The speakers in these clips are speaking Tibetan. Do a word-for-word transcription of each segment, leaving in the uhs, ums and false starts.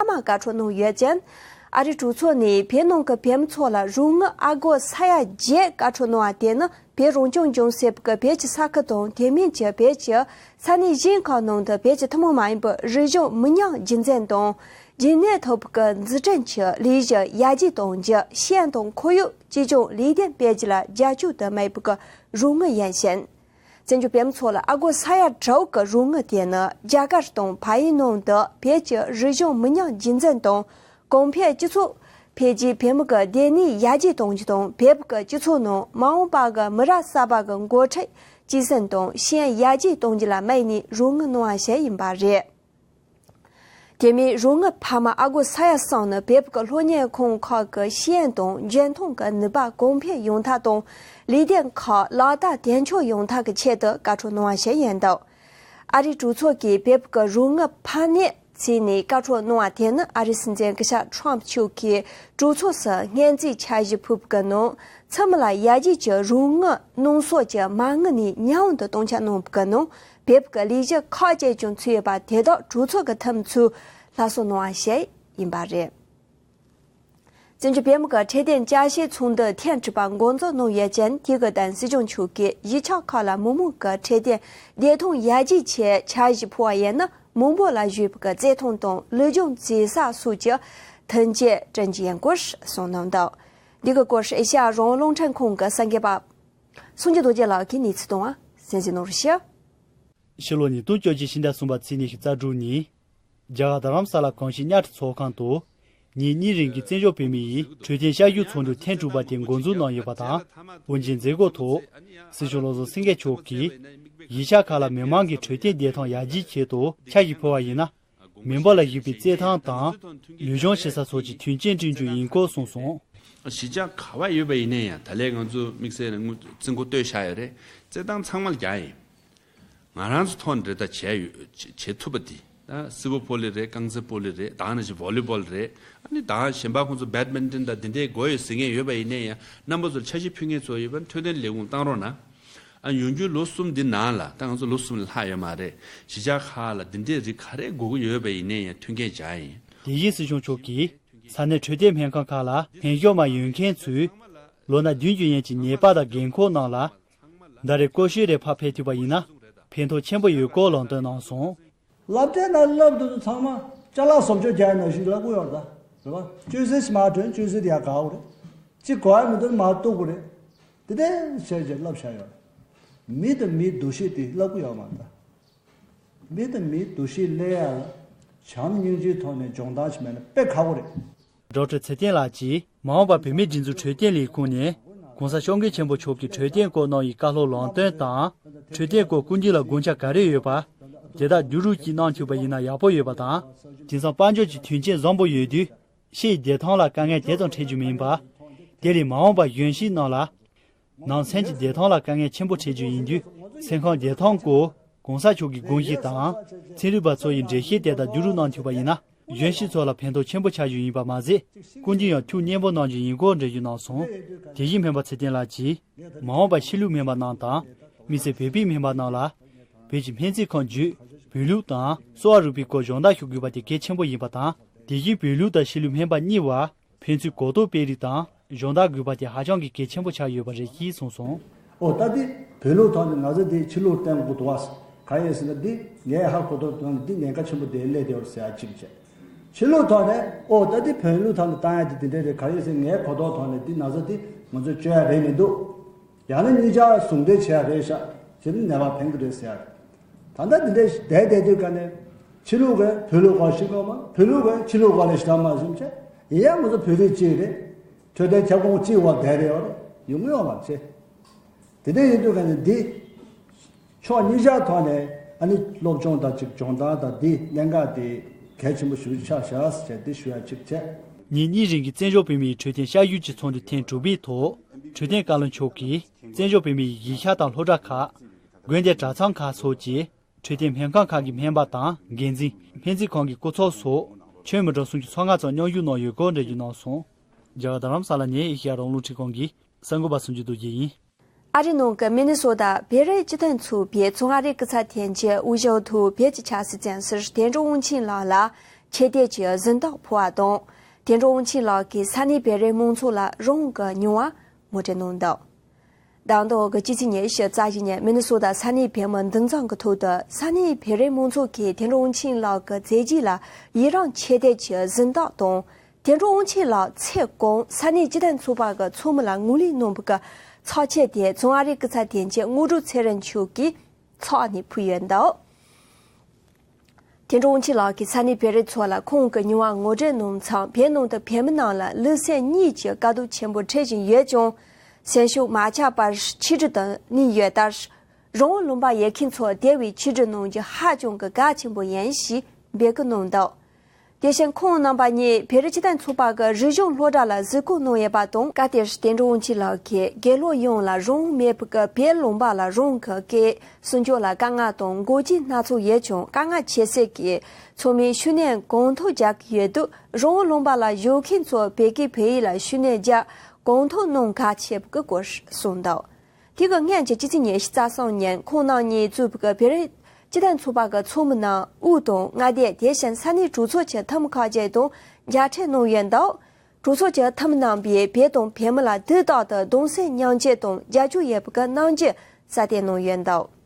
མ་བཀའ་འཁྲོལ་གནང་ཡོད་ཅིང་། ཨ་རིའི་གྲོས་ཚོགས་ནས་བོད་ནང་གི་བོད་མི་ཚོ་ལ་རོགས་དངུལ་ཨ་སྒོར་ས་ཡ་བརྒྱད་བཀའ་འཁྲོལ་གནང་བ་དེ་ནི། བོད་རང་སྐྱོང་ལྗོངས་ཟེར་བའི་བོད་ཀྱི་ས་ཁུལ་དང་དེ་མིན་གྱི་བོད་ཀྱི་ས་གནས་གཞན་ཁག་ནང་དུ་བོད་ཀྱི་ཐུན་མོང་མ་ཡིན་པའི་རིག་གཞུང་མི་ཉམས་རྒྱུན་འཛིན་དང་རྒྱུན་གནས་ཐུབ་པའི་འཛུགས་སྐྲུན་གྱི་ལས་གཞི་ཡར་རྒྱས་གཏོང་རྒྱུ། ཤེས་ཡོན་དང་ཁོར་ཡུག་གཅེས་སྐྱོང་ལས་དོན་སྤེལ་རྒྱུ་ལ་རྒྱབ་སྐྱོར་དུ་དམིགས་པའི་རོགས་དངུལ་ཡིན་ཞིང་། བཙན་བྱོལ་བོད་མི་ཚོ་ལ་ཨ་སྒོར་ས་ཡ་དྲུག་གི་རོགས་དངུལ་དེ་ནི་རྒྱ་གར་དང་བལ་ཡུལ་ནང་དུ་བོད་ཀྱི་རིག་གཞུང་མི་ཉམས་རྒྱུན་འཛིན་དང་། གོང་འཕེལ་སྤྱི་ཚོགས་འཕེལ་རྒྱས། བོད་མི་གི་བདེ་གནས་ཡར་རྒྱས་གཏོང་རྒྱུ་དང་། བོད་ཀྱི་སྤྱི་ཚོགས་ནང་མ་འོངས་པ་གི་མི་རབས་གསར་པ་གི་འགོ་ཁྲིད་སྐྱེད་སྲིང་དང་ཤེས་ཡོན་ཡར་རྒྱས་གཏོང་རྒྱུ་ལ་དམིགས་ནས་རོགས་དངུལ་གནང་བ་ཞིག་ཡིན་པ་རེད། དེ་མིན་རོགས་དངུལ་འཕར་མ་ཨ་སྒོར་ས་ཡ་གསུམ་ནི་བོད་ཀྱི་སློབ་གཉེར་ཁང་ཁག་གི་ཤེས་ཡོན་དང་འཇོན་ཐང་གི་ནུས་པ་གོང་འཕེལ་ཡོང་ཐབས་དང་། ལས་དོན་ཁག་ལག་བསྟར་དོན་འཁྱོལ་ཡོང་ཐབས་ཀྱི་ཆེད་དུ་བཀའ་འཁྲོལ་གནང་བ་ཞིག་ཡིན་འདུག་ཨ་རིའི་གྲོས་ཚོགས་ཀྱིས་བོད་ཀྱི་རོགས་དངུལ་འཕར་སྣོན་བྱས་ནས་བཀའ་འཁྲོལ་གནང་བ་དེ་ནི་ཨ་རིའི་སྲིད་འཛིན་སྐུ་ཞབས་ཁྲོམ་མཆོག་གིས་གྲོས་ཚོགས་སུ་སྔོན་རྩིས་འཆར་གཞི་ཕུལ་བའི་ནང་། ཚང་མ་ལ་ཡར་རྒྱས་ཀྱི་རོགས་དངུལ་གནང་ཕྱོགས་ཀྱི་མ་དངུལ་ནས་ཉུང་དུ་གཏོང་ཆ་གནང་བའི་ནང་། བོད་ཀྱི་ལས་གཞི་ཁག་ཅིག་ཀྱང་ཚུད་ཡོད་པ་དེ་དག་གྲོས་ཚོགས་ཀྱི་འཐུས་མི་ཚོས་སླར་གསོ་གནང་བ་ཞིག་ཡིན་པ་རེད། བཙན་བྱོལ་བོད་མི་གི་འཕྲོད་བསྟེན་བསྐྱར་ཞིབ་ཚོགས་འདུ་ཐེངས་དྲུག་པ་འགོ་འཛུགས་གནང་ཡོད་ཅིང་། དེ་གི་སྟེང་སྲིད་སྐྱོང་མཆོག་གིས་གཞིས་ཆགས་ཁག་ལ་མི་མང་གི་འཕྲོད་བསྟེན་བདེ་ཐང་ཡར་རྒྱས་ཆེད་འཆར་གཞི་ཕུལ་བ་ཡིན་ན། མི་འབོར་ལ་གཞོལ་བའི་བརྩི་མཐོང་དང་ལུས་སྦྱོང་བྱེད་ས་སོགས་ཀྱི་མཐུན་རྐྱེན་བསྐྲུན་རྒྱུ་ཡིན་སྐོར་གསུངས་གནང་འདུག་འདི་གི་སྐོར་ཨེ་ཤ་ཡ་རང་དབང་རླུང་འཕྲིན་ཁང་གི་གསར་འགོད་པ་སངས་རྒྱས་རྡོ་རྗེ་ལགས་ཀྱིས་གནས་ཚུལ་བཏང་བ་གསན་གཟིགས་གནང་རོགས་ཞུ། ཕྱི་ལོ་ཉིས་སྟོང་བཅོ་གཅིག་ཕྱི་ཟླ་གསུམ་པ་ཚེས་ཉི་ཤུ་རྩ་དྲུག་ཉིན། རྒྱ་གར་རྡ་རམ་ས་ལ་གངས་སྐྱིད་གཉའ་ཁྲི་ཚོགས་ཁང་དུ། ཉིན་གཉིས་རིང་གི་བཙན་བྱོལ་བོད་མི་ཡི་འཕྲོད་བསྟེན་བསྐྱར་ཞིབ་ཚོགས་འདུ་ཐེངས་དྲུག་པ་དེ་འགོ་འཛུགས་གནང་ཡོད་པ་དང་། དབུ་འབྱེད་མཛད་སྒོའི་ཐོག་སྲིད་སྐྱོང་བློ་བཟང་སེང་གེ་མཆོག་གིས། གཞིས་ཆགས་ཁག་ལ་མི་མང་གི་འཕྲོད་བསྟེན་བདེ་ཐང་ཡར་རྒྱས་ཆེད་དུ་འཆར་གཞི་ཕུལ་བ་ཡིན་ན། མི་འབོར་ལ་གཞིགས་པའི་བརྩི་མཐོང་དང་། ལུས་སྦྱོང་བྱེད་ས་སོགས་ཀྱི་མཐུན་རྐྱེན་བསྐྲུན་རྒྱུ་ཡིན་སྐོར་གསུངས་སོང་། གཞིས་ཆགས་ག་པར་ཡོད་པ་ཡིན་ན་ཡང་། ད་ལན་ང་ཚོ་དམིགས་བསལ་ནས་དངུལ་རྩིས་འགོ་བསྟོད་བཞག་ཡོད་རེད། བརྩི་སྟངས་ཚང་མ་ལ་རྒྱག་ཡིན། ང་རང་ཚོ་ཐོག་ནས་རེ་ད་བྱས་ཡོད། བྱེད་བྱེད་ཐུབ་པ་དེ། ད་སིལ་བ་བོ་ལི་རེད། རྐང་རྩེད་སྤོ་ལོ་རེད། ད་ནང་བཞིན་བོ་ལི་བོལ་རེད། ཨ་ནི་ད་གཞན་པ་ཁོང་ཚོ་བེད་མིན་ཊོན་དང་འདི་འདྲའི་དགོས་ཡོད་ཟེར་མཁན་ཡོད་པ་ཡིན་ན་ཡང་། རྣམ་པ་ཚོར་འཆར་གཞི་ཕུལ་མཁན་ཚོ་ཡོད་པ་ན་འཕྲོད་བསྟེན་ལས་ཁུངས་བཏང་རོགས་གནང་། ཨ། ཡོང་རྒྱུའི་ལོ་གསུམ་འདི་ནང་ལ། ད་ང་ཚོ་ལོ་གསུམ་ལས་ལྷག་ཡོད་མ་རེད། གཞིས་ཆགས་ཁག་ལ་འདི་འདྲའི་རིགས་ག་རེ་དགོས་ཀྱི་ཡོད་པ་ཡིན་ན་ཡང་མཐུན་རྐྱེན་སྦྱར་ཡིན། དེ་བཞིན་སྲིད་སྐྱོང་མཆོག་གིས་ས་གནས་འཕྲོད་བསྟེན་སྨན་ཁང་ཁག་ལ་སྨན་ཞབས་མ་ཡོད་མཁན་ཚོས་ལོ་ན་བདུན་བརྒྱུད་ཡན་གྱི་ནད་པ་དང་རྒན་འཁོགས་རྣམས་ལ། ཟླ་རེར་སྐོར་ཤོས་རེ་ཕར་ཕེབས་ཐུབ་པ་ཡིན་ན་ཕན་ཐོགས་ཆེན་པོ་ཡོད་སྐོར་ལམ་སྟོན་གནང་སོང་། སློབ་གྲྭའི་ནང་སློབ་དེ་ཚོ་ཚང་མ་ཅ་ལག་བཟོ་བཅོས་རྒྱག་ནང་བཞིན་སློབ་ཀྱི་ཡོད་རེད་ད། རེད་བ། གཅུན་གཟན་ཞིག་མར་ཐོན། གཅུན་གཟན་དེ་ཡར་དགའ་གི་རེད། གཅིག་གོ་ཡ་མི་འདུག་མར་གཏུག་གི་རེད། དེ་འདྲ་བྱས་བྱས་སློབ་བཞག་ཡོད་རེད། མི་དང་མིའི་འདུ་ཤེས་དེ་སློབ་ཀྱི་ཡོད་མ་རེད་ད། མི་དང་མིའི་འདུ་ཤེས་སླེབས་ཡ་ལ་བྱམས་སྙིང་རྗེའི་ཐོག་ནས་སྦྱོང་བརྡར་ཞིག་མེད་ན་དཔེ་ཁག་པོ་རེད། ཌོག་ཊར་ཚེ་བརྟན་ལགས་ཀྱིས་མ་འོངས་པར་བོད་མིའི་སྒྲིག་འཛུགས་འཕྲོད་བསྟེན་ལས་ཁུངས་ནས་༸གོང་ས་༸སྐྱབས་མགོན་ཆེན་པོ་མཆོག་གིས་འཕྲོད་བསྟེན་སྐོར་གནང་བའི་བཀའ་སློབ་ལམ་སྟོན་དང་། འཕྲོད་བསྟེན་སྐོར་ཀུན་སྤྱོད་ལ་དགོངས་འཆར་ག་རེ་ཡོད་པ། དེ་དག་བསྡུ་རུབ་ཅིག་གནང་ཐུབ་པ་ཡིན་ན་ཡག་པོ་ཡོད་པ་དང་། དེང་སང་དཔལ་འབྱོར་གྱི་མཐུན་རྐྱེན་བཟང་པོ་ཡོད་དུས། ཕྱི་ཡི་བདེ་ཐང་ལ་དཀའ་ངལ་དེ་ཙམ་འཕྲད་རྒྱུ་མིན་པ། དེ་ལས་མ་འོངས་པར་གཞོན་སྐྱེས་རྣམས་ལ། ནང་སེམས་ཀྱི་བདེ་ཐང་ལ་དཀའ་ངལ་ཆེན་པོ་འཕྲད་རྒྱུ་ཡིན་དུས། སེམས་ཁམས་བདེ་ཐང་སྐོར་༸གོང་ས་མཆོག་གི་དགོངས་གཞི་དང་། ཚན་རིག་པ་ཚོ་ཡི་འགྲེལ་བཤད་དེ་དག་བསྡུ་རུབ་གནང་ཐུབ་པ་ཡིན་ན། གཞོན་སྐྱེས་ཚོ་ལ་ཕན་ཐོགས་ཆེན་པོ་ཆགས་རྒྱུ་ཡིན་པ་མ་ཟད། ཀུན་གྱིས་ཡང་ཐུགས་མཉེས་པོ་གནང་རྒྱུ་ཡིན་སྐོར་འགྲེལ་བརྗོད་གནང་སོང་། དེ་བཞིན་སྨན་པ་ཚེ་བརྟན་ལགས་ཀྱིས། མ་འོངས་པར་ཕྱི་ལུགས་སྨན་པ་རྣམས་དང་། དམིགས་བསལ་བོད་པའི་སྨན་པ་རྣམས་ལ། བོད་ཀྱི་སྨན་རྩིས་ཁང་བརྒྱུད་བོད་ལུགས་དང་གསོ་བ་རིག་པའི་སྐོར་སྦྱོང་བརྡར་ཞུ་དགོས་པ་དེ་གལ་ཆེན་པོ་ཡིན་པ་དང་། དེ་བཞིན་བོད་ལུགས་དང་ཕྱི་ལུགས་སྨན་པ་གཉིས་བར་ཕན་ཚུན་གོ་རྟོགས་སྤེལ་རེས་དང་སྦྱོང་བརྡར་དགོས་པ་དེ་ཧ་ཅང་གི་གལ་ཆེན་པོ་ཆགས་ཡོད་པ་རེད་ཅེས་གསུངས་སོང་། ཨོ་ད་འདི་བོད་ལུགས་ཐོག་ནས་ང་ཚོ་འདི་ཕྱི་ལུགས་བསྟེན་དགོས་འདུག་བ། གང་ཡིན་ཟེར་ན་འདི་ངས་ཧ་གོ་ཐོག་ཐོག་ནས་འདི་ཉེན་ཁ་ཆེན་པོ་དེ་སླེབས་བསྡད་ཡོད་ཟེར་ཡ་གཅིག་བྱས། ཕྱི་ལུགས་ཐོག་ནས་ཨོ་ད་འདི་བོད་ལུགས་ཐོག་ནས་བཏང་ཡ་དེ་དེ་འདྲ་རེད། གང་ཡིན་ཟེར་ངའི་གོ་རྟོགས་ཐོག་ནས་འདི་ན་ཚ་འདི་ང་ཚོས་བཅོས་ཡ་རེད་མི་འདུག་ཡང་ན་གཉིས་ཆ་ཟུང་འབྲེལ་བྱས་རེད་ཤག་བྱས་ན་ནད་པ་ཕན་གི་རེད་ཟེར་ཡ་རེད། ད་ལྟ་འདི་འདྲའི་བསྡད་བསྡད་དུས་ཀ་ནས་ཕྱི་ལུགས་ཀྱིས་བོད་ལུགས་སྐོར་ཞིག་གོ་མ། བོད་ལུགས་ཀྱིས་ཕྱི་ལུགས་སྐོར་ལ་ཞིག་མ་བཟུང་བྱས། ཡིན་ཡང་ང་ཚོ་བོད་རིགས་གཅིག་རེད། འཕྲོད་བསྟེན་ཁྱབ་ཁོངས་གཅིག་བར་བསྡད་རེད་ཡོད་རེད། ཡོང་གི་ཡོད་མ་རེད། དེ་འདྲ་ཡིན་དུས་ཀ་ནས་འདི། ཕྱོགས་གཉིས་ཆ་ཐོག་ནས་ཨ་ནི་སློབ་སྦྱོང་དང་གཅིག་སྦྱོང་བརྡར་དང་འདི་གནད་འགག་དེ་གལ་ཆེན་པོ་ཞིག་ཆགས་བཞག་ཟེར་འདི་ཞུ་ཡ་གཅིག་བྱས། ཉིན་གཉིས་རིང་གི་བཙན་བྱོལ་བོད་མིའི་འཕྲོད་བསྟེན་བསྐྱར་ཞིབ་ཀྱི་ཚོགས་འདུ་ཐེངས་དྲུག་པའི་ཐོག་འཕྲོད་བསྟེན་བཀའ་བློན་མཆོག་གིས་བཙན་བྱོལ་བོད་མིའི་གཞིས་ཆགས་དང་སློབ་གྲྭ་ཁག་དགོན་སྡེ་གྲྭ་ཚང་ཁག་སོགས་ཀྱི་འཕྲོད་བསྟེན་སྨན་ཁང་ཁག་གི་སྨན་པ་དང་འགན་འཛིན། སྨན་རྩིས་ཁང་གི་སྐུ་ཚབ་སོགས་ཁྱོན་མི་གྲངས་སུམ་ཅུ་སོ་ལྔ་ཙམ་མཉམ་ཞུགས་གནང་ཡོད་སྐོར་འགྲེལ་བརྗོད་གནང་སོང་། རྒྱ་གར་རྡ་རམ་ས་ལ་ནས་ཨེ་ཤེ་ཡ་རང་དབང་རླུང་འཕྲིན་ཁང་གི་གསར་འགོད་པ་སུམ་ཅུ་རྡོ་རྗེ་ཡིན། ཨ་རིའི་ནང་གི་མི་ནི་སོ་ཏཱ་བོད་རིགས་སྤྱི་མཐུན་ཚོགས་པའི་མཚོ་སྔ་རི་གི་ཚ་ཐན་གྱི་དབུ་བཞུགས་ཐོག་བོད་ཀྱི་ཆབ་སྲིད་བཙོན་ཟུར་དོན་གྲུབ་དབང་ཆེན་ལགས་ལ་ ཆེ་བསྟོད་ཀྱི་གཟེངས་རྟགས་ཕུལ་བ་དང་། དོན་གྲུབ་དབང་ཆེན་ལགས་ཀྱིས་ས་གནས་བོད་རིགས་མང་ཚོགས་ལ་རང་གི་མྱོང་བ་ངོ་སྤྲོད་གནང་འདུག། ཟླ་འདིའི་སྤྱི་ཚེས་ཉི་ཤུ་རྩ་བཞི་ཉིན་མི་ནི་སོ་ཊ་ས་གནས་བོད་མི་འདུ་འཛོམས་ཀྱི་ཐོག་ཏུ་ས་གནས་བོད་རིགས་མང་ཚོགས་ཀྱིས་དོན་གྲུབ་དབང་ཆེན་ལགས་ཀྱི་མཛད་རྗེས་ལ་ཡི་རང་ཆེ་བསྟོད་ཀྱི་གཟེངས་རྟགས་དང་། དོན་གྲུབ་དབང་ཆེན་ལགས་ཚེ་གང་ས་གནས་སྤྱི་མཐུན་ཚོགས་པ་གི་ཚོགས་མི་ལ་ངོས་ལེན་གནང་བའི་ཚོགས་ཆེན་དེ་བཙོན་ཨ་རིའི་སྐུ་ཚབ་དོན་གཅོད་དངོས་གྲུབ་ཚེ་རིང་མཆོག་གིས་ཚོགས་ནས་ཕུལ་ཡོད་འདུག། དོན་གྲུབ་དབང་ཆེན་ལགས་ཀྱིས་ས་གནས་བོད་རིགས་ཚོ་ལ་ཁོང་གི་མྱོང་བ་ངོ་སྤྲོད་གནང་མཚམས། བོད་ནང་དུ་བོད་མི་རྣམས་ལ་ལུས་སེམས་གཉིས་ཀྱི་དཀའ་སྡུག་ཆེན་པོ་འཕྲད་བཞིན་ཡོད་ཀྱང་། སེམས་ཤུགས་མ་ཆག་པར་ཆིག་སྒྲིལ་དུ་གནས་ཡོད་སྟབས། རང་དབང་ལུང་པ་ཡོད་མཁན་ཚོ་དེ་བས་ཆིག་སྒྲིལ་གནང་རྒྱུ་ཧ་ཅང་གི་གལ་ཆེན་པོ་ཡིན་ཞེས་འབོད་སྐུལ་གནང་འདུག། དེ་བཞིན་ཁོང་རྣམ་པ་གཉིས་བོད་རིགས་སྤྱི་མཐུན་ཚོགས་པ་གི་རིག་གཞུང་སློབ་གྲྭ་ལ་གཟིགས་སྐོར་གནང་ཡོད་པ་དང་། སྐབས་དེར་དོན་གྲུབ་དབང་ཆེན་ལགས་ཀྱིས་དགེ་སློབ་ཡོངས་ལ་རང་དབང་མེད་པའི་བོད་ལུང་པ་ལ་རང་གི་སྐད་སྲུང་སྐྱོབ་ལ་དཀའ་ངལ་དང་འགོག་རྐྱེན་སྣ་ཚོགས་ཡོད་ཀྱང་། དཀའ་ངལ་ཆེ་ཤོས་ཀྱི་ཚོགས་མིའི་ཤུལ་ནས་གོང་ཐོས་རྒྱག་གི་ཡོད་དུས། རང་དབང་ལུང་པ་ལ་བཞུགས་མཁན་ཚོ་བོད་སྐད་བོད་ཡིག་ལ་ཤུལ་ནས་རྒྱག་གོང་ཐོས་གནང་གལ་ཆེ་བའི་སྐོར་གསུངས་འདུག། དེ་གི་སྔོན་གྱི་སྤྱི་ཚེས་ཉི་ཤུ་རྩ་གསུམ་ཉིན་ཁོང་རྣམ་གཉིས་གཙོས་པའི་བོད་རིགས་སྤྱི་མཐུན་ཚོགས་པ་གི་ཚོགས་མི་རྣམས་དབུས་དང་མངའ་སྡེ། དེ་བཞིན་ས་གནས་གྲོས་ཚོགས་ཀྱི་འཐུས་མི་ཁག་ཅིག་དང་མཇལ་འཕྲད་གནང་ཡོད་འདུག། གྲོས་ཚོགས་ཀྱི་འཐུས་མི་རྣམ་པས་བོད་དང་བོད་མི་ལ་དུས་རྟག་ཏུ་གདུང་སེམས་མཉམ་སྐྱེད་དང་རྒྱབ་སྐྱོར་ཡོད་པའི་གནང་རྒྱུ་གསལ་སྟོན་གནང་ཡོད་འདུག།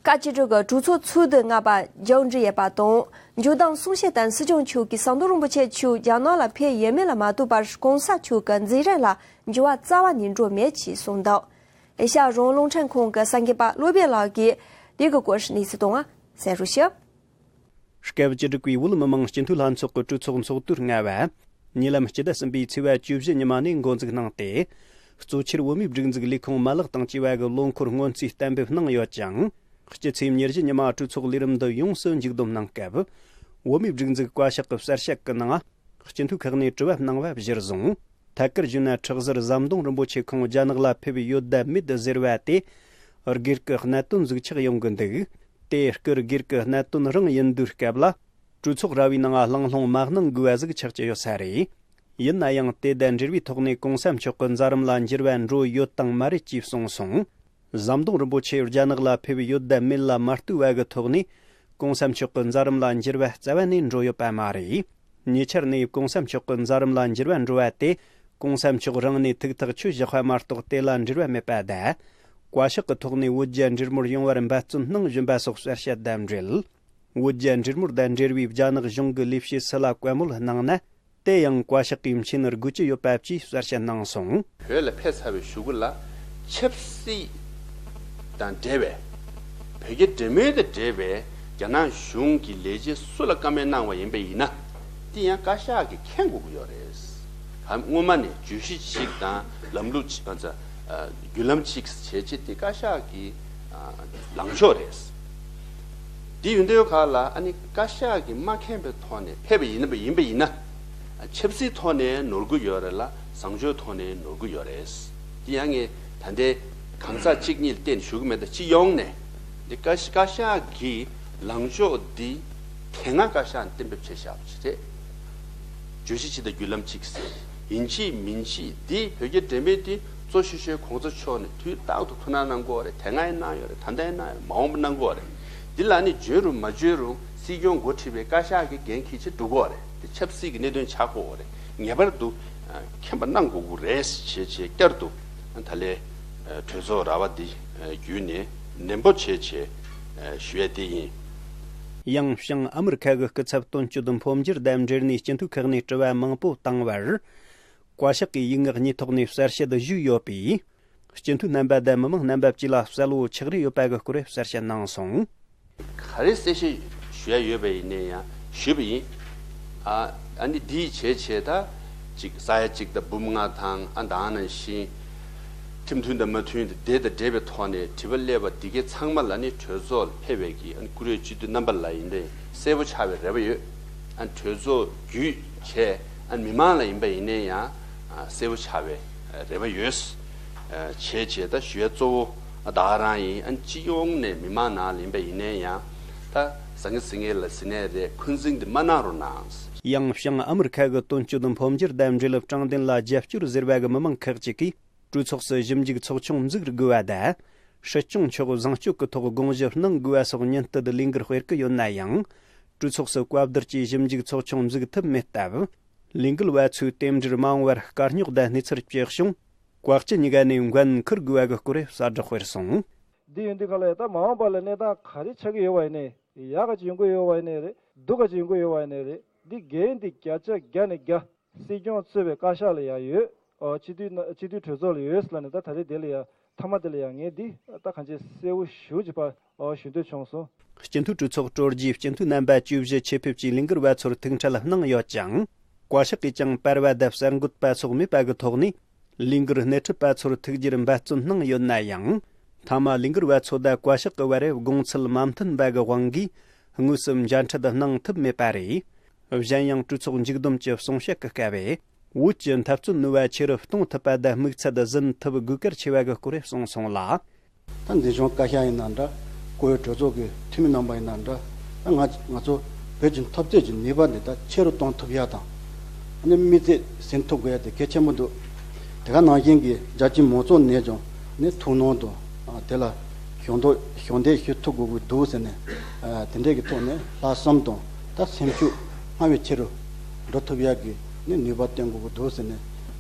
བཀའ་ཁྲི་གི་གྲོས་ཚོགས་ཚོགས་དུས་ལྔ་པ་མཇུག་སྒྲིལ་ཡོད་པ་དང་། མཇུག་བསྡོམས་གསུང་བཤད་དང་སྲིད་སྐྱོང་མཆོག་གིས་ཟམ་གདོང་རིན་པོ་ཆེ་མཆོག་རྒྱ་ནག་ལ་ཕེབས་ཡོད་མེད་ལ་མ་ལྟོས་པར་གོང་ས་མཆོག་གི་མཛད་རིམ་ལ་འགྱུར་བ་རྩ་བ་ནས་འགྲོ་མེད་ཅེས་གསུངས་འདུག། ཨེ་ཤ་ཡ་རང་དབང་རླུང་འཕྲིན་ཁང་གི་གསར་འགོད་པ་བློ་བྷེ་ལགས་ཀྱིས་དེ་གི་སྐོར་གནས་ཚུལ་གཏོང་བ་གསན་རོགས་ཞུ། སྐབས་བཅུ་དྲུག་པའི་བོད་མི་མང་སྤྱི་འཐུས་ལྷན་ཚོགས་ཀྱི་གྲོས་ཚོགས་ཚོགས་དུས་ལྔ་པ། ཉེ་ལམ་སྤྱི་ཟླ་གསུམ་པའི་ཚེས་པ་བཅུ་བཞི་ཉི་མ་ནས་འགོ་འཛུགས་གནང་སྟེ། གཙོ་ཆེར་བོད་མིའི་སྒྲིག་འཛུགས་ལས་ཁུངས་མ་ལག་དང་བཅས་པ་གི་ལོ་འཁོར་སྔོན་རྩིས་གཏན་འབེབས་གནང་ཡོད་ཅིང་། སྤྱི་ཚེས་ཉེར་བཞི་ཉི་མ་གྲོས་ཚོགས་ལས་རིམ་འདི་ཡོངས་སུ་མཇུག་བསྡོམས་གནང་སྐབས། བོད་མིའི་སྒྲིག་འཛུགས་བཀའ་ཤག་གི་གསལ་བཤད་ཀྱི་ནང་། སྤྱི་འཐུས་ཁག་ནས་དྲི་བ་གནང་བ་གཞིར་བཟུང་། ཐད་ཀར་ཞུས་ན་ཁྲག་ཟུར་ཟམ་གདོང་རིན་པོ་ཆེ་ཁོང་རྒྱ་ནག་ལ་ཕེབས་ཡོད་དམ་མེད་ཟེར་བ་དེ། སྒེར་གྱི་གནད་དོན་ཟིག་ཆགས་ཡོང་གི་འདུག། དེ་སྐོར་སྒེར་གྱི་གནད་དོན་རང་ཡིན་དུས་སྐབས་ལ། གྲོས་ཚོགས་ར་བའི་ནང་གླེང་སློང་མ་གནང་དགོས་པ་ཟིག་ཆགས་ཀྱི་ཡོད་ས་རེད། ཡིན་ན་ཡང་དེ་དང་འབྲེལ་བའི་ཐོག་ནས་གོང་ས་མཆོག་གི་མཛད་རིམ་ལ་འགྱུར་བ་འགྲོ་ཡོད་དང་མ་རེད་ཅེས་གསུངས་སོང་། ཟམ་གདོང་རིན་པོ་ཆེ་རྒྱ་ནག་ལ་ཕེབས་ཡོད་དམ་མེད་ལ་མ་ལྟོས་པ་གི་ཐོག་ནས་གོང་ས་མཆོག་གི་མཛད་རིམ་ལ་འགྱུར་བ་རྩ་བ་ནས་འགྲོ་ཡོད་པ་མ་རེད། ཉེ་ཆར་ནས་གོང་ས་མཆོག་གི་མཛད་རིམ་ལ་འགྱུར་བ་འགྲོ་བ་དེ་གོང་ས་མཆོག་རང་ནས་ཐུགས་ཐག་ཆོད་བཞག་པ་མ་གཏོགས་དེ་ལ་འབྲེལ་བ་མེད་པ་དང་། བཀའ་ཤག་གི་ཐོག་ནས་བོད་རྒྱ་འབྲེལ་མོལ་ཡོང་བར་འབད་བརྩོན་གནང་བཞིན་པ་སོགས་གསལ་བཤད་དང་འབྲེལ། བོད་རྒྱ་འབྲེལ་མོལ་དང་འབྲེལ་བའི་རྒྱ་ནག་གཞུང་གི་ལས་བྱེད་སུ་ལ་བཀའ་མོལ་གནང་ན། དེ་ཡང་བཀའ་ཤག་གིས་མཁྱེན་དགོས་ཀྱི་ཡོད་པ་བཅས་གསལ་བཤད་གནང་སོང་། བོད་ལ་ཕེབས་ཚར་བའི་གཞུག་གུ་ལ་ཆབ་སྲིད་དང་འབྲེལ་བའི་བོད་རྒྱ་འབྲེལ་མོལ་དང་འབྲེལ་བའི་རྒྱ་ནག་གཞུང་གི་ལས་བྱེད་སུ་ལ་བཀའ་མོལ་གནང་བ་ཡིན་པ་ཡིན་ན། དེ་ཡང་བཀའ་ཤག་གིས་མཁྱེན་དགོས་ཀྱི་ཡོད་རེད། ད་སྔོན་མ་ནས་བརྗོད་གཞི་གཅིག་དང་ལམ་ལུགས་གཅིག་ཨ་ཙ་ཨ་བརྒྱུད་ལམ་གཅིག་བྱས་རྗེས་དེ་བཀའ་ཤག་གི་ཨ་ལངས་ཕྱོགས་རེད། དེ་ཡིན་དུས་ག་ལ་ཨ་ནི་བཀའ་ཤག་གིས་མ་མཁྱེན་པའི་ཐོག་ནས་ཕེབས་པ་ཡིན་པ་ཡིན་པ་ཡིན་ན། ཆབ་སྲིད་ཐོག་ནས་ནོར་གྱི་ཡོད་རེད་ལ་བཟང་སྤྱོད་ཐོག་ནས་ནོར་གྱི་ཡོད་རེད། དེ་ཡང་ངས་ད་ལྟའི་གང་ཟག་གཅིག་གཉིས་ལ་བརྟེན་ཞུ་གི་མེད། ད་སྤྱི་ཡོངས་ནས་འདི་བཀའ་བཀའ་ཤག་གི་ལངས་ཕྱོགས་འདི་དེ་སྔ་བཀའ་ཤག་ནས་གཏན་འབེབས་བྱས་བཞག་པ་ཞིག་རེད། བརྗོད་གཞི་གཅིག་དང་བརྒྱུད་ལམ་གཅིག་ཟེར། ཡིན་གཅིག་མིན་གཅིག་འདི་བོད་རྒྱ་འབྲེལ་མོལ་འདི་གཙོ་ཆེ་ཤོས་གོང་ས་མཆོག་ནས་དུས་རྟག་ཏུ་ཐུགས་སྣང་གནང་གི་ཡོད་རེད། དེ་སྔ་ཡང་གནང་ཡོད་རེད། ད་ལྟ་ཡང་གནང་ཡོད་རེད། མ་འོངས་པ་གནང་གི་ཡོད་རེད། འདི་ལ་ནི་འཇོན་རུང་མ་འཇོན་རུང་སྲིད་སྐྱོང་འགོ་ཁྲིད་པའི་བཀའ་ཤག་གི་འགན་འཁྱེར་བྱེད་འགྲོ་གི་ཡོད་རེད། དེ་ཆབ་སྲིད་ཀྱི་གནད་དོན་ཆགས་ཀྱི་ཡོད་རེད། ངེས་པར་དུ་ཨ་མཁྱེན་པ་གནང་དགོས་ཀྱི་རེད་ཞེས་བྱས་བསྐྱར་དུ་ཨ་ད་ལས་ཨ་གྲོས་ཚོགས་ར་བ་འདི་ཨ་བརྒྱུད་ནས་ནན་པོ་བྱས་བྱས་ཨ་ཞུ་ཡ་དེ་ཡིན། ཡང་བྱང་ཨ་མི་རི་ཁ་གི་སྐུ་ཚབ་དོན་གཅོད་འཕོ་འགྱུར་དང་འབྲེལ་ནས་སྤྱི་འཐུས་ཁག་ནས་དྲི་བ་མང་པོ་བཏང་བར། བཀའ་ཤག་གིས་ཡིག་ངག་གཉིས་ཐོག་ནས་གསལ་བཤད་ཞུས་ཡོད་པས། སྤྱི་འཐུས་རྣམ་པ་དང་མི་མང་རྣམ་པ་བཅས་ལ་གསལ་བོ་ཆགས་རེ་ཡོད་པ་གི་སྐོར་གསལ་བཤད་གནང་སོང་། ག་རེ་གསལ་བཤད་ཞུ་ཡ་ཡོད་པ་ཡིན་ནའི་ཡང་ཞུས་པ་ཡིན། ཨ་ཨ་ནི་འདིའི་བྱས་བྱས་ད་ཅིག་ས་ཡ་གཅིག་དང་འབུམ་ལྔ་དང་ཨ་ད་ནང་བཞིན་ཁྲིམས་མཐུན་དང་མ་མཐུན་དེ་དང་འབྲེལ་བའི་ཐོག་ནས་དྲི་བ་སླེབས་པ་འདི་གའི་ཚང་མ་ལ་ནི་གྲོས་ཚོགས་ལ་ཕེབས་པའི་གི་ཨ་ནི་བཀུར་འོས་སྤྱི་འཐུས་རྣམ་པ་ལ་ཡིན་ནའི་གསལ་བོ་ཆགས་པའི་རེ་བ་ཡོད། ཨ་གྲོས་ཚོགས་བརྒྱུད་བྱས་ཨ་མི་མང་ལ་ཡིན་པ་ཡིན་ནའི་ཡང་གསལ་བོ་ཆགས་པའི་རེ་བ་ཡོད། བྱས་བྱས་ད་ཞུ་ཡ་གཙོ་བོ་ད་ག་རང་ཡིན། ཨ་སྤྱི་ཡོངས་ནས་མི་མང་ནང་ལ་ཡིན་པ་ཡིན་ནའི་ཡང་ད་ཟང་ངེ་ཟིང་ངེ་ལ་ཟིན་ནའི་རེད། འཁོན་འཛིན་འདི་མ་གནང་རོགས་གནང་། ཡང་བྱང་ཨ་མི་རི་ཁ་གི་དོན་གཅོད་འཕོ་འགྱུར་དང་འབྲེལ་དྲང་བདེན་ལ་རྒྱབ་སྐྱོར་ཟེར་བ་གི་མི་མང་ཁག་ཅིག་གིས། གྲོས་ཚོགས་སུ་ཞིབ་འཇུག་ཚོགས་ཆུང་འཛུགས་དགོས་པ་དང་། སྲིད་སྐྱོང་མཆོག་བཟང་སྤྱོད་ཀྱི་ཐོག་དགོངས་ཞུ་གནང་དགོས་པ་སོགས་ཉིན་ལྟར་ལས་འགུལ་སྤེལ་གྱི་ཡོད་ན་ཡང་། གྲོས་ཚོགས་སུ་བཀའ་བསྡུར་གྱིས་ཞིབ་འཇུག་ཚོགས་ཆུང་འཛུགས་ཐུབ་མེད་སྟབས། ལས་འགུལ་བ་ཚོའི་རྟེན་འབྲེལ་མ་འོངས་པར་དཀའ་རྙོག་དང་གནས་ཚུལ་སྤྱི་བྱུང་། བཀའ་སྤྱི་གཉིས་ཀ་ནས་འགན་འཁུར་དགོས་པ་གི་སྐོར་གསལ་བསྒྲགས་སྤེལ་སོང་། འདི་ཡིན་དུས་ག་ལ་ཡ་ད་མ་འོངས་པ་ལ་གནས་སྟངས་ག་རེ་ཆགས་ཀྱི་ཡོད་པ་ཡིན་ནའི། ཡག་ག་ཅིག་ཡོང་གི་ཡོད་པ་ཡིན་ནའི་རེད། སྡུག་ག་ཅིག་ཡོང་གི་ཡོད་པ་ཡིན་ནའི་རེད། འདི་འགན་འདི་བརྒྱ་ཆ་བརྒྱ་ནས་བརྒྱ། སྲིད་སྐྱོང་གཙོས་པའི་བཀའ་ཤག་ལ་ཡང་ཡོད། ཨོ། སྤྱི་འཐུས་ན་སྤྱི་འཐུས་གྲོས་ཚོགས་ལ་ཡོད་ཟེར་ལབ་ནས། ད་ད་རེས་དེ་ལ་ཡང་མཐའ་མ་དེ་ལ་ཡང་ངས་འདི་ད་གང་ཅི་གསལ་བོ་ཞེ་པོ་ཅིག་ཕར་ཨོ་ཞུ་འདོད་བྱུང་སོང་། སྤྱི་འཐུས་གྲོས་ཚོགས་གྲོལ་རྗེས་སྤྱི་འཐུས་རྣམ་པ་བཅུ་བཞི་ཆེད་ཕེབས་ཀྱིས་ལས་འགུལ་བ་ཚོར་ཐུག་འཕྲད་གནང་ཡོད་ཅིང་། བཀའ་ཤག་གིས་ཀྱང་པར་བ་དང་གསར་འགོད་པ་སོགས་མེད་པ་གི་ཐོག་ནས། ལས་འགུལ་སྣེ་ཁྲིད་པ་ཚོར་ཐུག་རྒྱུར་འབད་བརྩོན་གནང་ཡོད་ན་ཡང་། མཐའ་མ་ལས་འགུལ་བ་ཚོ་དང་བཀའ་ཤག་གི་བར་དགོངས་ཚུལ་མ་མཐུན་པ་གི་དབང་གིས་དངོས་སུ་མཇལ་འཕྲད་གནང་ཐུབ་མེད་པ་རེད། གཞན་ཡང་གྲོས་ཚོགས་མཇུག་བསྡོམས་ཀྱི་གསུང་བཤད་ཀྱི་སྐབས། བོད་ཀྱི་འཐབ་རྩོད་ནུས་པ་ཆེ་རུ་གཏོང་ཐུབ་པ་དང་དམིགས་ཚད་ཟིན་ཐུབ་དགོས་གལ་ཆེ་བ་གི་སྐོར་གསུངས་སོང་ལ། ད་འཛིན་སྐྱོང་བཀའ་ཤག་ཡིན་ན་འདྲ། བཀུར་འོས་གྲོས་ཚོགས་ཀྱི་འཐུས་མི་རྣམ་པ་ཡིན་ན་འདྲ། ད་ང་ང་ཚོ་བོད་ཀྱི་འཐབ་རྩོད་ཀྱི་ནུས་པ་འདི་ད་ཆེ་རུ་གཏོང་ཐུབ་ཡ་དང་། ཨ་ནི་དམིགས་ཚད་ཟིན་ཐུབ་དགོས་ཡ་དེ་གལ་ཆེན་པོ་འདུག་དེ་ག་ནང་བཞིན་གྱི་རྒྱ་ཆེའི་མང་ཚོགས་ནས་ཀྱང་ནི་ཐུགས་སྣང་དང་། ཨ། དེ་ལ་ཞུ་གཏུག་ཞུ་འདེགས་ཞུ་ཐུབ་དགོས་ཀྱི་འདུག་ཟེར་ནས། ཨ། དེ་འདྲས་ཀྱི་ཐོག་ནས་ལྷག་བསམ་དང་ད་སེམས་ཤུགས་སྔར་བས་ཆེ་རུ་འགྲོ་ཐུབ་ཡ་གི་ནི་ནུས་པ་བཏོན་དགོས་ཀྱི་འདུག་ཟེར་ནས་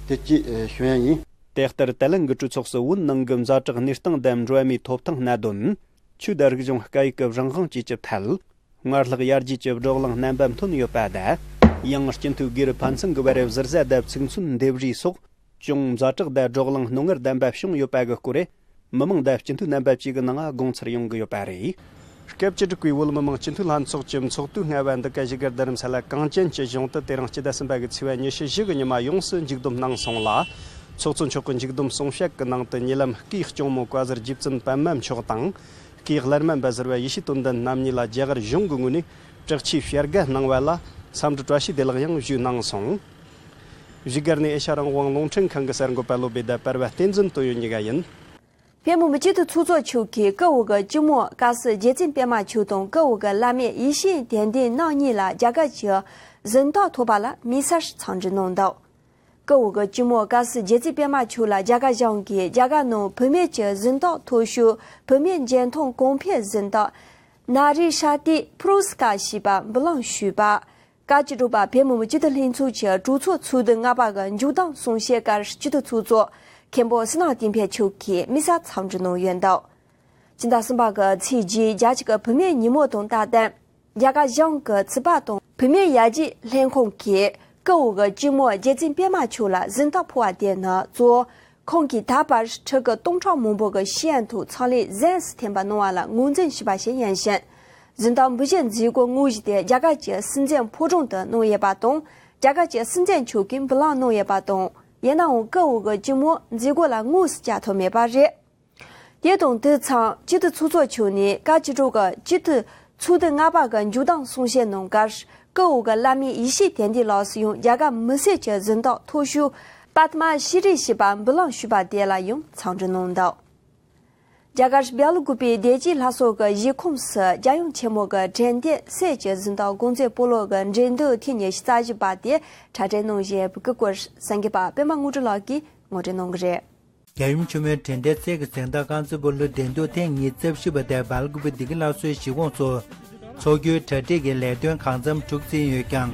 དེ་གཅིག་ཨ་ཞུ་ཡ་ཡིན། དེ་ལྟར་ད་ལན་གྱི་གྲོས་ཚོགས་སུ་བོད་ནང་གི་ཛ་དྲག་གནས་སྟངས་དང་འགྲོ་བ་མིའི་ཐོབ་ཐང་གནད་དོན། ཆོས་དང་རིག་གཞུང་སྐད་ཡིག་གི་རང་དབང་བཅས་ཀྱི་ཐད། སྔར་ལྷག་ཡར་རྒྱས་ཀྱི་བགྲོ་གླེང་རྣམ་པ་ཐོན་ཡོད་པ་དང་། ཡང་སྤྱི་འཐུས་སྒེར་ཕན་ཚུན་གྱི་བར་ཟུར་ཟ་དང་ཚིག་མཚོན་འདེབས་རེས་སོགས་ཅུང་ཛ་དྲག་དང་བགྲོ་གླེང་རྣོ་ངར་ལྡན་པ་བྱུང་ཡོད་པ་གི་སྐོར། མི་མང་དང་སྤྱི་འཐུས་རྣམ་པ་བཅས་ཀྱི་ནང་དགོངས་ཚུལ་ཡོང་གི་ཡོད་པ་རེད། སྐབས་བཅུ་དྲུག་པའི་བོད་མི་མང་སྤྱི་འཐུས་ལྷན་ཚོགས་ཀྱི་ཚོགས་དུས་ལྔ་པ་འདི་ག་བཞུགས་སྒར་རྡ་རམ་ས་ལ་གངས་ཅན་གྱི་གཞུང་དུ་དེ་རིང་སྤྱི་ཟླ་གསུམ་པ་གི་ཚེས་པ་ཉི་ཤུ་བཞི་གི་ཉི་མ་ཡོངས་སུ་མཇུག་བསྡོམས་གནང་སོང་ལ། ཚོགས་གཙོ་མཆོག་གི་མཇུག་བསྡོམས་གསུང་བཤད་ཀྱི་ནང་དུ་ཉེ་ལམ་སྐུའི་གཅུང་མོ་བཀའ་ཟུར་རྗེ་བཙུན་པདྨ་མཆོག་དང་། སྐུའི་བླ་སྨན་པ་ཟུར་པ་ཡེ་ཤེས་དོན་ལྡན་རྣམ་གཉིས་ལ་རྒྱ་གར་གཞུང་གི་ངོས་ནས་དྲག་ཆེའི་བྱ་དགའ་གནང་བ་ལ་འཚམས་འདྲི་བཀྲ་ཤིས་བདེ་ལེགས་ཡང་ཞུས་གནང་སོང་། བཞུགས་སྒར་ནས་ཨེ་ཤ་རང་དབང་རླུང་འཕྲིན་ཁང་གི་གསར་འགོད་པ་བློ་བདེ་དང་པར་བ་བསྟན་འཛིན་དོན་ཡོད་གཉིས་ཀ་ཡིན། བོད་མི་མང་སྤྱི་འཐུས་ཚོགས་གཙོ་མཆོག་གིས་བཀུར་འོས་ཀྱི་སྤྱི་མོས་བཀའ་ཟུར་རྗེ་བཙུན་པད་མ་མཆོག་དང་བཀུར་འོས་ཀྱི་བླ་སྨན་ཡེ་ཤེས་དོན་ལྡན་རྣམ་གཉིས་ལ་རྒྱ་གར་གྱི་གཟེངས་རྟགས་ཐོབ་པ་ལ་དམིགས་བསལ་འཚམས་འདྲི་གནང་འདུག་བཀུར་འོས་ཀྱི་སྤྱི་མོས་བཀའ་ཟུར་རྗེ་བཙུན་པད་མ་མཆོག་ལ་རྒྱ་གར་གཞུང་གིས་རྒྱ་གར་ནང་བུད་མེད་ཀྱི་གཟེངས་རྟགས་མཐོ་ཤོས་བུད་མེད་འཇོན་ཐང་གོང་འཕེལ་གཟེངས་རྟགས་ན་རི་ཤ་ཏི་པུ་རུ་སི་ཀར་ཞེས་པ་འབུལ་ལམ་ཞུས་པ། བཀའ་སྤྱི་འགྲོ་པ་བོད་མི་མང་སྤྱི་འཐུས་ལྷན་ཚོགས་ཀྱི་གྲོས་ཚོགས་ཚོགས་དུས་ལྔ་པ་གི་མཇུག་བསྡོམས་གསུང་བཤད་སྐབས་སྤྱི་འཐུས་ཚོགས་གཙོ་མཁན་པོ་བསོད་ནམས་བསྟན་འཕེལ་མཆོག་གིས་དམིགས་བསལ་འཚམས་འདྲི་གནང་ཡོད་འདུག་སྤྱི་ཟླ་གསུམ་པ་གི་ཚེས་བརྒྱད་རྒྱལ་སྤྱི་གི་བུད་མེད་ཉིན་མོ་དང་སྟབས་བསྟུན། རྒྱ་གར་གཞུང་གི་ཚོགས་པ་དང་བུད་མེད་ཡར་རྒྱས་ལྷན་ཁང་གིས་བཀུར་འོས་ཀྱི་སྤྱི་མོས་རྗེ་བཙུན་པད་མ་མཆོག་ལ་གཟེངས་རྟགས་ཕུལ་བ་དེ་ནི་གཙོ་བོ་ཁོང་གིས་ད་བར་ཕྲུ་གུ་སྟོང་ཕྲག་མང་པོ་གི་ཤེས་ཡོན་ཐོག་ཚང་ལས་གཟེངས་སུ་ཐོན་པ་གནང་བ་ལ་ངོས་འཛིན་ཞུས་པ་ཞིག་ཡིན་ཞིང་། གཟེངས་རྟགས་འབུལ་བཞེས་མཛད་སྒོ་དངོས་གཞི་དེ་རྒྱ་གར་གྱི་སྲིད་འཛིན་ཕོ་བྲང་དུ་གནང་ཡོད་པ་དང་། རྒྱ་གར་གྱི་སྲིད་འཛིན་མཆོག་གིས་འབུལ་ལམ་གནང་ཡོད་པ་དང་། ཡིན་ནའང་བཀུར་འོས་ཀྱི་སྤྱི་མོས་མཛད་སྒོ་ལ་དངོས་སུ་བཅར་ཐུབ་མེད་པ་རེད། དེ་དང་དུས་མཚུངས་སྤྱི་འཐུས་ཚོགས་གཙོ་མཆོག་ནས་བཀའ་སྤྱི་འགྲོ་གི་སྤྱི་འཐུས་ཚོགས་དུས་ལྔ་པ་གི་མཇུག་བསྡོམས་གསུང་བཤད་ནང་སྐབས་བཀུར་འོས་ཀྱི་བླ་སྨན་ཡེ་ཤེས་དོན་ལྡན་ལགས་སུ་ཡང་རྒྱ་གར་མི་སེར་གྱི་གཟེངས་རྟགས་མཐོ་ཤོས་པདྨ་ཤྲི་རི་ཞེས་པ་འབུལ་ལམ་ཞུས་པ་དེ་ལ་ཡང་འཚམས་འདྲི་གནང་འདུག་རྒྱ་གར་སྦེལ་ཀོབ་པའི་བདེ་སྐྱིད་ལྷ་ས་གི་གཞིས་ཁོངས་སུ་རྒྱལ་ཡུམ་ཆེན་མོ་གི་དྲན་རྟེན་གསེར་གྱི་གཟེངས་རྟགས་དཀོན་བརྩེ་སྤོ་ལོ་གི་འགྲན་བསྡུར་ཐེངས་ཉི་ཤུ་རྩ་བཞི་པ་དེ་གྲ་སྒྲིག་གནང་བཞིན་པའི་སྐོར་གསར་འགོད་པ་པད་མ་དངོས་གྲུབ་ལགས་ཀྱིས་ངོ་སྤྲོད་གནང་གི་རེད། རྒྱལ་ཡུམ་ཆེན་མོའི་དྲན་རྟེན་གསེར་གྱི་གཟེངས་རྟགས་རྐང་རྩེད་སྤོ་ལོའི་འགྲན་བསྡུར་ཐེངས་ཉི་ཤུ་རྩ་བཞི་པ་དེ་སྦེལ་ཀོབ་པའི་བདེ་སྐྱིད་ལྷ་སའི་གཞིས་ཁོངས་སུ་འཚོགས་རྒྱུའི་གྲ་སྒྲིག་གི་ལས་དོན་གང་འཚམ་གྲུབ་ཟིན་ཡོད་ཀྱང་།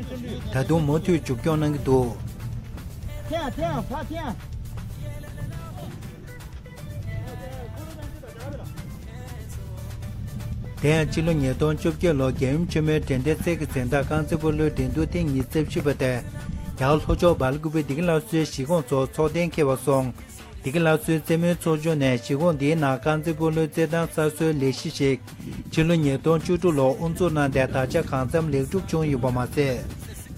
ད་དུང་མུ་མཐུད་མཇུག་སྐྱོང་གནང་གི་འདུག་དེ་ཡང་སྤྱི་ལོ་ཉིས་སྟོང་བཅོ་བརྒྱད་ལོར་རྒྱལ་ཡུམ་ཆེན་མོའི་དྲན་རྟེན་གསེར་གྱི་གཟེངས་རྟགས་རྐང་རྩེད་སྤོ་ལོའི་འགྲན་བསྡུར་ཐེངས་ཉི་ཤུ་རྩ་བཞི་པ་དེ་རྒྱ་གར་ལྷོ་ཕྱོགས་སྦེལ་ཀོབ་པའི་བདེ་སྐྱིད་ལྷ་སའི་གཞིས་ཁོངས་སུ་འཚོགས་གཏན་འཁེལ་བ་སོང་། བདེ་སྐྱིད་ལྷ་སའི་རྩེད་མོའི་ཚོགས་ཆུང་ནས་གཞིས་ཁོངས་འདིའི་ནང་རྐང་རྩེད་སྤོ་ལོའི་རྩེད་ཐང་གསར་བཟོའི་ལས་གཞི་ཞིག་ཕྱི་ལོ་ཉིས་སྟོང་བཅུ་དྲུག་ལོར་དབུ་འཛུགས་གནང་སྟེ་ད་ཆ་གང་འཚམ་ལེགས་གྲུབ་བྱུང་ཡོད་པ་མ་ཟད།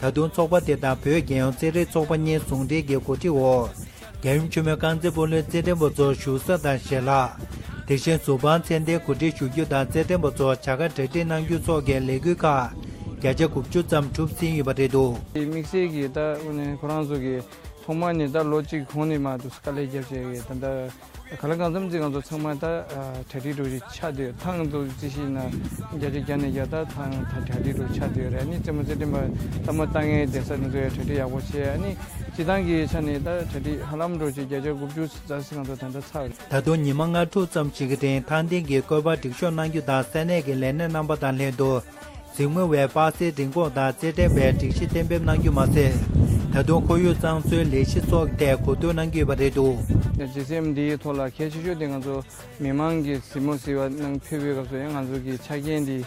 ད་དུང་ཚོགས་པ་དེ་དང་བོད་རྒྱལ་ཡོངས་རྩེད་རིགས་ཚོགས་པ་གཉིས་ཟུང་འབྲེལ་གྱི་གོ་སྒྲིག་འོག་རྒྱལ་ཡུམ་ཆེན་མོའི་རྐང་རྩེད་སྤོ་ལོའི་རྩེད་འགྲན་པ་ཚོར་བཞུགས་ས་དང་ཞལ་ལག་དེ་བཞིན་གཟུགས་པོའི་ཚད་ལྡན་གོ་སྒྲིག་ཞུ་རྒྱུ་དང་རྩེད་འགྲན་པ་ཚོར་བྱ་དགའ་གྲ་སྒྲིག་གནང་རྒྱུ་སོགས་ཀྱི་ལས་འགུལ་ཁག་བརྒྱ་ཆ་དགུ་བཅུ་ཙམ་གྲུབ་ཟིན་ཡོད་པ་རེད་འདུག་དམིགས་བསལ་གྱི་ད་དངོས་གནས་ཁོ་རང་ཚོ་གི་ཐོག་མ་ནས་ད་ལོ་གཅིག་གོང་ནས་མར་འདུག་དཀའ་ལས་བརྒྱབ་བྱས་ཡོད། ད་ལྟ་ག་ལ་གང་འཚམ་ཅིག་ང་ཚོ་ཚང་མ་ད་གྲ་སྒྲིག་འདྲ་ཞིག་ཆགས་བསྡད་ཡོད། ཐང་དུ་རྩིས་ཤིག་ན་བརྒྱ་ཆ་བརྒྱ་ནས་བརྒྱ་ད་ཐང་ད་གྲ་སྒྲིག་འདྲ་ཆགས་བསྡད་ཡོད་རེད། ཨ་ནི་རྩེད་མོ་རྩེད་འགྲན་པ་ལྟད་མོ་ལྟ་མཁན་བསྡད་ས་དེ་ཚོ་ཡང་གྲ་སྒྲིག་ཡག་པོ་བྱས། ཨ་ནི་སྤྱི་བཏང་གི་ཆ་ནས་ད་གྲ་སྒྲིག་ཧ་ལམ་འདྲ་ཞིག་བརྒྱ་ཆ་དགུ་བཅུ་ཙམ་ཞིག་ང་ཚོ་ད་ལྟ་ཚར་རེད། ད་དུང་ཉི་མ་ལྔ་དྲུག་ཙམ་ཞིག་གི་རིང་ཐང་སྟེང་གི་བཀོད་པ་སྒྲིག་ཕྱོགས་གནང་རྒྱུ་དང་ས་གནས་ཀྱི་ལས་སྣེ་རྣམ་པ་དང་ལྷན་དུ། གཟིགས་མོ་བས་པ་སེའི་རིན་གོང་དང་རྩེད་འགྲན་པའི་སྒྲིག་གཞི་གཏན་འབེབས་གནང་རྒྱུ་མ་ཟད། ད་དུང་ཁོར་ཡུག་གཙང་བཟོའི་ལས་གཞི་སོགས་ཐད་གོ་བསྡུར་གནང་གི་ཡོད་པ་རེད་འདུག་ཇི་སི་ཨེམ་འདིའི་ཐོག་ལ་གལ་ཆེ་ཤོས་དེ་ང་ཚོ་མི་མང་གིས་གཟིགས་མོ་གཟིགས་པ་ནང་ཕེབས་པའི་སྐབས་སུ་ཡང་ང་ཚོ་གི་ཆ་རྐྱེན་འདི་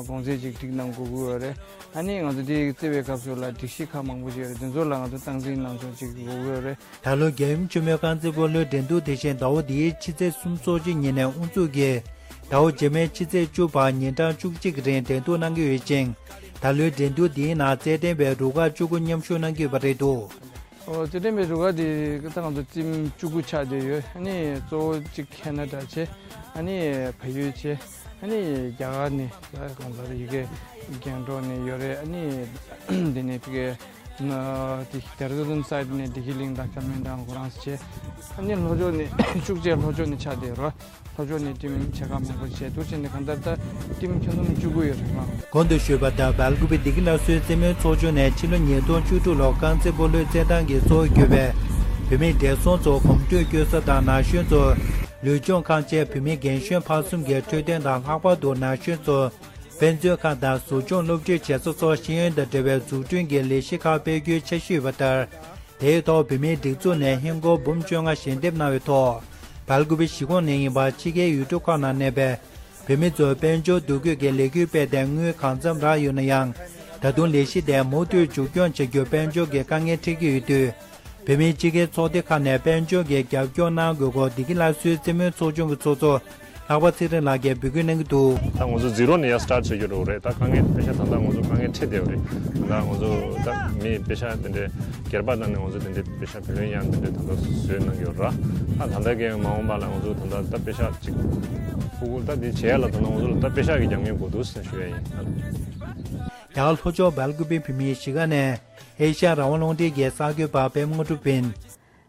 གོང་ཚད་ཅིག་སྒྲིག་གནང་དགོས་ཀྱི་ཡོད་རེད། ཨ་ནི་ང་ཚོ་འདི་རྩེ་བའི་སྐབས་སུ་ལ་སྒྲིག་གཞི་ཁག་མང་པོ་ཞིག་ཡོད་རེད། དེ་ཚོ་ལ་ང་ཚོ་སྟངས་འཛིན་གནང་ཕྱོགས་ཅིག་དགོས་ཀྱི་ཡོད་རེད། ད་ལོ་རྒྱལ་ཡུམ་ཆེན་མོའི་རྐང་རྩེད་སྤོ་ལོའི་འགྲན་བསྡུར་དེ་བཞིན་ཟླ་བ་འདིའི་ཕྱི་ཚེས་སུམ་ཅུ་ཚེས་གཅིག་ཉིན་ནས་དབུ་འཛུགས་ཀྱིས་ཟླ་བ་རྗེས་མའི་ཕྱི་ཚེས་བཅུ་བར་ཉིན་གྲངས་བཅུ་གཅིག་གི་རིང་འགྲན་བསྡུར་གནང་གི་ཡོད་ཅིང་། ད་ལོའི་འགྲན་བསྡུར་འདིའི་ནང་རྩེད་འགྲན་པའི་རུ་ཁག་བཅུ་དགུ་མཉམ་ཞུགས་གནང་གི་ཡོད་པ་རེད་འདུག་ཨོ་རྩེད་འགྲན་པའི་རུ་ཁག་དེ་ད་ང་ཚོ་ཊིམ་བཅུ་དགུ་ཆགས་བསྡད་ཡོད། ཨ་ནི་གཙོ་བོ་གཅིག་ཁེ་ན་ཌ་བྱས། ཨ་ནི་བལ་ཡུལ་བྱས། ཨ་ནི་རྒྱ་གར་ནས་ད་གང་ལྟར་ཡི་གེ་རྒྱང་སྒྲོག་ནས་ཡོད་རེད། ཨ་ནི་འདི་ནས་ཕ་གི་ན་དེ་ཌེ་ར་ཌུན་སའིཌ་ནས་བདེ་སྐྱིད་གླིང་དང་ཀར་མེལ་དང་ཁོ་རང་ཚོ་བྱས། ཨ་ནི་ལྷོ་ཕྱོགས་ནས་ཤུགས་ཆེ་ལྷོ་ཕྱོགས་ནས་ཆགས་བསྡད་རོ། ལྷོ་ཕྱོགས་ནས་ཊིམ་ཆེ་ཁག་མང་པོ་བྱས་འདུག་བྱས་ནས་གང་ལྟར་ད་ཊིམ་ཁྱོན་བསྡོམས་བཅུ་དགུ་ཡོད་རེད་མ། གོང་དུ་ཞུས་པ་ལྟར་སྦེལ་ཀོབ་བདེ་སྐྱིད་སླར་གསོའི་རྩེད་མོའི་ཚོགས་ཆུང་ནས་ཕྱི་ལོ་ཉིས་སྟོང་བཅུ་དྲུག་ལོར་རྐང་རྩེད་སྤོ་ལོའི་རྩེད་ཐང་གི་གཙོ་བོར་གྱུར་པའི་བུད་མེད་བགྲེས་སོང་ཚོ་གོམ་བགྲོད་བསྐྱོད་ས་དང་ན་གཞོན་ཚོར་ལུས་སྦྱོང་ཁང་བཅས་བུད་མེད་རྒན་གཞོན་བར་གསུམ་གྱི་འཕྲོད་བསྟེན་དང་ལྷག་པར་དུ་ན་གཞོན་ཚོར་དཔེ་མཛོད་ཁང་དང་གཟུགས་སྦྱོང་སློབ་ཁྲིད་བྱེད་ས་སོགས་ཤེས་ཡོན་དང་འབྲེལ་བའི་འཛུགས་སྐྲུན་གྱི་ལས་གཞི་ཁག་སྤེལ་རྒྱུའི་འཆར་གཞི་ཡོད་པ་ལྟར། དེའི་ཐོག་བུད་མེད་སྒྲིག་འཛུགས་ནས་ཧིན་སྒོར་འབུམ་བཅོ་ལྔ་ཞལ་འདེབས་གནང་བའི་ཐོག་སྦེལ་ཀོབ་གཞིས་ཁོངས་ནས་ཡིན་པ་ཕྱི་རྒྱལ་ཡུལ་གྲུ་ཁག་ནང་གནས་པའི་བུད་མེད་ཚོར་དཔལ་འབྱོར་འདུ་འགོད་ཀྱི་ལས་འགུལ་སྤེལ་ཏེ་དངུལ་གང་འཚམ་རག་ཡོད་ན་ཡང་། ད་དུང་ལས་གཞི་དེ་མུ་མཐུད་མཇུག་སྐྱོང་བྱ་རྒྱུར་དཔལ་འབྱོར་གྱི་དཀའ་ངལ་འཕྲད་ཀྱི་ཡོད་དུས། བོད་མིའི་སྤྱི་སྒེར་ཚོགས་སྡེ་ཁག་ནས་དཔལ་འབྱོར་གྱི་རྒྱབ་སྐྱོར་གནང་དགོས་སྐོར་བདེ་སྐྱིད་སླར་གསོའི་རྩེད་མོའི་ཚོགས་ཆུང་གི་ཚོགས་གཙོ་ལྷག་པ་ཚེ་རིང་ལགས་ཀྱིས་འབོད་སྐུལ་གནང་གི་འདུག་ད་ང་ཚོ་ཛི་རོ་ནས་ཡར་སི་ཊར་ཊི་བྱེད་རྒྱུ་རེད། ད་དཀའ་ངལ་པེ་ཤ་ད་ལྟ་ང་ཚོ་དཀའ་ངལ་འཕྲད་བསྡད་ཡོད་རེད། ད་ང་ཚོ་ད་མི་པེ་ཤ་དེ་འདྲའི་སྒེར་པ་དང་ནི་ང་ཚོ་དེ་འདྲའི་པེ་ཤ་བུ་ལོན་ཡང་དེ་འདྲའི་ད་ལྟ་བཟོས་གནང་གི་ཡོད་ར། ད་ད་ལྟ་གི་མ་འོངས་པ་ལ་ང་ཚོ་ད་ལྟ་ད་པེ་ཤ་ཅིག་ཕྲུ་གུ་ད་དེ་བྱས་ལ་ད་ལྟ་ང་ཚོ་ལ་ད་པེ་ཤ་གི་རྒྱབ་གཉེར་དགོས་འདུག་ཟེར་ཞུ་ཡ་ཡིན། རྒྱ་གར་ལྷོ་ཕྱོགས་སྦེལ་ཀོབ་བོད་མིའི་གཞིས་ཀ་ནས་ཨེ་ཤ་ཡ་རང་དབང་རླུང་འཕྲིན་གྱི་གསར་འགོད་པ་པད་མ་དངོས་གྲུབ་ཡིན།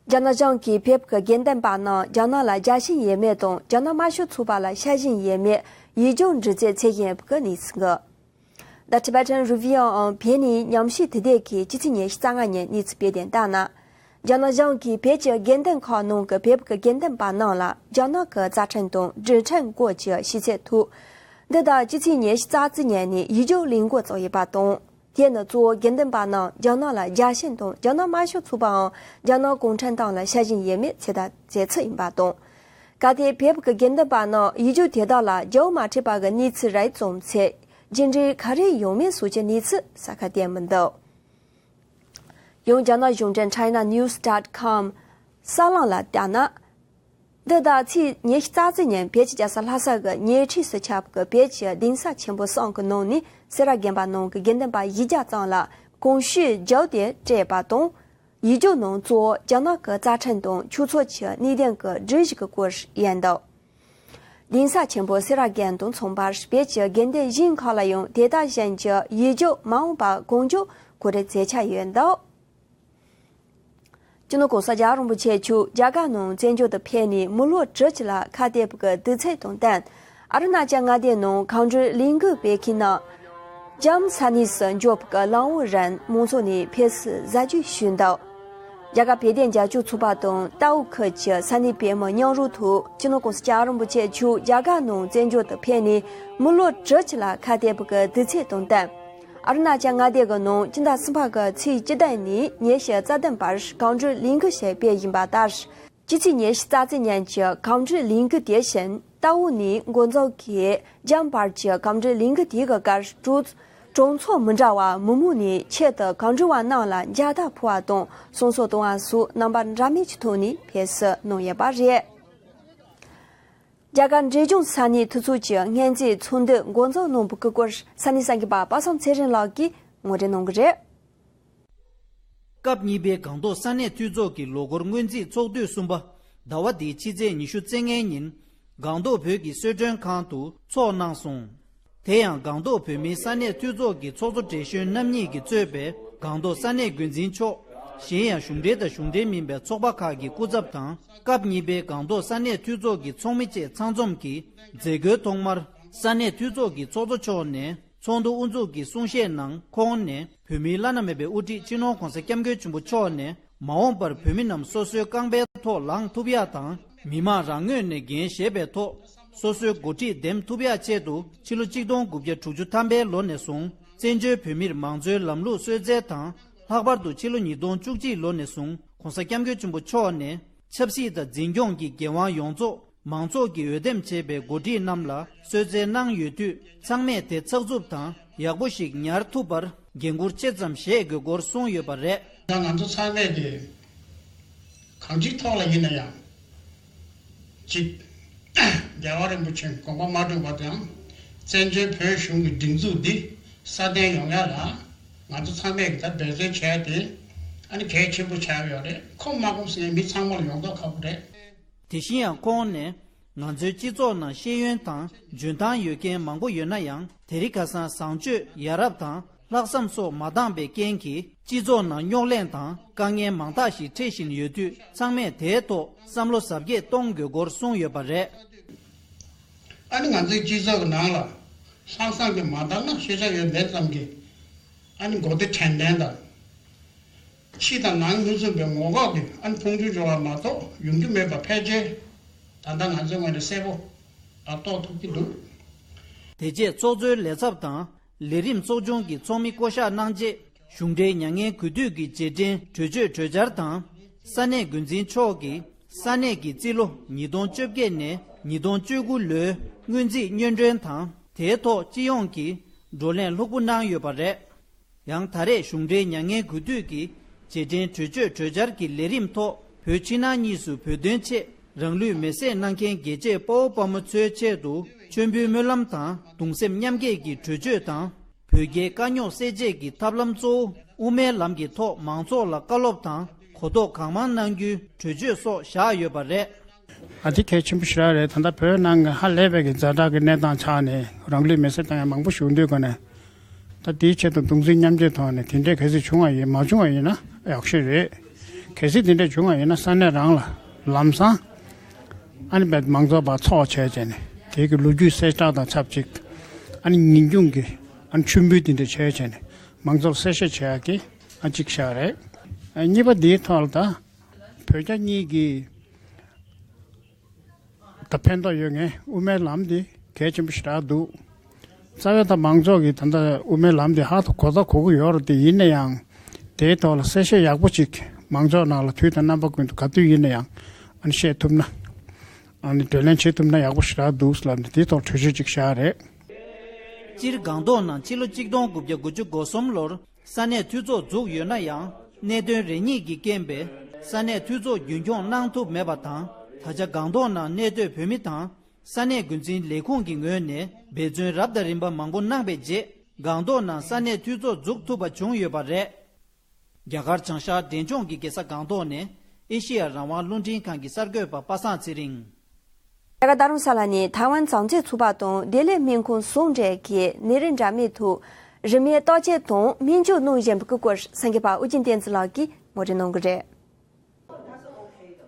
རྒྱ་ནག་གཞུང་གིས་བོད་ཀྱི་དགེ་འདུན་པ་རྣམས་རྒྱ་ནག་ལ་རྒྱལ་ཞེན་ཡོད་མེད་དང་རྒྱ་ནག་དམར་ཤོག་ཚོགས་པ་ལ་ཤ་ཞེན་ཡོད་མེད་ཡིག་སྐྱོར་འདྲི་རྩད་བྱེད་བཞིན་པའི་གནས་ཚུལ། The Tibetan Review འམ་བོད་ནས་ཉམས་ཞིབ་དེབ་ཐེར་གྱིས་ཕྱི་ཚེས་ཉི་ཤུ་རྩ་ལྔ་ཉིན་གནས་ཚུལ་སྤེལ་དོན་ལྟར་ན། རྒྱ་ནག་གཞུང་གིས་བོད་ཀྱི་དགེ་འདུན་ཁག་ནང་གི་བོད་ཀྱི་དགེ་འདུན་པ་རྣམས་ལ་རྒྱ་ནག་གི་རྩ་ཁྲིམས་དང་སྒྲིག་ཁྲིམས་སྐོར་གྱི་ཤེས་ཚད་ཐོབ། འདི་དག་ཕྱི་ཚེས་ཉི་ཤུ་རྩ་གཅིག་ཉིན་ནས་ཡིག་སྐྱོར་ལས་འགུལ་བཙུགས་ཡོད་པ་དང་། དེ་ནི་གཙོ་བོ་དགེ་འདུན་པ་རྣམས་རྒྱ་ནག་ལ་རྒྱལ་ཞེན་དང་རྒྱ་ནག་དམར་ཤོག་ཚོགས་པའམ་རྒྱ་ནག་གུང་ཁྲན་ཏང་ལ་ཤ་ཞེན་ཡོད་མེད་ཚོད་ལྟ་མཛད་ཚུལ་ཡིན་པ་དང་། གལ་ཏེ་བོད་ཀྱི་དགེ་འདུན་པ་རྣམས་ཡིག་སྐྱོར་དེ་དག་ལ་རྒྱལ་བ་མ་ཁྲིད་པ་གི་གནས་ཚུལ་རེད་བཙུགས་ཚེ་རྒྱུ་འབྲས་ག་རེ་ཡོང་མིན་སོགས་ཀྱི་གནས་ཚུལ་གསལ་ཁ་བསྟན་མི་འདུག་ཡང་རྒྱ་ནག་གཞུང་འབྲེལ་China News dot com གསར་ལམ་ལ་བལྟས་ན། འདི་དག་ཚེས་ཉི་ཤུ་རྩ་གཅིག་ཉིན་བོད་ཀྱི་རྒྱལ་ས་ལྷ་ས་གི་ཉེ་འཁྲིས་སུ་ཁྱབ་ཀྱི་བོད་ཀྱི་གདན་ས་ཆེན་པོ་གསུམ་གྱི་ནང་ནས་སེ་ར་དགོན་པ་ནང་གི་དགེ་འདུན་པ་བཞི་བརྒྱ་ཙམ་ལ་གོང་ཞུས་རྒྱབ་དེ་སྤྲད་པ་དང་། ཡིག་སྐྱོར་ནང་གཙོ་བོ་རྒྱ་ནག་གི་རྩ་ཁྲིམས་དང་ཆོས་ཕྱོགས་ཀྱི་གནད་དོན་གྱི་སྒྲིག་གཞི་གི་སྐོར་ཡིན་འདུག་གདན་ས་ཆེན་པོ་སེ་ར་དགོན་དང་མཚུངས་པར་བོད་ཀྱི་དགེ་འདུན་གཞན་ཁག་ལ་ཡང་དེ་དག་བཞིན་གྱི་ཡིག་སྐྱོར་མ་འོངས་པར་གང་མགྱོགས་གོ་སྒྲིག་མཛད་འཆར་ཡོད་འདུག་སྤྱི་ནོར་༸གོང་ས་༸རྒྱལ་བ་རིན་པོ་ཆེ་མཆོག་རྒྱ་གར་ནང་བཙན་བྱོལ་དུ་ཕེབས་ནས་མི་ལོ་དྲུག་ཅུ་ལ་ཁ་གཏད་པའི་དུས་ཚོད་དང་བསྟུན། ཨ་རུ་ན་ཅལ་མངའ་སྡེའི་ནང་གང་འགྲུལ་ལས་འགུལ་སྤེལ་མཁན་རྣམས་ལྕམ་ས་གནས་སུ་འབྱོར་བའི་ལམ་འོག་རིང་མང་ཚོགས་ནས་ཕེབས་བསུ་གཟབ་རྒྱས་ཞུས་འདུག་རྒྱ་གར་བོད་དོན་རྒྱབ་སྐྱོར་ཚོགས་པ་དང་རྟའུ་ཁུལ་གྱི་ས་གནས་བོད་མི་མཉམ་རུབ་ཐོག་སྤྱི་ནོར་༸གོང་ས་༸སྐྱབས་མགོན་རིན་པོ་ཆེ་མཆོག་རྒྱ་གར་ནང་བཙན་བྱོལ་དུ་ཕེབས་ནས་མི་ལོ་དྲུག་ཅུ་ལ་ཁ་གཏད་པའི་དུས་ཚོད་དང་བསྟུན། ཨ་རུ་ན་ཅལ་མངའ་སྡེ་གི་ནང་སྤྱི་ཟླ་གསུམ་པ་གི་ཚེས་བཅུ་བདུན་ནས་ཉི་ཤུ་རྩ་བདུན་བར་གང་འགྲུལ་ལས་འགུལ་ཞིག་སྤེལ་བཞིན་པ་ལྟར། སྤྱི་ཚེས་ཉི་ཤུ་རྩ་གཅིག་ཉིན་གྱི་གང་འགྲུལ་ལས་འགུལ་དེ་བཞིན་རྟའུ་ནས་མགོ་འཛོམས་ཀྱི་རྒྱང་བར་གྱི་གང་འགྲུལ་ལས་འགུལ་དེ་གི་སྐབས་གྲོང་གྲོང་ཚོ་མི་འདྲ་བ་མི་མང་ནས་ཆེད་དུ་གང་འགྲུལ་བ་རྣམས་ལ་མཇལ་དར་ཕུལ་བ་དང་གསུང་སོགས་གཏོང་བ་སོགས་རྣམ་པ་འདྲ་མིན་གྱི་ཐོག་ནས་ཕེབས་བསུ་གནང་ཡོད་པ་རེད། རྒྱ་གར་འབྲས་ལྗོངས་ས་གནས་འཐུས་ཚོགས་ཀྱི་སྔོན་རྩིས་ཚོགས་འདུ་འགོ་འཛུགས་གནང་བའི་སྐོར་ས་གནས་གསར་འགོད་པ་པ་སངས་ཚེ་རིང་ལགས་ཀྱིས་ངོ་སྤྲོད་གནང་གི་རེད། སྐབས་གཉིས་པའི་སྒང་ཏོག་ས་གནས་འཐུས་ཚོགས་ཀྱི་ལོ་འཁོར་སྔོན་རྩིས་ཚོགས་དུས་གསུམ་པ་ཟླ་བ་འདིའི་ཕྱི་ཚེས་ཉི་ཤུ་རྩ་ལྔའི་ཉིན་སྒང་ཏོག་བོད་ཀྱི་གསོལ་མགྲོན་ཁང་དུ་ཚོགས་གནང་སོང་། དེ་ཡང་སྒང་ཏོག་བོད་མིའི་ས་གནས་འཐུས་ཚོགས་ཀྱི་ཚོགས་གཙོ་བགྲེས་གཞོན་རྣམ་གཉིས་ཀྱིས་གཙོས་པའི་སྒང་ཏོག་ས་གནས་འགོ་འཛིན་མཆོག་གཞན་ཡང་གཞུང་འབྲེལ་དང་གཞུང་འབྲེལ་མིན་པའི་ཚོགས་པ་ཁག་གི་སྐུ་ཚབ་དང་སྐབས་གཉིས་པའི་སྒང་ཏོག་ས་གནས་འཐུས་ཚོགས་ཀྱི་ཚོགས་མི་བཅས་ཚང་འཛོམས་ཀྱིས་མཛད་སྒོའི་ཐོག་མར་ས་གནས་འཐུས་ཚོགས་ཀྱི་ཚོགས་གཙོ་མཆོག་ནས་ཚོགས་འདུ་དབུ་འཛུགས་ཀྱི་གསུང་བཤད་ནང་ཁོང་ནས་བོད་མིའི་བླ་ན་མེད་པའི་དབུ་ཁྲིད་སྤྱི་ནོར་༸གོང་ས་༸སྐྱབས་མགོན་ཆེན་པོ་མཆོག་ནས་མ་འོངས་པར་བོད་མི་རྣམས་སོ་སོའི་རྐང་པའི་ཐོག་ལངས་ཐུབ་ཡག་དང་མི་དམངས་རང་ངོས་ནས་འགན་བཞེས་པའི་ཐོག་ སོ་སོའི་འགོ་ཁྲིད་འདེམས་ཐུབ་ཡག་ཆེད་དུ་ཕྱི་ལོ་གཅིག་སྟོང་དགུ་བརྒྱ་དྲུག་ཅུ་ཐམ་པའི་ལོ་ནས་བཟུང་བཙན་བྱོལ་བོད་མིར་མང་གཙོའི་ལམ་ལུགས་གསོལ་སྩལ་དང་། ལྷག་པར་དུ་ཕྱི་ལོ་ཉིས་སྟོང་བཅུ་གཅིག་ལོ་ནས་བཟུང་༸གོང་ས་༸སྐྱབས་མགོན་ཆེན་པོ་མཆོག་ནས་ཆབ་སྲིད་དང་འཛིན་སྐྱོང་གི་འགན་དབང་ཡོངས་རྫོགས་མང་ཚོགས་ཀྱིས་འོས་འདེམས་བྱས་པའི་འགོ་ཁྲིད་རྣམས་ལ་གསོལ་སྩལ་གནང་ཡོད་དུས། ཚང་མས་དེ་ཚགས་ཚུད་དང་ཡག་པོ་ཞིག་ཉར་ཐུབ་པར་འགན་འཁུར་ཅི་ཙམ་བཞེས་དགོས་སྐོར་གསུངས་ཡོད་པ་རེད། ད་ང་ཚོ་ཚང་མས་ཀྱི་གང་ཅིའི་ཐོག་ལ་ཡིན་ན་ཡང་། གཅིག་རྒྱལ་བ་རིན་པོ་ཆེ་དགོངས་པ་མ་གྲུབ་བར་དུ་ཡང་བཙན་བྱོལ་བོད་གཞུང་གི་སྒྲིག་འཛུགས་འདི་སྲ་བརྟན་ཡོང་ཡ་ལ་ང་ཚོ་ཚང་མས་ཀྱི་ད་འབད་བརྩོན་བྱས་ཏེ་ཨ་ནི་གལ་ཆེན་པོ་ཆགས་ཡོད་རེད། ཁོམ་མ་ཁོམ་ཟེར་མཁན་མི་ཚང་མ་ལ་ཡོང་མདོག་ཁ་པོ་རེད། དེ་བཞིན་ཡང་ཁོང་ནས་ང་ཚོའི་སྤྱི་ཚོགས་ནང་ཤེས་ཡོན་དང་འཇོན་ཐང་ཡོད་མཁན་མང་པོ་ཡོད་ན་ཡང་། དེ་རིང་ཁ་སང་བཟང་སྤྱོད་ཡ་རབས་དང་ལྷག་བསམ་སོགས་མ་འདང་པའི་རྐྱེན་གྱིས་སྤྱི་ཚོགས་ནང་རྙོག་གླེང་དང་དཀའ་ངལ་མང་དག་ཞིག་འཕྲད་བཞིན་ཡོད་དུས། ཚང་མས་དེའི་ཐོག་བསམ་བློ་གཟབ་རྒྱས་གཏོང་དགོས་སྐོར་གསུངས་ཡོད་པ་རེད། ཨ་ནི་ང་ཚོའི་སྤྱི་ཚོགས་ཀྱི་ནང་ལ་ལྷག་བསམ་གྱིས་མ་འདང་ན་ཤེས་བྱ་ཡོད་མེད་ཙམ་གྱིས་ཨ་ནི་མགོ་བདེ་དྲན་རྟེན་དང་། ཕྱི་དང་ནང་མི་མཚུངས་པའི་ངོ་ལྐོག་གི་ཨ་ནི་ཕུང་འགྱུར་འབྱུང་བ་མ་གཏོགས་ཡོང་རྒྱུ་མེད་པ་ཕལ་ཆེར་ད་ལྟ་ང་ཚོའི་ངོས་ནས་གསལ་པོ་ལ་རྟོགས་ཐུབ་ཀྱི་འདུག་དེ་རྗེས་ཚོགས་གཙོའི་ལས་ཚབ་དང་ལས་རིམ་ཚོགས་ཆུང་གི་ཚོགས་མི་བསྐོ་གཞག་གནང་རྗེས། གཞུང་འབྲེལ་མྱ་ངན་གུས་འདུད་ཀྱི་རྗེས་དྲན་གྲོས་ཆོད་གྲོས་འཆར་དང་། ས་གནས་འགོ་འཛིན་མཆོག་གིས་ས་གནས་ཀྱི་རྩིས་ལོ་ཉིས་སྟོང་བཅོ་བརྒྱད་ནས་ཉིས་སྟོང་བཅུ་དགུ་ལོའི་སྔོན་རྩིས་སྙན་སྒྲོན་དང་། དེའི་ཐོག་སྤྱི་ཡོངས་ཀྱི་བགྲོ་གླེང་ལྷུག་པོ་གནང་ཡོད་པ་རེད། ཡང་ད་རེས་གཞུང་འབྲེལ་མྱ་ངན་གུས་འདུད་ཀྱི་རྗེས་དྲན་གྲོས་ཆོད་གྲོས་འཆར་གྱི་ལས་རིམ་ཐོག་བོད་ཕྱི་ནང་གཉིས་སུ་བོད་དོན་ཆེད་རང་ལུས་མེར་སྲེག་གནང་མཁན་རྒྱལ་གཅེས་དཔའ་བོ་དཔའ་མོ་ཚོའི་ཆེད་དུ་མཆོད་འབུལ་སྨོན་ལམ་དང་གདུང་སེམས་མཉམ་སྐྱེད་ཀྱི་གྲོས་ཆོད་དང་། བོད་རྒྱའི་དཀའ་རྙོག་སེལ་ཆེད་ཀྱི་ཐབས་ལམ་གཙོ་བོ་དབུ་མའི་ལམ་གྱི་ཐོག་མང་ཚོགས་ལ་བཀའ་སློབ་དང་གོ་རྟོགས་གང་མང་གནང་རྒྱུའི་གྲོས་ཆོད་སོགས་བཞག་ཡོད་པ་རེད། ཨ་དེ་གལ་ཆེན་པོ་ཞེ་དྲག་རེད། ད་ལྟ་བོད་ནང་གི་ཧ་ལས་པའི་གི་ཛ་དྲག་གི་གནས་སྟངས་ཆགས་ནས་རང་ལུས་མེར་སྲེག་བཏང་ཡ་མང་པོ་ཞིག་འདུག་ག་ནས། ད་དེའི་ཆེད་དུ་གདུང་སེམས་མཉམ་སྐྱེད་ཐོག་ནས་དེ་འདྲའི་གལ་སྲིད་བྱུང་བ་ཡིན་མ་བྱུང་བ་ཡིན་ན་ཡག་ཤོས་རེད། གལ་སྲིད་དེ་འདྲ་བྱུང་བ་ཡིན་ན་ས་གནས་རང་ལ་ལམ་སང་ཨ་ནི་བས་མང་ཚོགས་པ་ཚོགས་བྱས་བྱས་ནས་དེའི་གི་ལོ་རྒྱུས་གསལ་བསྒྲགས་དང་ཆབས་ཅིག་ཨ་ནི་ཉིན་རྒྱུན་གྱི་ཨ་ནི་མཆོད་འབུལ་དེ་འདྲ་བྱས་བྱས་ནས་མང་ཚོགས་གསལ་བཤད་བྱེད་ཡག་གི་ཨ་གཅིག་བཞག་རེད། ཨ་གཉིས་པ་འདིའི་ཐོག་ལ་ད་བོད་རྒྱ་གཉིས་ཀྱི་ད་ཕན་ཐོགས་ཡོད་མཁན་དབུ་མའི་ལམ་འདི་གལ་ཆེན་པོ་ཞེ་དྲག་འདུག་རྩ་བའི་ད་མང་ཚོགས་ཀྱིས་ད་ལྟ་དབུ་མའི་ལམ་འདི་ཧ་ད་གོ་ད་གོ་གི་ཡོད་རེད་དེ། ཡིན་ན་ཡང་དེའི་ཐོག་ལ་གསལ་བཤད་ཡག་པོ་ཅིག་མང་ཚོགས་ནང་ལ་དུས་དང་རྣམ་པ་ཀུན་ཏུ་ག་དུས་ཡིན་ན་ཡང་ཨ་ནི་བཤད་ཐུབ་ན། ཨ་ནི་བགྲོ་གླེང་བྱེད་ཐུབ་ན་ཡག་པོ་ཞེ་དྲག་འདུག་ལབ་ནས་དེའི་ཐོག་གྲོས་ཆོད་ཅིག་བཞག་རེད། སྤྱིར་སྒང་ཏོག་ནང་ཕྱི་ལོ་གཅིག་སྟོང་དགུ་བརྒྱ་དགུ་བཅུ་གོ་གསུམ་ལོར་ས་གནས་འཐུས་ཚོགས་འཛུགས་ཡོད་ན་ཡང་། གནད་དོན་རེ་གཉིས་ཀྱི་རྐྱེན་པས་ས་གནས་འཐུས་ཚོགས་རྒྱུན་འཁྱོངས་གནང་ཐུབ་མེད་པ་དང་། ད་ཆ་སྒང་ཏོག་ནང་གནས་སྡོད་བོད་མི་དང་ས་གནས་འགོ་འཛིན་ལས་ཁུངས་ཀྱི་ངོས་ནས་འབད་བརྩོན་རབ་དང་རིམ་པ་མང་པོ་གནང་བའི་རྗེས། སྒང་ཏོག་ནང་ས་གནས་འཐུས་ཚོགས་འཛུགས་ཐུབ་པ་བྱུང་ཡོད་པ་རེད། རྒྱ་གར་བྱང་ཤར་འབྲས་ལྗོངས་ཀྱི་རྒྱལ་ས་སྒང་ཏོག་ནས་ཨེ་ཤེ་ཡ་རང་དབང་རླུང་འཕྲིན་ཁང་གི་གསར་འགོད་པ་པ་སངས་ཚེ་རིང་། རྒྱ་གར་རྡ་རམ་ས་ལ་ནས་ཐའེ་ཝན་བྱང་རྩེ་ཚོགས་པ་དང་བདེ་ལེགས་སྨན་ཁང་ཟུང་འབྲེལ་གྱིས་ནད་རིགས་འདྲ་མིན་ཐོག་རིན་མེད་བརྟག་དཔྱད་དང་སྨན་བཅོས་གནང་བཞིན་པའི་སྐོར་གསར་འགོད་པ་ཨུ་རྒྱན་བསྟན་འཛིན་ལགས་ཀྱིས་ངོ་སྤྲོད་གནང་གི་རེད།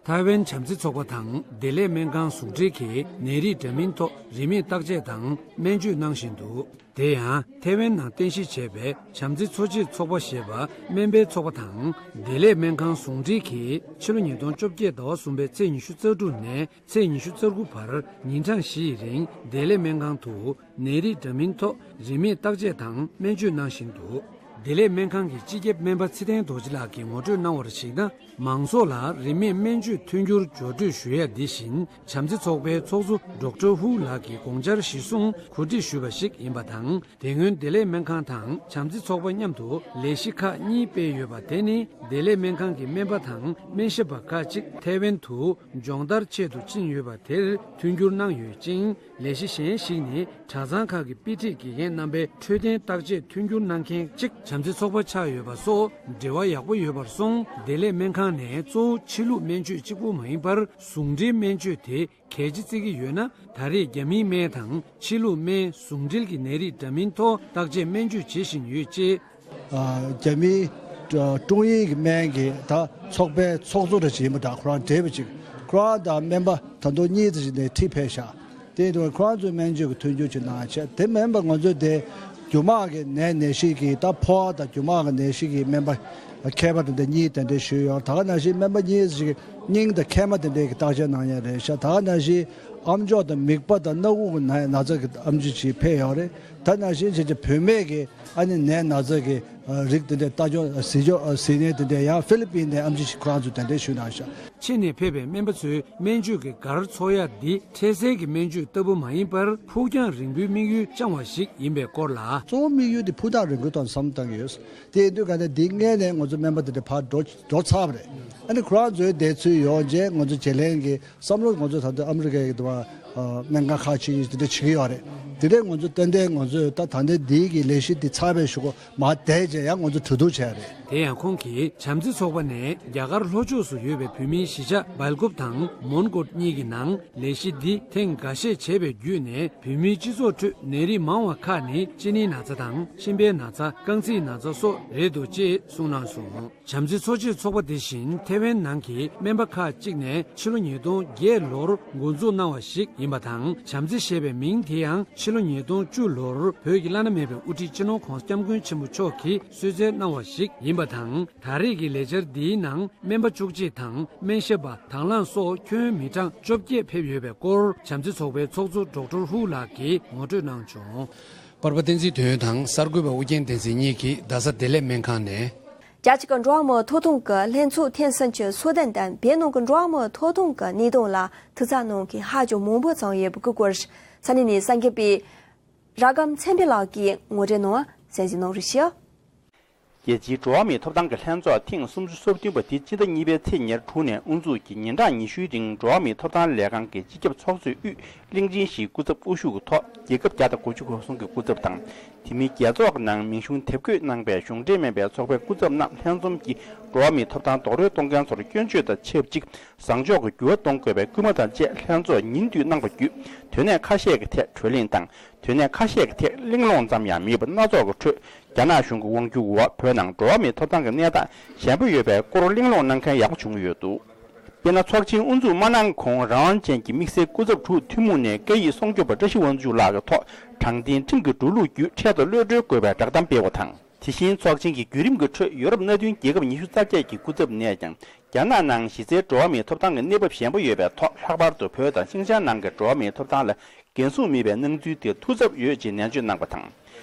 ཐའེ་ཝན་བྱམས་བརྩེ་ཚོགས་པ་དང་བདེ་ལེགས་སྨན་ཁང་ཟུང་འབྲེལ་གྱིས་ནད་རིགས་འདྲ་མིན་ཐོག་རིན་མེད་བརྟག་དཔྱད་དང་སྨན་བཅོས་གནང་བཞིན་འདུག་དེ་ཡང་ཐའེ་ཝན་ནང་རྟེན་གཞི་བྱས་པའི་བྱམས་བརྩེ་འཚོ་བྱེད་ཚོགས་པ་ཞེས་པ་སྨན་པའི་ཚོགས་པ་དང་བདེ་ལེགས་སྨན་ཁང་ཟུང་འབྲེལ་གྱིས་ཕྱི་ལོ་ཉིས་སྟོང་བཅོ་བརྒྱད་ཟླ་བ་གསུམ་པའི་ཚེས་ཉི་ཤུ་རྩ་དྲུག་ནས་ཚེས་ཉི་ཤུ་རྩ་དགུ་བར་ཉིན་གྲངས་བཞི་ཡི་རིང་བདེ་ལེགས་སྨན་ཁང་དུ་ནད་རིགས་འདྲ་མིན་ཐོག་རིན་མེད་བརྟག་དཔྱད་དང་སྨན་བཅོས་གནང་བཞིན་འདུག་བདེ་ལེགས་སྨན་ཁང་གི་སྤྱི་ཁྱབ་སྨན་པ་ཚེ་བརྟན་རྡོ་རྗེ་ལགས་ཀྱིས་ངོ་སྤྲོད་གནང་བར་གཞིགས་ན། མང་ཚོགས་ལ་རིན་མེད་སྨན་བཅོས་མཐུན་འགྱུར་སྦྱོར་སྤྲོད་ཞུ་ཡ་འདི་བཞིན་བྱམས་བརྩེ་ཚོགས་པའི་ཚོགས་གཙོ་ཌོག་ཊར་ཧུ་ལགས་ཀྱིས་དགོངས་འཆར་གཞིར་བཟུང་གོ་སྒྲིག་ཞུས་པ་ཞིག་ཡིན་པ་དང་། དེ་སྔོན་བདེ་ལེགས་སྨན་ཁང་དང་བྱམས་བརྩེ་ཚོགས་པ་མཉམ་དུ་ལས་གཞི་ཁག་གཉིས་སྤེལ་ཡོད་པ་དེ་ནི་བདེ་ལེགས་སྨན་ཁང་གི་སྨན་པ་དང་སྨན་ཞབས་པ་ཁག་ཅིག་ཐའེ་ཝན་དུ་སྦྱོང་བརྡར་ཆེད་དུ་ཕྱིན་ཡོད་པ་དེར་མཐུན་འགྱུར་གནང་ཡོད་ཅིང་། ལས་གཞི་གཞན་ཞིག་ནི་གྲྭ་ཚང་ཁག་གི་དཔེ་ཁྲིད་དགེ་རྒན་རྣམ་པའི་འཕྲོད་བསྟེན་བརྟག་དཔྱད་མཐུན་འགྱུར་གནང་མཁན་གཅིག་བྱམས་བརྩེ་ཚོགས་པ་ཆགས་ཡོད་པ་སོགས་འབྲེལ་བ་ཡག་པོ་ཡོད་པར་སོང་། བདེ་ལེགས་སྨན་ཁང་ནས་གཙོ་བོ་ཕྱི་ལུགས་སྨན་བཅོས་གཅིག་པུ་མ་ཡིན་པར་ཟུང་འབྲེལ་སྨན་བཅོས་དེ་གལ་ཆེ་བརྩི་གི་ཡོད་ན། ད་རེས་རྒྱ་མིའི་སྨན་དང་ཕྱི་ལུགས་སྨན་ཟུང་འབྲེལ་གྱི་ནད་རིགས་འདྲ་མིན་ཐོག་བརྟག་དཔྱད་སྨན་བཅོས་བྱེད་བཞིན་ཡོད་ཅེས། ཨ། རྒྱ་མིའི་ཀྲུང་དབྱིན་གྱི་སྨན་གྱི་ད་ཚོགས་པའི་ཚོགས་གཙོ་རེ་ཞིག་ཡིན་པ་འདྲ། ཁོ་རང་བགྲེས་པོ་ཅིག་ཁོ་རང་དང་སྨན་པ་ད་དུང་གཉིས་ཙམ་ཞིག་ནས་ཁྲིད་ཕེབས་ཤག་དེ་ཡིན་དུས་ཁོ་རང་ཚོའི་སྨན་བཅོས་ཀྱི་མཐུན་འགྱུར་ཅིག་གནང་བྱས། དེ་མིན་པ་ང་ཚོས་དེ་ རྒྱུ་མ་གི་ནད་ནད་གཞི་གི་ད་ཕོ་བ་དང་རྒྱུ་མ་གི་ནད་གཞི་གི་སྨན་པ་མཁས་པ་དེ་འདྲ་གཉིས་དེ་འདྲ་ཞུས་ཡོད། ད་ག་ནང་བཞིན་སྨན་པ་གཉིས་ཤིག་སྙིང་དང་མཁལ་མ་དེ་འདྲ་གི་བརྟག་དཔྱད་གནང་ཡ་རེད་ཤག་ད་ག་ནང་བཞིན་ཨམ་ཅོག་དང་མིད་པ་དང་སྣ་ཁུག་གི་ན་ན་ཚ་གི་ཨེམ་ཆི་ཅིག་ཕེབས་ཡོད་རེད། ད་ག་ནང་བཞིན་བྱས་བྱས་བུད་མེད་ཀྱི་ཨ་ནི་ནད་ན་ཚ་གི་ཨ་རིགས་དེ་འདྲ་ལྟ་སྐྱོང་ཨ་གཟིགས་སྐྱོང་ཨ་གཟིགས་ནས་དེ་འདྲ་ཡང་ཧྥི་ལི་པིན་ནས་ཨེམ་ཆི་ཅིག་ཁོ་རང་ཚོས་དེ་འདྲ་ཞུས་གནང་ཤག་ཕྱི་ནས་ཕེབས་པའི་སྨན་པ་ཚོས་སྨན་བཅོས་ཀྱི་སྒར་འཚོགས་ཡ་འདི་འཕྲལ་སེལ་གྱི་སྨན་བཅོས་ལྟ་བུ་མ་ཡིན་པར་ཕུགས་རྒྱང་རིང་པོའི་དམིགས་ཡུལ་བཅངས་བ་ཞིག་ཡིན་པའི་སྐོར་ལ། གཙོ་བོ་དམིགས་ཡུལ་དེ་ཕུགས་ཐག་རིང་པོའི་ཐོག་བསམ་བློ་བཏང་གི་ཡོད། དེ་ཡིན་དུས་ག་ནས་འདི་སྔས་ནས་ང་ཚོ་སྨན་པ་དེ་འདྲ་ཕར་འགྲོ་འགྲོ་ཚར་བ་རེད། ཨ་ནི་ཁོ་རང་ཚོའི་བསྡད་ཚུལ་ཡོང་རྗེས་ང་ཚོ་བརྗེ་ལེན་གྱི་བསམ་བློ་ང་ཚོ་ད་ལྟ་ཨ་མི་རི་ཀའི་གི་དུ་བ་སྨན་ཁང་ཁག་ཅིག་དེ་འདྲ་བྱེད་ཀྱི་ཡོད་རེད། དེ་འདྲས་ང་ཚོ་ཏན་ཏན་ང་ཚོས་ད་ད་ལྟའི་འདི་གི་ལས་གཞི་འདི་ཚར་བའི་གཞུག་གུ་མར་བསྡད་རྗེས་ཡང་ང་ཚོ་གྲོས་བསྡུར་བྱས་རེད། དེ་ཡང་ཁོང་གིས་བྱམས་བརྩེ་ཚོགས་པ་ནས་རྒྱ་གར་ལྷོ་ཕྱོགས་སུ་ཡོད་པའི་བོད་མིའི་གཞིས་ཆགས་སྦེལ་ཀོབ་དང་མོན་གྷོ་གཉིས་ཀྱི་ནང་ལས་གཞི་འདི་ཐེངས་འགའ་ཤས་བྱས་པའི་བརྒྱུད་ནས་བོད་མིའི་སྤྱི་ཚོགས་ཁྲོད་ནད་རིགས་མང་བ་ཁག་ནི་གཅིན་སྙིའི་ན་ཚ་དང་མཆིན་པའི་ན་ཚ། རྐང་ཚིགས་ན་ཚ་སོགས་རེད་འདུག་ཅེས་གསུངས་གནང་སོང་། བྱམས་བརྩེ་འཚོ་བྱེད་ཚོགས་པ་དེ་བཞིན་ཐེ་ཝན་ནང་གི་སྨན་པ་ཁག་ཅིག་ནས་ཕྱི་ལོ་ཉིས་སྟོང་བརྒྱད་ལོར་འགོ་འཛུགས་གནང་བ་ཞིག་ཡིན་པ་དང་། བྱམས་བརྩེ་ཞེས་པའི་མིང་དེ་ཡང་ཕྱི་ལོ་ཉིས་སྟོང་བཅུ་ལོར་བོད་ཀྱི་བླ་ན་མེད་པའི་དབུ་ཁྲིད་སྤྱི་ནོར་༧གོང་ས་༧སྐྱབས་མགོན་ཆེན་པོ་མཆོག་གིས་གསོལ་སྩལ་གནང་བ་ཞིག་ཡིན་པ་དང་། ད་རེས་ཀྱི་ལས་འཆར་འདིའི་ནང་སྨན་པ་བཅུ་གཅིག་དང་སྨན་ཞབས་པ་དང་བླངས་སོགས་ཁྱོན་མི་གྲངས་བཅོ་བརྒྱད་ཕེབས་ཡོད་པའི་སྐོར་བྱམས་བརྩེ་ཚོགས་པའི་ཚོགས་གཙོ་ཌོག་ཊར་ཧུ་ལགས་ཀྱིས་ངོ་སྤྲོད་གནང་བྱུང་། པར་པ་བསྟན་འཛིན་དོན་དང་གསར་འགོད་པ་ཨུ་རྒྱན་བསྟན་འཛིན་གཉིས་ཀྱིས་རྡ་ས་བདེ་ལེགས་སྨན་ཁང་ནས། རྒྱ་ཆེ་གི་འགྲོ་བ་མིའི་ཐོབ་ཐང་གི་ལྷན་ཚོགས་ཐེངས་སུམ་ཅུ་སོ་བདུན་དང་བོད་ནང་གི་འགྲོ་བ་མིའི་ཐོབ་ཐང་གི་གནས་སྟངས་ལ་དུས་ཚོད་ནང་གི་ཧ་ཅང་མང་པོ་ཚང་ཡོད་པའི་སྐོར་ས་གནས་ནས་གསར་འགོད་པ་ར་སྒམ་ཚེ་འཕེལ་ལགས་ཀྱིས་ངོ་སྤྲོད་གནང་བ་གསན་གཟིགས་གནང་རོགས་ཞུ། རྒྱལ་སྤྱིའི་འགྲོ་བ་མིའི་ཐོབ་ཐང་གི་ལྷན་ཚོགས་ཐེངས་སུམ་ཅུ་སོ་བདུན་པ་དེ་སྤྱི་ཟླ་གཉིས་པའི་ཚེས་ཉེར་དྲུག་ནས་དབུ་འཛུགས་ཀྱིས་ཉིན་གྲངས་ཉི་ཤུའི་རིང་འགྲོ་བ་མིའི་ཐོབ་ཐང་ལས་ཁང་གི་སྤྱི་ཁྱབ་ཚོགས་གཙོས་དབུས་གླིང་ཆེན་བཞིའི་སྐུ་ཚབ་དབུ་བཞུགས་ཀྱི་ཐོག་རྒྱལ་ཁབ་བརྒྱ་དང་དགུ་བཅུ་གོ་གསུམ་གྱི་སྐུ་ཚབ་དང་། དེ་མིན་རྒྱལ་ཚོགས་ཀྱི་ནང་མིང་གཞུང་དེབ་འགོད་གནང་པའི་གཞུང་འབྲེལ་མིན་པའི་ཚོགས་པའི་སྐུ་ཚབ་རྣམས་ལྷན་འཛོམས་ཀྱིས་འགྲོ་བ་མིའི་ཐོབ་ཐང་རྡོག་རོལ་གཏོང་མཁན་ཚོར་སྐྱོན་བརྗོད་དང་ཆབས་ཅིག་བཟང་ཕྱོགས་ཀྱི་འགྱུར་བ་གཏོང་དགོས་པའི་སྐུལ་མ་དང་བཅས་ལྷན་ཚོགས་ཉིན་བསྡུས་གནང་བ་བརྒྱུད། དོན་གནད་ཁ་ཤས་ཀྱི་ཐད་གྲོས་གླེང་དང་། དོན་གནད་ཁ་ཤས་ཀྱི་ཐད་གླེང་སློང་ཙམ་ཡང་མེད་པ་སྣ་ཚོགས་ཀྱི་ཁྲོད། རྒྱ་ནག་གཞུང་གི་དབང་སྒྱུར་འོག་བོད་ནང་འགྲོ་བ་མིའི་ཐོབ་ཐང་གི་གནས་སྟངས་ཞན་པོ་ཡོད་པའི་སྐོར་གླེང་སློང་གནང་མཁན་ཡག་པོ་བྱུང་ཡོད་འདུག་དཔེར་ན། ཚོགས་ཆེན་དབུ་འཛུགས་མ་གནང་གོང་རང་དབང་ཅན་གྱི་དམིགས་བསལ་སྐུ་ཚབ་དྲུག་ཐུན་མོང་ནས་སྐད་ཡིག་སྲུང་སྐྱོབ་པ་བཀྲ་ཤིས་དབང་ཕྱུག་ལགས་ཀྱི་ཐོག་དྲང་བདེན་ཁྲིམས་ཀྱི་འགྲོ་ལུགས་བརྒྱུད་འཕྲལ་དུ་གློད་གྲོལ་དགོས་པའི་བསྒྲགས་གཏམ་སྤེལ་བ་དང་། དེ་བཞིན་ཚོགས་ཆེན་གྱི་བརྒྱུད་རིམ་གྱི་ཁྲོད་ཡོ་རོབ་མནའ་མཐུན་རྒྱལ་ཁབ་ཉི་ཤུ་རྩ་བརྒྱད་ཀྱི་སྐུ་ཚབ་ནས་ཀྱང་རྒྱ་ནག་ནང་གཞི་རྩའི་འགྲོ་བ་མིའི་ཐོབ་ཐང་གི་གནས་བབ་ཞན་པོ་ཡོད་པའི་ཐོག་ལྷག་པར་དུ་བོད་དང་ཤིན་ཅང་ནང་གི་འགྲོ་བ་མིའི་ཐོབ་ཐང་ལ་འགན་སྲུང་མེད་པའི་སྣང་ཚུལ་དེར་ཐུགས་འཚབ་ཡོད་ཅེས་ནན་བརྗོད་གནང་བ་དང་།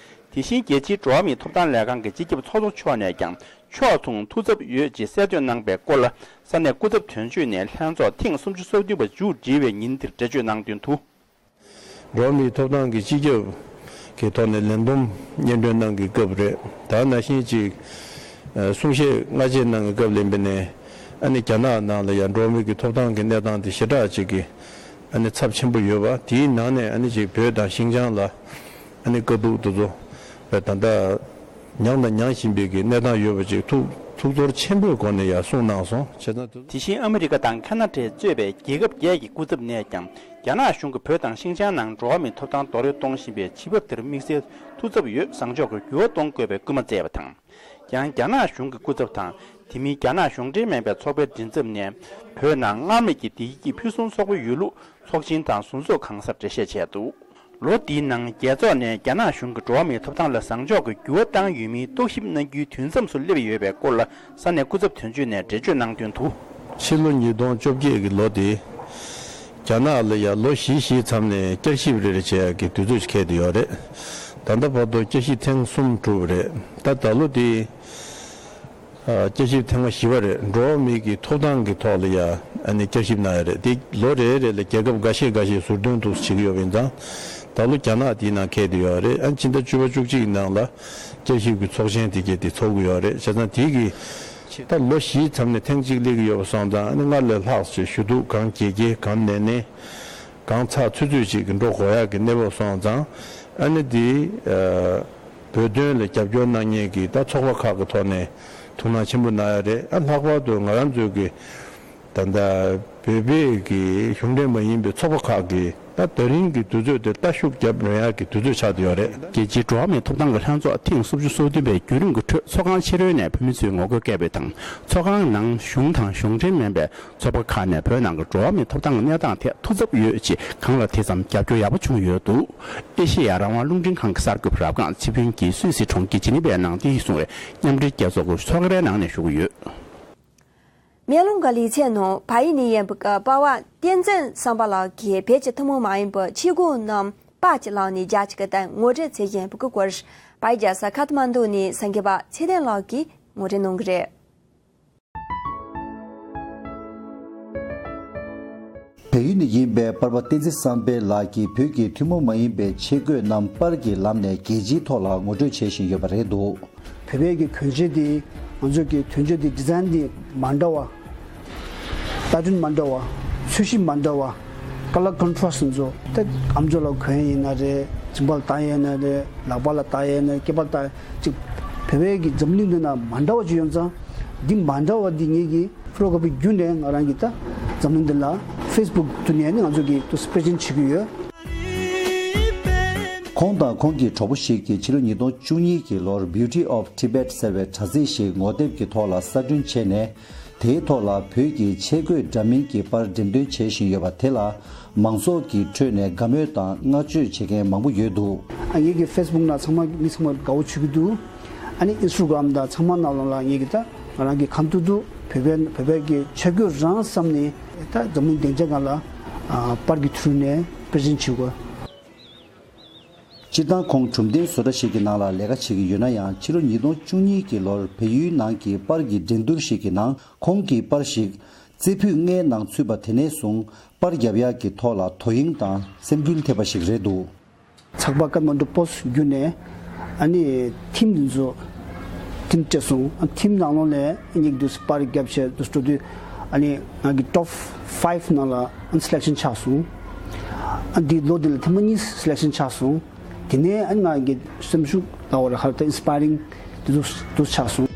དེ་བཞིན་རྒྱལ་སྤྱིའི་འགྲོ་བ་མིའི་ཐོབ་ཐང་ལས་ཁང་གི་སྤྱི་ཁྱབ་ཚོགས་གཙོ་མཆོག་ནས་ཀྱང་ཕྱོགས་མཚུངས་ཐུགས་འཚབ་ཡོད་ཅེས་གསལ་འདོན་གནང་པའི་སྐོར་ལ། ས་གནས་སྐུ་ཚབ་དོན་གཅོད་ནས་ལྷན་ཚོགས་ཐེངས་སུམ་ཅུ་སོ་བདུན་པ་མཇུག་སྒྲིལ་བའི་ཉིན་དེར་འགྲེལ་བརྗོད་གནང་དོན་དུ། འགྲོ་བ་མིའི་ཐོབ་ཐང་གི་སྤྱི་ཁྱབ་ཀྱི་ཐོག་ནས་ལས་བསྡོམས་སྙན་སྒྲོན་གནང་གི་སྐབས་རེད། ད་ནང་བཞིན་ཅིག་གསུང་བཤད་སྔ་རྗེས་གནང་གི་སྐབས་ལ་ཡིན་པ་ནས། ཨ་ནི་རྒྱ་ནག་ནང་ལ་ཡང་འགྲོ་བ་མི་གི་ཐོབ་ཐང་གི་གནས་སྟངས་དེ་ཞེ་དྲག་ཅིག་གི་ཨ་ནི་ཚབས་ཆེན་པོ་ཡོད་པ། དེའི་ནང་ནས་ཨ་ནི་ཅིག་བོད་དང་ཤིན་ཅང་ལ་ཨ་ནི་དཀའ་སྡུག་དེ་ཚོ་བས་ད་ལྟ་མྱངས་དང་མྱང་བཞིན་པའི་གི་གནས་སྟངས་ཡོད་པ་ཅིག་ཐུགས་ཐུགས་ཚོར་ཆེན་པོའི་སྒོ་ནས་ཡང་གསུངས་གནང་སོང་། བྱས་ཙང་དེ་ཚོ། དེ་བཞིན་ཨ་མི་རི་ཀ་དང་ཁ་ན་ཌས་གཙོས་པའི་རྒྱལ་ཁབ་བརྒྱད་ཀྱི་སྐུ་ཚབ་ནས་ཀྱང་། རྒྱ་ནག་གཞུང་གིས་བོད་དང་ཤིན་ཅང་ནང་འགྲོ་བ་མིའི་ཐོབ་ཐང་རྡོག་རོལ་གཏོང་བཞིན་པའི་བྱེད་བབ་དེར་དམིགས་བསལ་ཐུགས་འཚབ་ཡོད། བཟང་ཕྱོགས་ཀྱི་འགྱུར་བ་གཏོང་དགོས་པའི་སྐུལ་མ་བསྩལ་བ་དང་། ཡང་རྒྱ་ནག་གཞུང་གི་སྐུ་ཚབ་དང་། དེ་མིན་རྒྱ་ནག་གཞུང་འབྲེལ་མིན་པའི་ཚོགས་པའི་མགྲིན་ཚབ་ནས། བོད་ནང་སྔར་མེད་ཀྱི་བདེ་སྐྱིད་ཕུན་སུམ་ཚོགས་པོ་ཡོད་ལུགས་ཚོགས་ཆེན་དང་ཟུར་འཛུགས་གང་སར་འགྲེལ་བཤད་བྱས་འདུག་ལོ་འདིའི་ནང་རྒྱལ་ཚོགས་ནས་རྒྱ་ནག་གཞུང་གིས་འགྲོ་བ་མིའི་ཐོབ་ཐང་ལ་བཟང་ཕྱོགས་ཀྱི་འགྱུར་བ་བཏང་ཡོད་མིན་རྟོག་ཞིབ་གནང་རྒྱུའི་དུས་མཚམས་སུ་སླེབས་ཡོད་པའི་སྐོར་ལ། ས་གནས་སྐུ་ཚབ་དོན་གཅོད་ནས་འགྲེལ་བརྗོད་གནང་དོན་དུ། ཕྱི་ལོ་ཉིས་སྟོང་བཅོ་བརྒྱད་ཀྱི་ལོ་དེ། རྒྱ་ནག་ལ་ཡང་ལོ་བཞི་བཞིའི་མཚམས་ནས་བསྐྱར་ཞིབ་རེ་རེ་བྱེད་ཡག་གི་དུས་ཚོད་ཅིག་འཁེལ་བསྡད་ཡོད་རེད། ད་ལྟ་བར་དུ་བསྐྱར་ཞིབ་ཐེངས་གསུམ་གྲུབ་པ་རེད། ད་ད་ལོ་དེ། ཨ། བསྐྱར་ཞིབ་ཐེངས་མ་བཞི་པ་རེད། འགྲོ་བ་མི་གི་ཐོབ་ཐང་གི་ཐོག་ལ་ཡང་ཨ་ནི་བསྐྱར་ཞིབ་གནང་ཡ་རེད། དེ་ལོ་རེ་རེ་ལ་རྒྱལ་ཁབ་འགའ་ཤས་འགའ་ཤས་ཟུར་འདོན་འདུག་བྱེད་ཀྱི་ཡོད་པ་ཡིན་ཙང་། ད་ལོ་རྒྱ་ནག་དེའི་ནང་འཁེལ་བསྡད་ཡོད་རེད། ཨ། ཕྱི་ཟླ་བཅུ་པ་བཅུ་གཅིག་གི་ནང་ལ་བསྐྱར་ཞིབ་ཀྱི་ཚོགས་ཆེན་དེ་གས་དེ་ཚོགས་ཀྱི་ཡོད་རེད། བྱས་ཙང་དེ་གི་ད་ལོ་བཞིའི་མཚམས་ནས་ཐེངས་གཅིག་སླེབས་ཀྱི་ཡོད་པ་སོང་ཙང་། ཨ་ནི་སྔར་ལས་ལྷག་ཅིག་ཞུ་གཏུག་གང་རྒྱས་རྒྱས་གང་ནན་ནན། གང་ཚགས་ཚུད་ཚུད་ཅིག་གི་འགྲོ་དགོས་ཡག་གི་གནས་བབ་སོང་ཙང་། ཨ་ནི་དེ། ཨ། བོད་དོན་ལ་རྒྱབ་སྐྱོར་གནང་མཁན་གྱི་ད་ཚོགས་པ་ཁག་གི་ཐོག་ནས་ཐུགས་སྣང་ཆེན་པོ་གནང་ཡ་རེད། ཨ། ལྷག་པར་དུ་ང་རང་ཚོའི་གི་ད་ལྟ་བོད་པའི་གི་གཞུང་འབྲེལ་མ་ཡིན་པའི་ཚོགས་པ་ཁག་གི་ ད་ད་རིང་གི་དུས་ཚོད་དེ་ད་ཤུགས་རྒྱབ་མེད་ཡག་གི་དུས་ཚོད་ཆགས་བསྡད་ཡོད་རེད། རྒྱལ་སྤྱིའི་འགྲོ་བ་མིའི་ཐོབ་ཐང་གི་ལྷན་ཚོགས་ཐེངས་སུམ་ཅུ་སོ་བདུན་པའི་བརྒྱུད་རིམ་གྱི་ཁྲོད་ཚོགས་ཁང་ཕྱི་རོལ་ནས་བོད་མི་ཚོས་ངོ་རྒོལ་བསྐྱལ་བའི་དང་། ཚོགས་ཁང་ནང་གཞུང་དང་གཞུང་འབྲེལ་མིན་པའི་ཚོགས་པ་ཁག་ནས་བོད་ནང་གི་འགྲོ་བ་མིའི་ཐོབ་ཐང་གི་གནས་སྟངས་ཐད་ཐུགས་འཚབ་ཡོད་ཅེས་གང་ལ་དེ་ཙམ་རྒྱབ་སྐྱོར་ཡག་པོ་བྱུང་ཡོད་འདུག་ཨེ་ཤེ་ཡ་རང་དབང་རླུང་འཕྲིན་ཁང་གི་གསར་འགོད་པ་རབ་སྒང་ཚེ་ཕུན་གྱིས་སུད་སི་གྲོང་ཁྱེར་ཇི་ནི་ཝའི་ནང་དེ་ཡིས་གསུངས་པའི་མཉམ་འབྲེལ་རྒྱལ་ཚོགས་ཀྱི་ཚོགས་རའི་ནང་ནས་ཞུ་གི་ཡོད། མེ་ལོང་གི་ལེ་ཚན་ནང་བལ་ཡུལ་ནས་ཡིན་པའི་པར་བ་བསྟན་འཛིན་བསམ་འཕེལ་ལགས་ཀྱིས་བོད་ཀྱི་ཐུན་མོང་མ་ཡིན་པའི་ཆས་གོས་རྣམས་པར་གྱིས་བླངས་ནས་རྒྱལ་སྤྱི་གི་སྟེང་ངོ་སྤྲོད་བྱེད་བཞིན་པའི་སྐོར། བལ་ཡུལ་རྒྱལ་ས་ཁ་ཐ་མན་ཌུ་ནས་གསར་འགོད་པ་ཚེ་བརྟན་ལགས་ཀྱིས་ངོ་སྤྲོད་གནང་གི་རེད། བལ་ཡུལ་ནས་ཡིན་པའི་པར་པ་བསྟན་འཛིན་བསམ་འཕེལ་ལགས་ཀྱིས་བོད་ཀྱི་ཐུན་མོང་མ་ཡིན་པའི་ཆས་གོས་རྣམས་པར་གྱི་ལམ་ནས་རྒྱལ་སྤྱིའི་ཐོག་ལ་ངོ་སྤྲོད་བྱེད་བཞིན་ཡོད་པ་རེད་འདུག་བོད་པའི་གི་གྱོན་ཆས་དེ་ང་ཚོ་གི་གྱོན་ཆས་དེ་ཌི་ཛའིན་དེ་མ་འདྲ་བ། པེ་ཊན་མ་འདྲ་བ། ཚོས་གཞི་མ་འདྲ་བ། ཀ་ལར་ཀོན་ཊ་རཱ་སི་ཚོ་ད་ཨམ་ཅོག་ལ་གྱོན་ཡིན་ན་རེད། མཇིང་པ་ལ་བཏགས་ཡིན་ན་རེད། ལག་པ་ལ་བཏགས་ཡིན་ན་རེད། སྐེད་པ་ལ་བཏགས་ཅིག་བོད་པའི་གི་འཛམ་གླིང་འདི་ན་མ་འདྲ་བ་ཅིག་ཡོད་ཙང་། འདི་མ་འདྲ་བ་འདི་ངེད་ཀྱི་ཕོ་ཊོ་གྷ་ར་ཕི་བརྒྱུད་ནས་ང་རང་གི་ད་འཛམ་གླིང་འདི་ལ་ཕེ་སི་བུག་དུ་ནས་ནི་ང་ཚོ་གི་ཏུ་པེ་རི་ཛེན་བྱེད་ཀྱི་ཡོད། ཁོང་དང་ཁོང་གི་གྲོགས་པོ་ཞིག་གིས་ཕྱི་ལོ་ཉིས་སྟོང་བཅུ་གཉིས་ཀྱི་ལོར་Beauty of Tibet ཟེར་བའི་དྲ་ཚིགས་ཤིག་ངོ་དེབ་ཀྱི་ཐོག་ལ་གསར་སྐྲུན་བྱས་ནས། དེའི་ཐོག་ལ་བོད་ཀྱི་ཆས་གོས་འདྲ་མིན་གྱི་པར་འགྲེམས་སྟོན་བྱེད་བཞིན་ཡོད་པ་དེ་ལ་མང་ཚོགས་ཀྱི་ཁྲོད་ནས་དགའ་མོས་དང་བསྔགས་བརྗོད་བྱེད་མཁན་མང་པོ་ཡོད་འདུག་ཨ་ངེད་ཀྱི་ཕེ་སི་བུག་ནང་ཚང་མ་མི་ཚང་མ་དགའ་བོ་བྱེད་ཀྱི་འདུག་ཨ་ནི་ཨིན་སི་ཊ་གྷ་རམ་དང་ཚང་མ་ནང་ལོགས་ལ་ངེད་ཀྱི་ད་ང་རང་གི་ཁམས་ཏུ་འདུག་བོད་པའི་བོད་པའི་གི་ཆས་གོས་རང་བསམ་ནས་ད་འཛམ་གླིང་སྡིངས་ཆ་སྒང་ལ་ཨ་པར་གྱི་ཐོག་ནས་པེ་རི་ཛེན་བྱེད་དགོས། སྤྱིར་བཏང་ཁོང་གྲུབ་མཐའི་བཟོ་གྲྭ་ཞིག་གི་ནང་ལ་ལས་ཀ་བྱེད་ཀྱི་ཡོད་ན་ཡང་། ཕྱི་ལོ་ཉིས་སྟོང་བཅུ་གཉིས་ཀྱི་ལོར་བལ་ཡུལ་ནང་གི་པར་གྱི་འགྲན་བསྡུར་ཞིག་གི་ནང་ཁོང་གི་པར་ཞིག་རྩེ་ཕུད་ལྔའི་ནང་ཚུད་པ་དེ་ནས་བཟུང་པར་རྒྱབ་ཡག་གི་ཐོག་ལ་དོ་དབྱིངས་དང་སེམས་འགུལ་ཐེབས་པ་ཞིག་རེད་འདུག་ཚགས་པར་ཀ་ཐ་མན་ཌུ་པོ་སི་ཊི་བརྒྱུད་ནས་ཨ་ནི་ཐིམ་འདི་ཚོ་ཐིམ་སྤྲད་སོང་། ཨ་ཐིམ་ནང་ལོགས་ནས་ངེད་ཀྱི་པར་རྒྱབ་བྱས་འདུག་སྤྲོ་དུས་ཨ་ནི་ང་གི་ཊོབ་ཕའིབ་ནང་ལ་ཨ་སི་ལེག་ཤན་ཆགས་སོང་། ཨ་འདི་ལོ་འདི་ལ་ཐེངས་མ་གཉིས་སི་ལེག་ཤན་ཆགས་སོང་། དེ་ནས་ཨ་ནི་ང་གི་སེམས་ཤུགས་ལ་འོ་ར་ཧར་ད་ཨིན་སི་པ་ཡ་རིང་དེ་ཚོ་དུ་ཆགས་སོང་།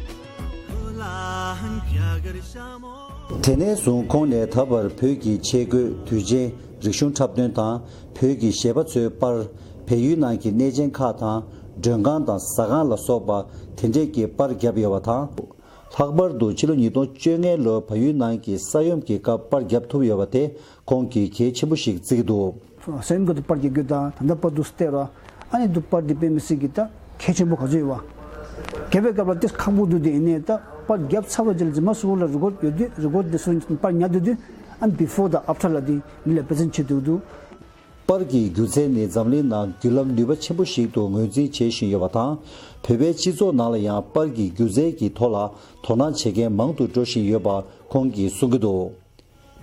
དེ་ནས་བཟུང་ཁོང་ནས་ད་བར་བོད་ཀྱི་ཆས་གོས། དུས་ཆེན། རིག་གཞུང་འཁྲབ་སྟོན་དང་། བོད་ཀྱི་གཞས་པ་ཚོའི་པར། བལ་ཡུལ་ནང་གི་གནས་ཆེན་ཁག་དང་། མགྲོན་ཁང་དང་ཟ་ཁང་ལ་སོགས་པ་དེ་འདྲས་ཀྱི་པར་བརྒྱབ་ཡོད་པ་དང་། ལྷག་པར་དུ་ཕྱི་ལོ་ཉིས་སྟོང་བཅོ་ལྔ་ལོར་བལ་ཡུལ་ནང་གི་ས་ཡོམ་གྱི་སྐབས་པར་བརྒྱབ་ཐུབ་ཡོད་པ་དེ་ཁོང་གིས་གལ་ཆེན་པོ་ཞིག་བརྩི་གི་འདུག་ས་ཡོམ་སྐབས་དུ་པར་རྒྱག་རྒྱུ་དང་ད་ལྟ་བར་དུ་བལྟས་ར། ཨ་ནི་དུ་པར་འདི་དཔེ་མི་སྲིད་ཀྱི་ད་གལ་ཆེན་པོ་ག་ཚོད་ཡོད་བ། རྒྱབ་པའི་སྐབས་ལ་ཏིས་ཁག་པོ་འདུག་དེ་ཡིན་ནའི་ད་པར་རྒྱབ་ཚར་བ་རྗེས་ལ་རྫུན་མ་སུ་བོ་ལ་རི་ཀོཌ་ཡོད་དུས་རི་ཀོཌ་དེ་སུ་པར་ཉར་དུས་དུས་ཨ་ནི་བི་ཕོར་དང་ཨབ་ཊར་ལ་དེ་མི་ལ་པེ་རེ་ཛེན་བྱེད་འདུག་འདུག་པར་གྱི་སྒྱུ་རྩལ་ནི་འཛམ་གླིང་ནང་བརྒྱུད་ལམ་ནུས་པ་ཆེན་པོ་ཞིག་ཏུ་ངོས་འཛིན་བྱེད་བཞིན་ཡོད་པ་དང་། བོད་པའི་སྤྱི་ཚོགས་ནང་ལ་ཡང་པར་གྱི་སྒྱུ་རྩལ་གྱི་ཐོག་ལ་དོ་སྣང་བྱེད་མཁན་མང་དུ་འགྲོ་བཞིན་ཡོད་པ་ཁོང་གིས་གསུང་གི་འདུག་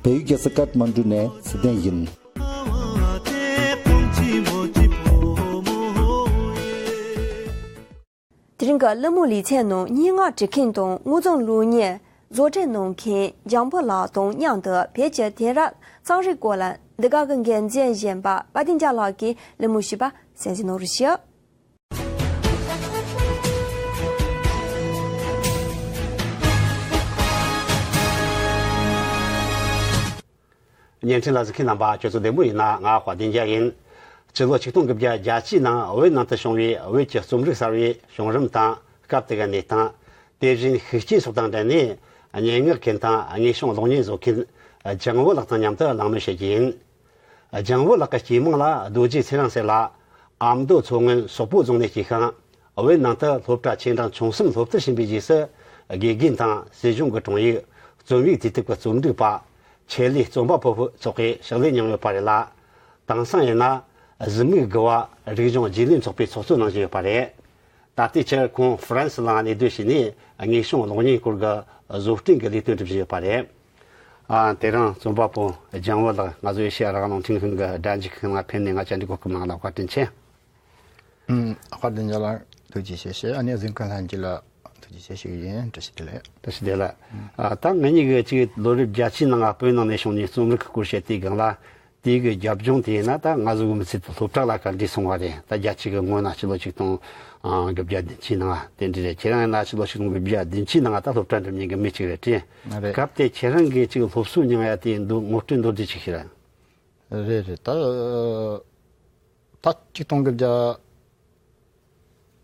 བལ་ཡུལ་རྒྱལ་ས་ཀཏ་མན་ཌུ་ནས་ཚེ་བརྟན་ཡིན། དེ་རིང་གི་གླེང་མོལ་ལེ་ཚན་ནང་སྙན་ངག་འབྲི་མཁན་དང་དངོས་རྫོང་ལུགས་གཉེར་བཟོ་གྲྭའི་ནང་མཁན་འཇམ་བྷོ་ལགས་དང་མཉམ་དུ་བོད་ཀྱི་དེང་རབས་རྩོམ་རིག་སྐོར་ལ་འདི་ག་གི་འགན་འཛིན་གཞོན་པ་དཔལ་ལྡན་རྒྱལ་ལགས་ཀྱིས་གླེང་མོལ་ཞུས་པ་གསན་གཟིགས་གནང་རོགས་ཞུ། བརྙན་འཕྲིན་ལ་གཟིགས་མཁན་རྣམ་པ་ཁྱོད་ཚོ་བདེ་མོ་ཡིན་ན། ང་དཔལ་ལྡན་རྒྱལ་ཡིན། སྤྱི་ལོ་ཆིག་སྟོང་དགུ་བརྒྱ་བརྒྱད་ཅུའི་ནང་བོད་ནང་དུ་བྱུང་བའི་བོད་ཀྱི་རྩོམ་རིག་གསར་བའི་བྱུང་རིམ་དང་སྐབས་དེ་གི་གནས་སྟངས། དེ་བཞིན་ཤུགས་རྐྱེན་སོགས་དང་འབྲེལ་ནས་སྙན་ངག་མཁན་དང་དངོས་བྱུང་གློག་བརྙན་བཟོ་མཁན་ལྗང་བུ་ལགས་དང་མཉམ་དུ་གླེང་མོལ་བྱེད་རྒྱུ་ཡིན། ལྗང་བུ་ལགས་ཀྱི་སྐྱེས་མིང་ལ་རྡོ་རྗེ་ཚེ་རིང་ཟེར་ལ། ཨ་མདོ་མཚོ་སྔོན་སོག་པོ་རྫོང་ནས་སྐྱེས་ཤིང་། བོད་ནང་དུ་སློབ་གྲྭ་ཆེ་འབྲིང་ཆུང་གསུམ་སློབ་མཐར་ཕྱིན་པའི་རྗེས་སུ། དགེ་རྒན་དང་སྲིད་གཞུང་གི་དྲུང་ཡིག་རྩོམ་ཡིག་དུས་དེབ་ཀྱི་རྩོམ་སྒྲིག་པ། ཆེད་ལས་རྩོམ་པ་པོ་ཚོགས་པའི་ཕྱག་ལས་གནང་ཡོད་པ་རེད་ལ། དེང་སང་ཡིན་ན་གཟི་མིག་དགུ་བ་རིག་གཞུང་རྗེས་ལུས་ཚོགས་པའི་ཚོགས་གཙོ་གནང་བཞིན་ཡོད་པ་རེད། ད་ལྟའི་ཆར་ཁོང་ཧྥ་རན་སི་ལ་གནས་སྡོད་བྱས་ནས་དངོས་བྱུང་གློག་བརྙན་སྐོར་གྱི་བཟོ་སྐྲུན་གྱི་ལས་དོན་སྒྲུབ་བཞིན་ཡོད་པ་རེད། ཨ། དེ་རིང་རྩོམ་པ་པོ་ལྗང་བུ་ལགས་ང་ཚོ་ཨེ་ཤེ་ཡ་རང་དབང་རླུང་འཕྲིན་ཁང་གི་སྒྲ་འཇུག་ཁང་ལ་ཕེབས་ནས་ང་བཅར་འདྲི་གོ་སྐབས་གནང་ལ་བཀའ་དྲིན་ཆེ། ཨུམ། དཔལ་ལྡན་རྒྱལ་ལགས་ཐུགས་རྗེ་ཆེ་ཞུ། ཨ་ནི་གཟིགས་མཁན་ལྷན་རྒྱས་ལ་ཐུགས་རྗེ་ཆེ་ཞུ་གི་ཡིན། བཀྲ་ཤིས་བདེ་ལེགས། བཀྲ་ཤིས་བདེ་ལེགས། ཨ། ད་ངེད་གཉིས་ཀྱིས་ཅིག་ལོ་རབས་བརྒྱད་ཅུའི་ནང་བོད་ནང་ནས་བྱུང་ནས་རྩོམ་རིག་གི་སྐོར་བཤད་དུས་སྒང་ལ། དེའི་གི་རྒྱབ་ལྗོངས་དེ་ཡིན་ན། ད་ང་ཚོ་གི་མི་ཚེ་དེ་སློབ་གྲྭ་ལ་ག་འདྲས་སོང་བ་རེད། ད་རྒྱལ་སྤྱི་གི་ངོས་ན་ཕྱི་ལོ་ཆིག་སྟོང་དགུ་བརྒྱ་བདུན་ཅུའི་ནང་དེ་འདྲ་རེད། ཁྱེད་རང་ཡིན་ན་ཕྱི་ལོ་ཆིག་སྟོང་དགུ་བརྒྱ་བདུན་ཅུའི་ནང་ད་སློབ་གྲྭ་འགྲིམ་མཁན་གི་མི་གཅིག་རེད་དྲན། རེད། སྐབས་དེ་ཁྱེད་རང་གིས་ཅིག་སློབ་གསོ་མྱངས་ཡ་དེ་འདུག་ངོ་སྤྲོད་མདོར་བསྡུས་ཅིག་ཞུ་ར། རེད་རེད། ད་ད་གཅིག་སྟོང་དགུ་བརྒྱ་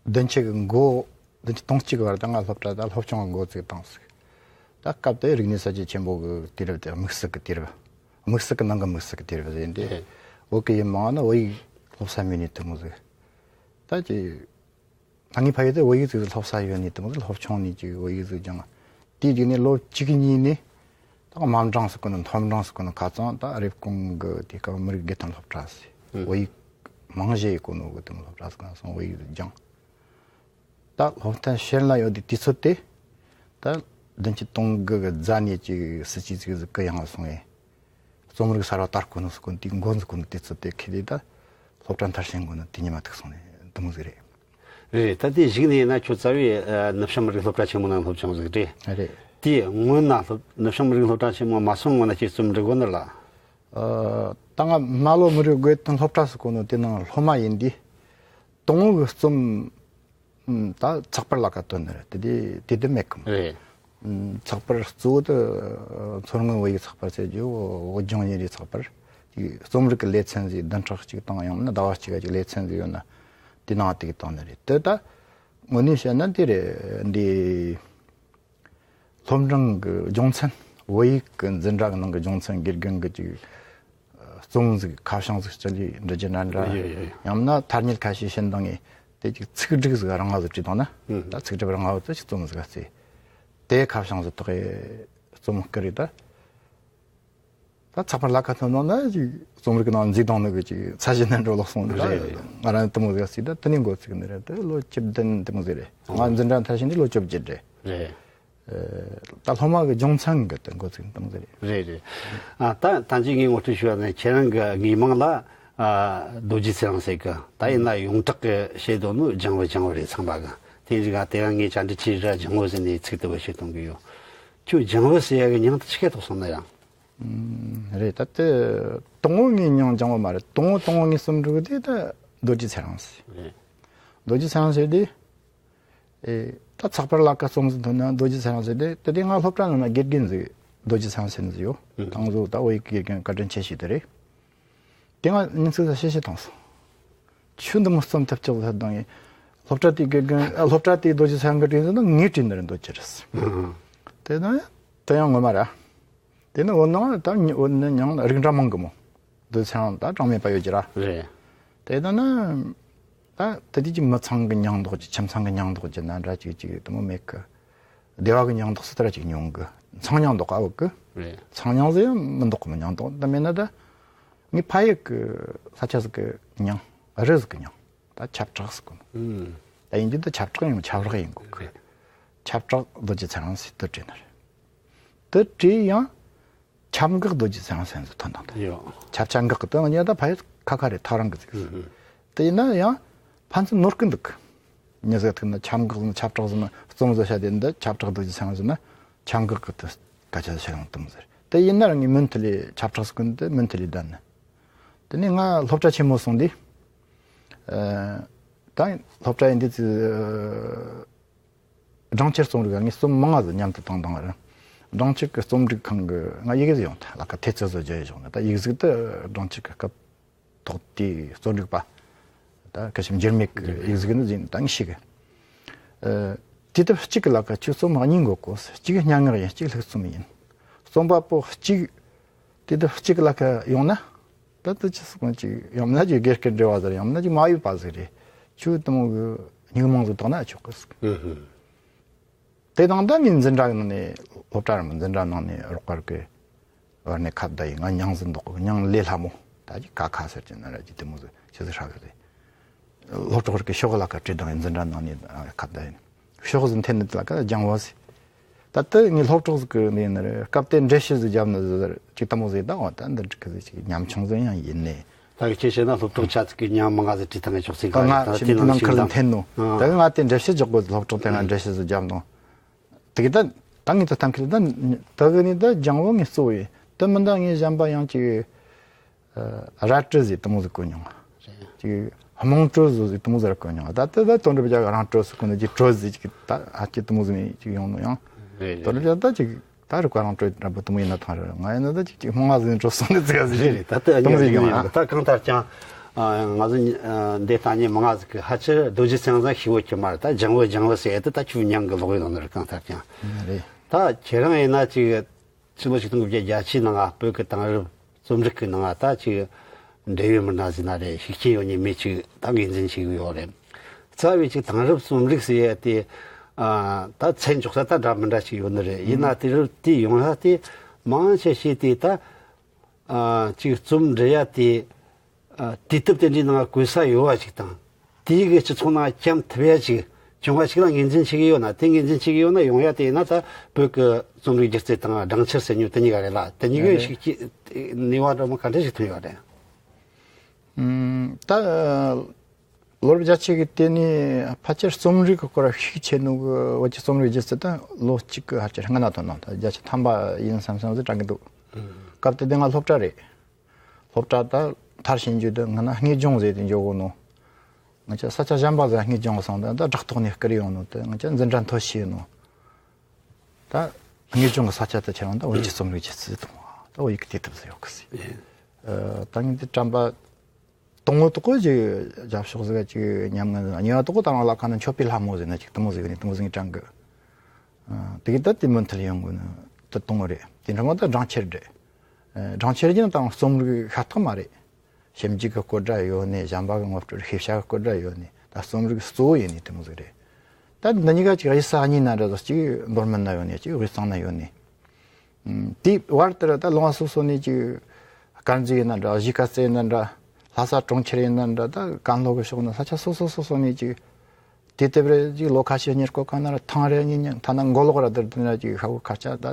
བདུན་ཅུ་གི་འགོ། བདུན་ཅུ་དོན་གཅིག་གི་བར་དུ་ང་སློབ་གྲྭ་ད་སློབ་སྦྱོང་འགོ་བཙུགས་བཏང་ཟིག། ད་སྐབས་དེ་རིག་གནས་གསར་བརྗེ་ཆེན་པོ་གི་དུས་རབས་དེ། དམིགས་བསལ་གི་དུས་རབས། དམིགས་བསལ་གི་ནང་གི་དམིགས་བསལ་གི་དུས་རབས་ཟིག་ཡིན་དུས། ཨེ། བོད་གི་ཡུལ་མང་ན་བོད་ཡིག་སློབ་ས་མེད་ནི་དེ་མོ་ཟིག། ད་ཅི། ད་ངའི་ཕ་ཡུལ་དེ་བོད་ཡིག་ཟིག་སློབ་ས་ཡོད་ནི་དེ་མོ་ཟིག། སློབ་ཆུང་ནས་ཅིག་བོད་ཡིག་ཟིག་སྦྱངས། དེའི་རྗེས་ནས་ལོ་གཅིག་གཉིས་ནས་ད་དམའ་འབྲིང་ཟེར་གོ་ནོ། མཐོ་འབྲིང་ཟེར་གོ་ནོ། ཁ་སང་ད་རེབ་གོང་གི་དེ་སྐབས་མི་རིགས་དགེ་ཐོན་སློབ་གྲྭ་ཟེར། ཨང་། བོད་ཡིག་རྨང་གཞི་ཡེ་གོ་ནོ་གི་དེ་མོ་སློབ་གྲྭ་ཟིག་ནང་སོང་བོད་ཡིག་སྦྱངས། ད་སློབ་ཐོན་ཕྱིར་ལ་ཡོད་དུས་དུས་ཚོད་དེ། ད་བདུན་ཅུ་དོན་དགུ་གི་རྫ་ནས་ཅིག་སྲིད་ཇུས་ཅིག་ཟིག་གི་ཡང་ལ་སོང་ངས། རྩོམ་རིག་གསར་བ་དར་གོ་ནོ་ཟེར་གོ་ནོ་དེ་འགོ་འཛུགས་གོ་ནོ་དུས་ཚོད་དེ་ཁེལ་ཏེ། ད་སློབ་གྲྭ་མཐར་ཕྱིན་གོ་ནོ་དེ་ཉི་མ་ཐུག་སོང་ནས་དེ་མོ་ཟིག་རེད། རེད། ད་དེ་གཞུག་ནས་ཡིན་ན་ཁྱོད་རྩ་བའི་ཨ་ནུབ་བྱང་མི་རིགས་སློབ་གྲྭ་ཆེན་མོ་ནང་སློབ་སྦྱོང་ཟིག་རེད། རེད། དེའི་སྔོན་ན་སློབ་ནུབ་བྱང་མི་རིགས་སློབ་གྲྭ་ཆེན་མོ་མ་སོང་སྔོན་ན་ཁྱེད་རྩོམ་འབྲི་གོ་ནི་ལ། ཨ། ད་ང་རྨ་ལྷོ་མི་རིགས་དགེ་ཐོན་སློབ་གྲྭ་ཟེར་གོ་ནོ་དེ་ནང་སློབ་མ་ཡིན་དུས། དང་པོ་གི་རྩོམ། ཨམ། ད་ཚགས་པར་ལ་ཁ་ཐོན་ནི་རེད། དེ་དེ་དེ་དེ་མེད་གི་མོ། རེད། ཨམ། ཚགས་པར་གཙོ་བོ་དེ་མཚོ་སྔོན་བོད་ཡིག་ཚགས་པར་ཟེར་རྒྱུ། བོད་ལྗོངས་ཉིན་རེའི་ཚགས་པར། དེ་རྩོམ་རིག་གི་ལེ་ཚན་ཟིག་བདུན་ཕྲག་གཅིག་དང་ཡང་ན་ཟླ་བ་གཅིག་གི་ལེ་ཚན་ཟིག་ཡོད་ན། དེ་ནང་དེ་གི་བཏང་ནི་རེད། དེ་ད་དངོས་གནས་བཤད་ན་དེ་རེད། འདི། སློབ་འབྲིང་གི་སྦྱོང་ཚན། བོད་ཡིག་གི་འཛིན་གྲྭ་གི་ནང་གི་སྦྱོང་ཚན། དགེ་རྒན་གི་ཅིག་རྩོམ་ཟིག་ཁ་བྱང་ཟིག་སྤྱི་ལེ་འབྲི་རྒྱུ་འདྲ་འདྲ། ཡོད་ཡོད་ཡོད། ཡང་ན་ཐ་སྙད་ཁ་ཤས་བྱིན་བཏང་ངས་དེ་ཅིག་ཚིག་སྒྲིག་ཟིག་རང་ང་ཟིག་བྲིས་བཏང་ན། ཨང་། ད་ཚིག་སྒྲིག་རང་ང་བོ་དེ་ཅིག་རྩོམ་ཟིག་བརྩིས། དེ་ཁ་བྱང་ཟིག་ཐོག་གི་རྩོམ་སྐུ་རེད་ད། ད་ཚགས་པར་ལ་ཁ་ཐོན་ནང་ན་ཅིག་རྩོམ་རིག་ནང་འཛུལ་བཏང་ནི་གི་ཅིག་ཚད་གཞི་ནས་འགྲོ་ལོག་སོང་། ད་རེད་རེད། ང་རང་དེ་མོ་ཟིག་བརྩིས། ད་དེ་ནས་འགོ་བཙུགས་ནི་རེད། དེ་ལོ་བཅུ་བདུན་དེ་མོ་ཟིག་རེད། ང་འཛིན་གྲྭ་མཐར་ཕྱིན་དུས་ལོ་བཅོ་བརྒྱད་རེད། རེད། ཨ། ད་སློབ་མ་གི་སྦྱོང་ཚན་གི་དེ་འགོ་ཚུགས་དེ་མོ་ཟིག་རེད། རེད་རེད། ཨ། ད་ད་ཅི་ངས་ངོ་སྤྲོད་ཞུ་བ་ནི་ཁྱེད་རང་གི་མིང་ལ། ཨ། རྡོ་རྗེ་ཚེ་རིང་ཟེར་གི། ད་ཡིན་ན་ཡོངས་གྲགས་གི་བཤད་དོ་ནི་ལྗང་བུ་ལྗང་བུ་རེད་ཚང་མ་གི། དེ་རིགས་ཨ་དེ་རིང་ངས་བཅར་འདྲི་བྱས་ར་ལྗང་བུ་ཟེར་ནས་ཚིག་དེ་བོ་བཤད་གཏོང་གི་ཡོད། ཁྱོད་ལྗང་བུ་ཟེར་ཡ་གི་མྱིང་དེ་ཆི་གེ་ཐོགས་སོང་ན་ཡང་། ཨུམ། རེད། ད་དེ་དང་པོ་ངའི་མྱིང་ལྗང་བུ་མ་རེད། དང་པོ་དང་པོ་ངའི་རྩོམ་སྒྲིག་དེ་ད་རྡོ་རྗེ་ཚེ་རིང་ཟེར། རེད། རྡོ་རྗེ་ཚེ་རིང་ཟེར་དེ། ཨེ། ད་ཚགས་པར་ལ་ཁ་རྩོམ་ཟིག་ཐོན་ན་རྡོ་རྗེ་ཚེ་རིང་ཟེར་དེ། དེ་དེ་ང་སློབ་གྲྭ་ནང་ན་དགེ་རྒན་ཟིག་རྡོ་རྗེ་ཚེ་རིང་ཟེར་ནི་ཟིག་ཡོད། ཨུམ། དང་པོ་ད་བོད་ཡིག་དགེ་རྒན་བཀའ་དྲིན་ཆེ་ཞིག་དེ་རེད། དེ་ང་ཉིན་ཚིག་ས་ཤེས་ཤེས་བཏང་སོང་། ཆུ་འདི་མོ་རྩོམ་ཐབས་ཅོག་ཟེར་དང་ངས། སློབ་གྲྭ་དེའི་དགེ་རྒན། ཨ། སློབ་གྲྭ་དེའི་རྡོ་རྗེ་ཚེ་རིང་གི་དྲིན་ཟེར་ན་ངའི་དྲིན་ནི་རེད། རྡོ་རྗེ་རེད། ཨུམ། དེ་ན་དེ་ཡང་ངོ་མ་ར། དེ་ནི་བོད་ནང་ད་ཉི་བོད་ནི་མྱིང་རིགས་འདྲ་མང་གི་མོ། རྡོ་རྗེ་ཚེ་རིང་ད་གྲངས་མེད་པ་ཡོད་ཀྱི་ར། རེད། དེ་ལྟ་ན། ད་དེ་དུས་ཀྱི་མི་ཚང་གི་མྱིང་འདོགས་ཀྱི། ཁྱིམ་ཚང་གི་མྱིང་འདོགས་ཀྱི་ན་འདྲ་ཅིག་ཅིག་དེ་མོ་མེད་གི། སྡེ་བ་གི་མྱིང་འདོགས་སུ་དེ་ར་ཅིག་ཉུང་གི། མཚང་མྱིང་འདོགས་ཨ་བོད་གི། རེད། མཚང་མྱིང་ཟེར་ཡང་མི་འདོགས་གི། མི་མྱིང་འདོགས་ད་མེད་ན་ད། ངའི་ཕ་ཡུལ་གི་ས་ཆ་ཟིག་གི་མྱིང་། རི་ཟིག་གི་མྱིང་། ད་ཆབ་བྲག་ཟེར་གོ་ནོ། ཨུམ། ད་ཡིན་རྒྱུ་ད་ཆབ་བྲག་ཡིན། ཆབ་རག་ཡིན་དགོས་གི། རེད། ཆབ་བྲག་རྡོ་རྗེ་ཚེ་རིང་ཟེར་དེ་བྲིས་ནི་རེད། དེ་བྲིས་ཡང་། ཆབ་འགག་རྡོ་རྗེ་ཚེ་རིང་ཟེར་ནི་ཟིག་ཐོན་བཏང་། ད་ཡོད། ཆབ་ཆ་འགག་གི་དོན་ཡང་ད་ཕ་ཡུལ་ཁ་ཁ་རེད། ཐག་རིང་གི་ཟིག། ཨུ་ཧུ། དེ་ཡིན་ན་ཡང་ཕན་ཚུན་ནོར་གི་འདུག། མྱི་ཟིག་ཐུག་ན་ཆབ་འགག་ཟེར་ན་ཆབ་བྲག་ཟེར་ན་རྩོམ་བཟོ་བྱ་དེ་འདི་ཆབ་བྲག་རྡོ་རྗེ་ཚེ་རིང་ཟེར་ན་ཆབ་འགག་གི་དེ་སྐད་ཆ་བཤད་ཡོང་དུམ་ཟེར། དེ་ཡིན་ན་རང་ངས་མུན་མཐུད་ལས་ཆབ་བྲག་ཟེར་གོ་ནི་དེ་མུན་མཐུད་ལས་བསྡད་ནི། དེ་ནས་ང་སློབ་གྲྭ་ཆེན་མོ་སོང་དུས། ཨ། ད་སློབ་གྲྭ་ཡིན་དུས་ཚོད། སྦྲང་ཆར་རྩོམ་རིག་ངས་རྩོམ་མང་ང་ཟིག་མཉམ་དུ་བཏང་བཏང་ར། སྦྲང་ཆར་གི་རྩོམ་སྒྲིག་ཁང་གི་ང་ཡི་གེ་ཟིག་ཡོང་ཐལ། ལ་ཁ་ཐེ་ཚོ་བཟོ་རྒྱུ་ཡོད་བྱུང་ན། ད་ཡིག་གཟུགས་དེ་སྦྲང་ཆར་གི་སྐབས་ཐོག་དེའི་རྩོམ་སྒྲིག་པ། ད་སྐུ་ཞབས་འགྱུར་མེད་ཀྱི་ཡིག་གཟུགས་ནི་ཟིན་ད་ངས་ཤེས་གི། ཨ། དུས་དེབ་གཅིག་གི་ལ་ཁ་ཁྱོད་རྩོམ་གཉིས་འགོད་དགོས། གཅིག་སྙན་ངག་ཡིན། གཅིག་ལྷུག་རྩོམ་ཡིན། རྩོམ་པ་པོ་གཅིག་དུས་དེབ་གཅིག་གི་ལ་ཁ་ཡོང་ན། ད་དེ་ཅི་སོང་ཅིག་ཡང་ན་ཅིག་སྒེར་གྱི་འབྲེལ་བ་ཟེར། ཡང་ན་ཅིག་མ་ཡོད་པ་ཟིག་རེད། ཁྱོད་དེ་མོ་གི་སྙིང་མང་ཟིག་བཏང་ན་ཆོག་གི་ཟིག། ཨུ་ཧུ། དེ་དང་ད་ངའི་འཛིན་གྲྭ་གི་ནང་ནས་སློབ་གྲྭ་རིམ་པ་འཛིན་གྲྭ་ནང་ནས་རོགས་པ་གི་བར་ནས་ཁ་བརྡ་ཡིན། ང་མྱིང་ཟིག་འདོགས་གི། མྱིང་ལས་སླ་མོ། ད་ཅིག་ཀ་ཁ་ཟེར་གྱི་ན་ར་ཅིག་དེ་མོ་ཟིག་ཆི་ཟིག་ཧྲ་གི་རེད། སློབ་གྲོགས་རིགས་ཀྱི་ཤོག་ལ་ཁ་བྲིས་དང་འཛིན་གྲྭ་ནང་ནས་ཁ་བརྡ་ཡིན། ཤོག་ཟིག་འཐེན་ནི་དེ་ལ་ཁ་ལྗང་བུ་ཟེར། ད་ལྟ་ངའི་སློབ་གྲོགས་ཟིག་གི་ནས་ནི་རེད། སྐབས་དེ་འགྲེལ་བཤད་ཟིག་བརྒྱབ་ནི་ཟིག་ཅིག་དེ་མོ་ཟིག། ད་འོ་ད་འདི་འགྲིག་གི་ཟིག། ཅིག་ཉམ་ཆུང་ཟིག་ཡང་ཡིན་ནི། ད་གི་ཁྱེད་བཤད་ན་སློབ་གྲོགས་ཆ་ཚིག་གི་མྱིང་མང་ང་ཟིག་བྲིས་བཏང་ངས་ཆོག་ཟིག། ད་ང་ད་ཁྱེད་དེ་ནང་ཁུར་ཟིག་འཐེན་ནོ། ཨ། ད་གི་ང་དེ་འགྲེལ་བཤད་རྒྱག་དགོས་ཟིག། སློབ་གྲོགས་དེ་ང་འགྲེལ་བཤད་ཟིག་བརྒྱབ་ནོ། དེ་གི་ད་ད་ངས་ད་ཐམས་ཅད་ད་ད་གི་ནི་ད་ལྗང་བུ་ངས་གཙོ་བོ་ཡིན། དེ་མིན་ད་ངས་གཞན་པ་ཡང་ཅིག། ཨ། རལ་གྲི་ཟིག་དེ་མོ་ཟིག་གོན་མྱོང་། ཅིག་རྨོངས་གྲི་ཟིག་དེ་མོ་ཟིག་གོན་མྱོང་། ད་ལྟ་ད་དོན་གྲུབ་རྒྱལ་གི་རང་གྲི་ཟིག་གོན་ནས་ཅིག་གྲི་ཟིག་ཅིག་ད་ཨ་ཅིག་དེ་མོ་ཟིག་ནས་ཅིག་ཡོང་ནོ་ཡང་། རེད། དོན་གྲུབ་རྒྱལ་ད་ཅིག་ད་ ད་རུ་ཀ་རང་སྤྲོད་འདྲ་པོ་དུ་མོ་ཡིན་ན་ཐང་རེད། ང་ཡིན་ན་ད་ཅིག་ཅིག་མང་ང་ཟིག་འགྲོ་སོང་ནི་ཙི་ག་ཟིག་རེད། རེད་རེད། ད་ལྟ་དུ་མོ་ཟིག་ཡོང་ཡ། ད་གང་ལྟར་ཀྱང་ང་ཚོ་འདི་ལྟ་ཉེ་མང་ང་ཟིག་གི་ཧ་ཅིར་རྡོ་རྗེ་ཚང་ཟང་ཤི་བོ་ཀྱི་མར་ད་ལྗང་བུ་ལྗང་བུ་ཟེར་ཏེ་ད་ཁྱོད་མྱང་གི་ལོག་ཡོད་ནི་རེད། གང་ལྟར་ཀྱང་། རེད། ད་ཁྱེད་རང་ཡིན་ན་ཅིག་ཕྱི་ལོ་ཆིག་སྟོང་དགུ་བརྒྱ་བརྒྱད་ཅུ་ནང་ང་བོད་ཀྱི་དེང་རབས་རྩོམ་རིག་གི་ནང་ང་ད་ཅིག་འབྲེལ་ཡོད་མི་སྣ་ཟིན་ན་རེད། ཤུགས་རྐྱེན་ཡོད་ཉེ་མི་ཅིག་ད་ངོས་འཛིན་བྱེད་གི་ཡོད་རེད། རྩ་བའི་ཅིག་དེང་རབས་རྩོམ་རིག་ཟེར་ཡ་དེ་ད་ཚད་འཇོག་ས་ད་འདྲ་མི་འདྲ་ཅིག་ཡོད་ནི་རེད། ཡིན་ན་དེ་རུ་དེ་ཡོང་ས་དེ་མང་ཆེ་ཤོས་དེ་ད་ཅིག་རྩོམ་འབྲི་ཡ་དེ་དུས་དེབ་དེ་འདྲའི་ནང་བཀོད་ས་ཡོད་བ་ཅིག་དང་། དེའི་གི་སྤྱི་ཚོགས་ནང་འཁྱམ་ཐུབ་ཡ་ཅིག་བྱུང་བ་ཞིག་ལ་ངོས་འཛིན་བྱེད་ཀྱི་ཡོད་ན། དེ་ངོས་འཛིན་བྱེད་ཀྱི་ཡོད་ན་ཡོང་ཡ་དེ་ཡིན་ན་ད་བོད་ཀྱི་རྩོམ་རིག་སྒྱུ་རྩལ་དང་སྦྲང་ཆར་ཟེར་ཉོ་དེ་གཉིས་ཀ་རེད་ལ། དེ་གཉིས་ཀའི་ཤུགས་ཀྱིས་ནུས་པ་འདྲ་མོ་ག་འདྲ་ཞིག་ཐོན་ཡོད་རེད། ད་ལོ་རབས་བརྒྱད་ཅུ་གི་དེ་ནས་ཕལ་ཆེར་རྩོམ་རིག་གི་སྐོར་ཤུགས་ཆེ་ནོ་གི་བོད་ཀྱི་རྩོམ་རིག་སྒྱུ་རྩལ་དང་ལོ་གཅིག་གི་ཕལ་ཆེར་སྔ་ན་ཐོན་ནོ། ད་བརྒྱད་ཅུ་ཐམ་པ་ཡིན་བསམ་བསམ་ཟིག་དྲན་གི་འདུག་སྐབས་དེ་དེ་ང་སློབ་གྲྭ་རེད། སློབ་གྲྭ་ད་མཐར་ཕྱིན་རྒྱུ་དེ་ང་ན་དངོས་སྦྱོང་ཟེར་དེ་འཇོག་གོ་ནོ། ང་ཅག་ས་ཆ་གཞན་པ་ཟིག་དངོས་སྦྱོང་སོང་དེ་ད་བྲག་ཐོག་ནས་བསྐུར་ཡོང་ནོ། དེ་ང་ཅག་འཛིན་གྲྭ་མཐོ་ཤོས་ནོ། ད་དངོས་སྦྱོང་གི་ས་ཆ་དེ་ཁྱེད་རང་ད་བོད་ཀྱི་རྩོམ་རིག་སྒྱུ་རྩལ་དང་ད་བོད་ཡིག་དེ་དེབ་ཟིག་ཡོད་གི་ཟིག་ད་ངས་དེ་དྲན་པ་དང་པོ་དག་གོ་ཅིག་རྒྱབ་ཕྱོགས་ཟིག་ཅིག་ཉམས་ངན་ཟིག་གཉིས་པ་དག་གོ་ད་རང་ལ་ཁ་ན་མཆོད་པའི་ལྷ་མོ་ཟེར་ན་ཅིག་དེ་མོ་ཟིག་ནས་དེ་མོ་ཟིག་དྲན་གི། དེ་གི་ད་དེ་མུ་མཐུད་ཡོང་གི་ནི་དེ་དང་པོ་རེད། དེ་འཕྲོ་མ་ད་སྦྲང་ཆར་རེད། སྦྲང་ཆར་གྱི་ནང་ད་རྩོམ་རིག་ཤ་སྟག་མ་རེད། ཞིབ་འཇུག་གི་སྐོར་འདྲ་ཡོད་ནི། གཞན་པ་གི་ངོ་སྤྲོད་ཤེས་བྱ་གི་སྐོར་འདྲ་ཡོད་ནི། ད་རྩོམ་རིག་གཙོ་བོ་ཡིན་ནི་དེ་མོ་ཟིག་རེད། ད་འདི་གཉིས་ཀ་ཅིག་གཡུལ་ས་གཉིས་ན་འདྲ་ཟིག་ཅིག་མདོ་སྨད་ན་ཡོད་ནི། ཅིག་དབུས་གཙང་ན་ཡོད་ནི། དེའི་བར་དེར་ད་ལུང་བ་སོ་སོ་ནས་ཅིག་དཀར་མཛེས་ཡིན་ན་འདྲ། གཞིས་ཀ་རྩེ་ཡིན་ན་འདྲ། ལྷ་ས་གྲོང་ཁྱེར་ཡིན་ན་འདྲ། ད་ཀན་ལྷོ་གི་ཕྱོགས་ན་ས་ཆ་སོ་སོ་སོ་སོ་ནས་ཅིག་དེ་དེབ་རེ་ཅིག་ལོ་ཁ་ཤས་གཉེར་སྐོར་གང་ན་ར་ཐང་རེ་གཉིས་གཉིས་ཐ་ན་མགོ་ལོག་ར་དེར་དེ་ན་ཅིག་ཤ་བོ་ཁ་ཆ་ད་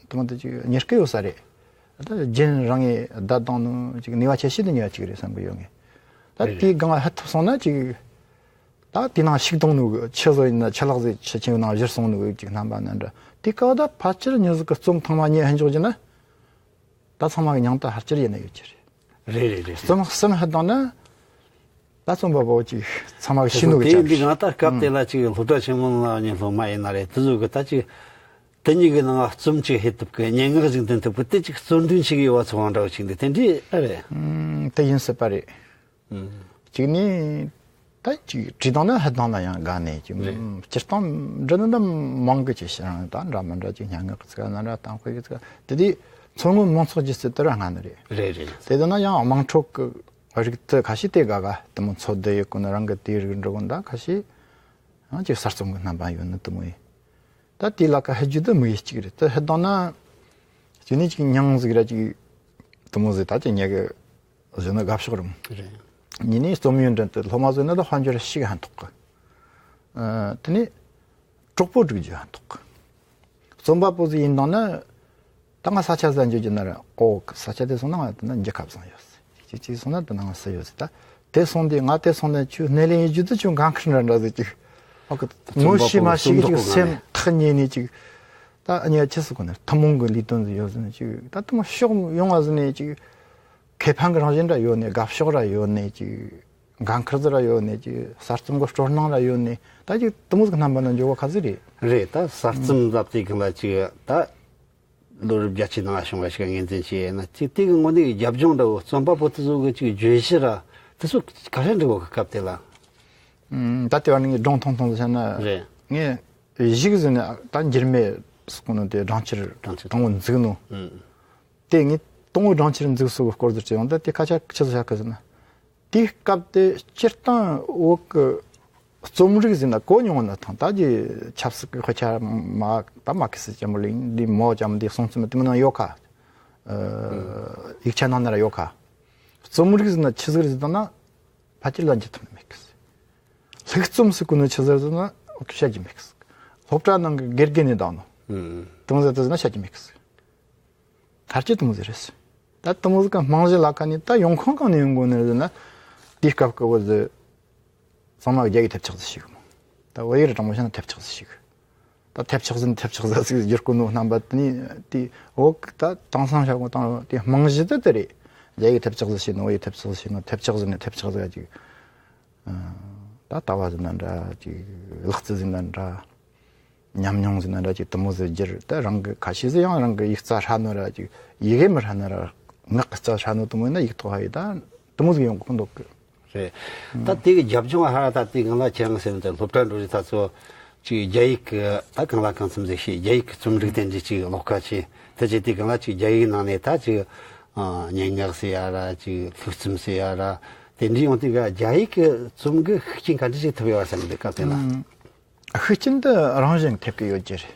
དུ་མ་དེ་ཅིག་གཉེར་གི་ཡོད་ས་རེད། ད་རྒྱུན་རིང་ངེ་བསྡད་བཏང་ནོ་ཅིག་ནུས་པ་ཆེ་ཤོས་དེ་ཉོ་ཡ་ཅིག་རེད་བསམ་གི་ཡོད་ངེ། ད་རེད་དེའི་རེད། སྒང་ལ་ཧད་ཐུབ་སོང་ན་ཅིག་ད་དེ་ནང་ཞུགས་བཏང་ནོ་གི་ཆུ་བཟོ་ཡིན་ན་ཆུ་ལག་ཟིག་ཆུ་ཆེན་ནང་བཞུར་སོང་ནོ་གི་ཅིག་རྣམ་པ་ན་འདྲ། དེ་སྐབས་ད་ཕལ་ཆེར་མྱི་ཟིག་གི་རྩོམ་ཐེངས་མ་གཉིས་ཧན་འཇོག་རྒྱུ་ན། ད་ཚང་མ་གི་མྱང་ད་ཧར་ཅིར་ཡིན་ན་ཡོད་ཀྱི་རེད། རེད་རེད་རེད། རྩོམ་གསུམ་ཧ་དང་ན་ད་རྩོམ་པ་པོ་ཅིག་ཚང་མ་གི་ཤེས་ནོ་གི་དེ་ཆ་འདི་ང་ད་སྐབས་དེ་ལ་ཅིག་སློབ་གྲྭ་ཆེན་མོ་ནང་ཉིན་སློབ་མ་ཡིན་ན་རེད། དེ་ཚོ་གི་ད་ཅིག་དེ་གཉིས་ཀྱི་ནང་རྩོམ་ཅིག་ཧེ་ཐུབ་གི་སྙན་ངག་ཅིག་འདོན་ཐུབ་གི་དེ་ཅིག་རྩོད་འགྲན་ཞིག་ཡོད་བ་ཚོ་བང་འདྲ་བ་ཅིག་འདི་དེ་འདྲའི་ཨ་རེད། ཨུམ། དེ་ཡིན་སྲིད་པ་རེད། གཅིག་ནི། ད་ཅིག་བྲིས་བཏང་ན་ཧ་བཏང་ན་ཡང་དགའ་ནས་ཅིག་རེད། སྤྱིར་བཏང་འབྲི་ནི་འདྲ་མང་གི་ཅིག་ཤེས་རང་ད་འདྲ་མི་འདྲ་ཅིག་སྙན་ངག་གི་ཚིག་ན་འདྲ་གཏམ་དཔེ་གི་ཚིག་དེ་དུས་མཚོ་སྔོན་མང་ཚོགས་ཀྱི་སྲིད་དེ་ར་སྔ་ནི་རེད། རེད་རེད། དེ་དུས་ན་ཡང་དམངས་ཁྲོད་ཀྱི་རིགས་དེ་ཁ་ཤས་དེ་དགའ་ག་དེ་མོ་འཚོ་བསྡད་ཡོད་ཀུན་རང་གི་དེའི་རིགས་འགྲོ་གི་འདྲ་ཁ་ཤས་ཡང་ཅིག་གསར་རྩོམ་གི་རྣམ་པ་ཡོད་ནི་དེ་མོ་ཡིན། ད་དེ་ལ་ཁ་ཧ་རྒྱུ་དེ་མི་ཡི་གཅིག་རེད། དེ་ཧ་བཏང་ན་ཅིག་ནི་ཅིག་མྱང་ཟིག་ར་ཅིག་དེ་མོ་ཟིག་ད་ཅིག་ཉལ་གི་བཟོས་ན་དགའ་ཕྱོགས་རུང་། རེད། ཉིན་ནས་རྩོམ་ཡོན་འདྲེན་དུ་སློབ་མ་བཟོས་ན་ད་དཔལ་འབྱོར་ཞིག་ཧན་ཐོག་གི། ཨ། དེ་ནས་གྲོགས་པོ་སྒྲིག་རྒྱུ་ཧན་ཐོག་གི། རྩོམ་པ་པོ་ཟིག་ཡིན་དང་ན། ད་ང་ས་ཆ་ཟ་འཇོག་རྒྱུ་ན་ར་ཨོ་ས་ཆ་དེ་སོང་ན་ང་དེ་ན་འཇིགས་ཁ་བཟང་ཡོད་ཟེར། ཅིག་ཅིག་སོང་ན་དེ་ན་ང་ས་ཡོད་ཟེར། ད་དེ་སོང་དེ་ང་དེ་སོང་ན་ཁྱོད་སྣེ་ལེན་ཡེད་རྒྱུ་དེ་ཁྱོད་འགན་ཁུར་འདྲ་འདྲ་ཟིག་ཅིག་ཨོ་གི། ངོ་ཤེས་མ་ཤེས་ཀྱི་ཅིག་སེམས་ཐག་ཉེ་ནས་ཅིག་ད་ཨ་ནི་ཡ་ཁྱི་སུ་གོ་ནས་ཐུན་མོང་གི་ལས་དོན་ཟིག་ཡོད་ཟིན་ཅིག་ད་དུ་མ་ཕྱོགས་ཡོང་བ་ཟིན་ནས་ཅིག་ཁེ་ཕན་གི་རང་བཞིན་འདྲ་ཡོད་ནས། དགའ་ཕྱོགས་ར་ཡོད་ནས་ཅིག་འགན་ཁུར་ཟིག་ར་ཡོད་ནས་ཅིག་གསར་རྩོམ་གི་སྤྲོ་སྣང་ར་ཡོད་ནས་ད་ཅིག་དུ་མོ་ཟིག་རྣམ་པ་ན་འཇོག་བ་ཁ་ཟིག་རེད། རེད། ད་གསར་རྩོམ་ཟབ་ཏེ་གི་ལ་ཅིག་ད་ལོ་རབས་བརྒྱད་ཅུའི་ནང་བྱུང་བ་ཞིག་ངོས་འཛིན་བྱས་ན་ཅིག་དེ་གི་ངོ་ནས་རྒྱབ་ལྗོངས་འདྲ་བོ་རྩོམ་པ་པོ་དེ་ཚོ་གི་ཅིག་བརྗོད་གཞི་ར་དེ་ཚོ་ག་རེ་འདྲ་བོ་གི་སྐབས་དེ་ལ། ཨུམ། ད་ལྟ་བ་ནི་ངས་སྒྲུང་ཐུང་ཐུང་ཟེར་ན། རེད། ངས་གཞུག་ཟིན་ནས་ད་འགྱུར་མེད་སུ་གོ་ནོ་དེ་སྦྲང་ཆར་སྦྲང་ཆར་དང་པོ་འཛུགས་ནོ། ཨུམ། དེ་ངས་དང་པོ་སྦྲང་ཆར་འཛུགས་སོ་གི་སྐོར་ཟེར་གྱི་ཡོང་ད་དེ་སྐད་ཆ་ཆི་ཟིག་བཤད་གི་ཟེར་ན། དེའི་སྐབས་དེ་སྤྱིར་བཏང་བོད་ཀྱི་རྩོམ་རིག་ཟེར་ན་གོ་མྱོང་ན་ཐང་ད་ཀྱི་ཆབ་སྲིད་ཀྱི་དཔེ་ཆ་མ་ད་མ་ཁི་སི་ཅམ་པོ་ལིང་འདི་མོ་ཅམ་འདི་གསུང་རྩོམ་དེ་མི་ནང་ཡོད་ཁ། ཨུམ། ཡིག་ཆ་ནང་ན་ར་ཡོད་ཁ། རྩོམ་རིག་ཟེར་ན་ཆི་ཟིག་རེད་ཟེར་ན། ཕལ་ཆེར་ལ་འཇུ་ཐུབ་ནི་མེད་གི། ལྷུག་རྩོམ་ཟེར་གོ་ནོ་ཆི་ཟེར་ཟེར་ན་བཤད་རྒྱུ་མེད་གི། སློབ་གྲྭ་ནང་གི་དགེ་རྒན་ནས་བཏང་ནོ། ཨུམ། དེ་མོ་ཟེར་དུ་ཟེར་ན་བཤད་རྒྱུ་མེད་གི། ཐར་གྱི་དེ་མོ་ཟེར་རེད། ད་དེ་མོ་ཟེར་ག་རྨང་གཞི་ལ་ཁ་ནས་ད་ཡོང་ཁུངས་གང་ནས་ཡོང་དགོས་ནི་རེད་ཟེར་ན། དེའི་སྐབས་ཀྱི་བོད་ཟེར། ཚང་མ་རྒྱ་ཡིག་ཐེབས་ཆག་ཟིག་ཞིག་མོ། ད་བོད་ཡིག་ར་དྲང་མོ་བཤད་ན་ཐེབས་ཆག་ཟིག་ཞིག་ད་ཐེབས་ཆག་ཟིན་ཐེབས་ཆག་ཟ་ཟིག་བསྒྱུར་གོ་ནོ་རྣམ་པ་དེ་ནི་དེ་འོག་ད་དེང་སང་བྱ་གོ་དང་དེ་རྨང་གཞི་དེ་དེ་རེད། རྒྱ་ཡིག་ཐེབས་ཆག་ཟིག་བྱས་ནོ། བོད་ཡིག་ཐེབས་ཆག་ཟིག་བྱས་ནོ། ཐེབས་ཆག་ཟིན་ནས་ཐེབས་ཆག་ཟིག་ཅིག་ད་ལྟ་བ་ཟིན་ན་འདྲ་ཅིག་ལག་རྩལ་ཟིན་ན་འདྲ། ཉམས་མྱོང་ཟིག་ན་འདྲ་ཅིག་དེ་མོ་ཟིག་བསྒྱུར། ད་རང་གི་ཁ་ཤས་ཟིག་ཡང་རང་གི་ཡིག་རྩལ་ཧྲ་ནོ་ར་ཅིག་ཡི་གེ་མི་ཧྲ་ནོ་ར་ངག་གི་རྩལ་ཧྲ་ནོ་དེ་མོ་ཡིན་ན་ཡིག་ཐོག་ཧ་ཡི་ད་དེ་མོ་ཟིག་ཡོང་གི་འདུག་གི། རེད། ད་དེ་གི་རྒྱབ་ལྗོངས་ཧ་ར་ད་དེ་གང་ལ་ཁྱེད་རང་ཟེར་བ་དེ་སློབ་གྲྭ་འགྲོ་རིས་ད་ཚོ་ཅིག་རྒྱ་ཡིག་གི་ད་གང་ལ་གང་འཚམ་ཟིག་ཤེས། རྒྱ་ཡིག་གི་རྩོམ་རིག་དེ་འདྲ་ཅིག་ཀློག་ཁ་ཆེ། དེ་ཅིག་དེ་གང་ལ་ཅིག་རྒྱ་ཡིག་ནང་ནས་ད་ཅིག་ཨ་སྙན་ངག་ཟེར་ཡ་ར་ཅིག་ལྷུག་རྩོམ་ཟེར་ཡ་ར་དེ་འདྲ་ཡོང་དུས་ག་རྒྱ་ཡིག་གི་རྩོམ་གི་ཤུགས་རྐྱེན་ག་འདྲ་ཅིག་ཐེབས་ཡོད་བསམ་གི་འདུག་སྐབས་དེ་ན། ཨ། ཤུགས་རྐྱེན་དེ་རང་བཞིན་ཐེབས་ཀྱི་ཡོད་ཀྱི་རེད།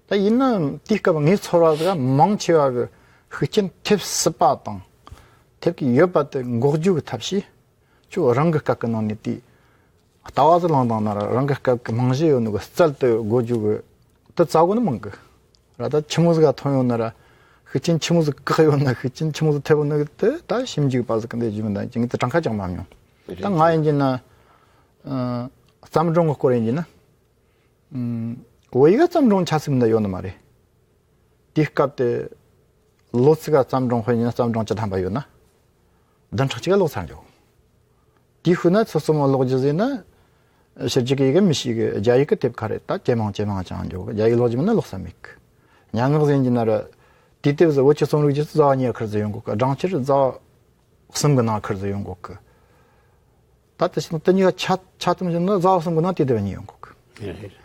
ད་ཡིན་ན་དེའི་སྐབས་ངའི་ཚོར་བ་ཟིག་མང་ཆེ་བ་གི་ཤུགས་རྐྱེན་ཐེབས་སྲིད་པ་དང་ཐེབས་ཀྱི་ཡོད་པ་དེ་འགོག་རྒྱུ་གི་ཐབས་ཤེས་ཁྱོད་རང་གི་སྐད་ཀྱི་ནང་ནས་དེ་ལྟ་བ་ཟིག་བླངས་བཏང་ན་ར་རང་གི་སྐད་ཀྱི་རྨང་གཞི་ཡོད་ནོ་གི་རྩལ་དེ་དགོས་རྒྱུ་གི་དེ་རྩ་བོ་ནས་མང་གི་ར། ད་ཆི་མོ་ཟིག་ག་ཐོན་ཡོད་ན་ར་ཤུགས་རྐྱེན་ཆི་མོ་ཟིག་བཀག་ཡོད་ན་ཤུགས་རྐྱེན་ཆི་མོ་ཟིག་ཐེབས་ཡོད་ན་གི་དེ་ད་ཞིབ་འཇུག་པ་ཟིག་གི་འདི་རྒྱུ་མི་འདང་ཅིང་དེ་གྲངས་ཀ་ཅང་མ་མྱོང་། ད་ང་ཡིན་གྱི་ན་ཨ་བརྩམས་སྒྲུང་གི་སྐོར་ཡིན་གྱི་ན། ཨུམ། བོད་ཡིག་ག་བརྩམས་སྒྲུང་ཆ་ཚིག་མི་འདྲ་ཡོད་ནི་མ་རེད། དེའི་སྐབས་དེ་ལོ་ཚིགས་ག་བརྩམས་སྒྲུང་དཔེ་ཡིན་ན་བརྩམས་སྒྲུང་བཅུ་ཐམ་པ་ཡོད་ན། བདུན་ཕྲག་གཅིག་ག་ཀློག་ཚར་འཇོག་དེའི་ཤུལ་ན་ཚོ་གཙོ་མོ་ཀློག་རྒྱུ་ཟེར་ན། ཕྱི་རྒྱལ་གི་ཡི་གེ་མི་ཤེས་གི་རྒྱ་ཡིག་གི་དེབ་ཁ་རེད། ད་ཇེ་མང་ཇེ་མང་ཅང་འཇོག་རྒྱ་ཡིག་ཀློག་རྒྱུ་མིན་ན་ཀློག་ས་མེད་གི། སྙན་ངག་ཟེར་གྱི་ན་ར། དེའི་དེབ་ཟེར་བོད་ཀྱི་རྩོམ་རིག་སྒྱུ་རྩལ་ཟླ་བ་གཉིས་ཀ་ཁུར་ཟིག་ཡོང་གོ་གི། སྦྲང་ཆར་ཟླ་བ་གསུམ་གི་ནང་ཁུར་ཟིག་ཡོང་གོ་གི། ད་དེ་ཕྱིན་དེ་གཉིས་ཀ་ཆ་ཆ་ཚང་བྱས་ན་ཟླ་བ་གསུམ་གི་ནང་དེ་དེབ་གཉིས་ཡོང་གོ་གི། རེད།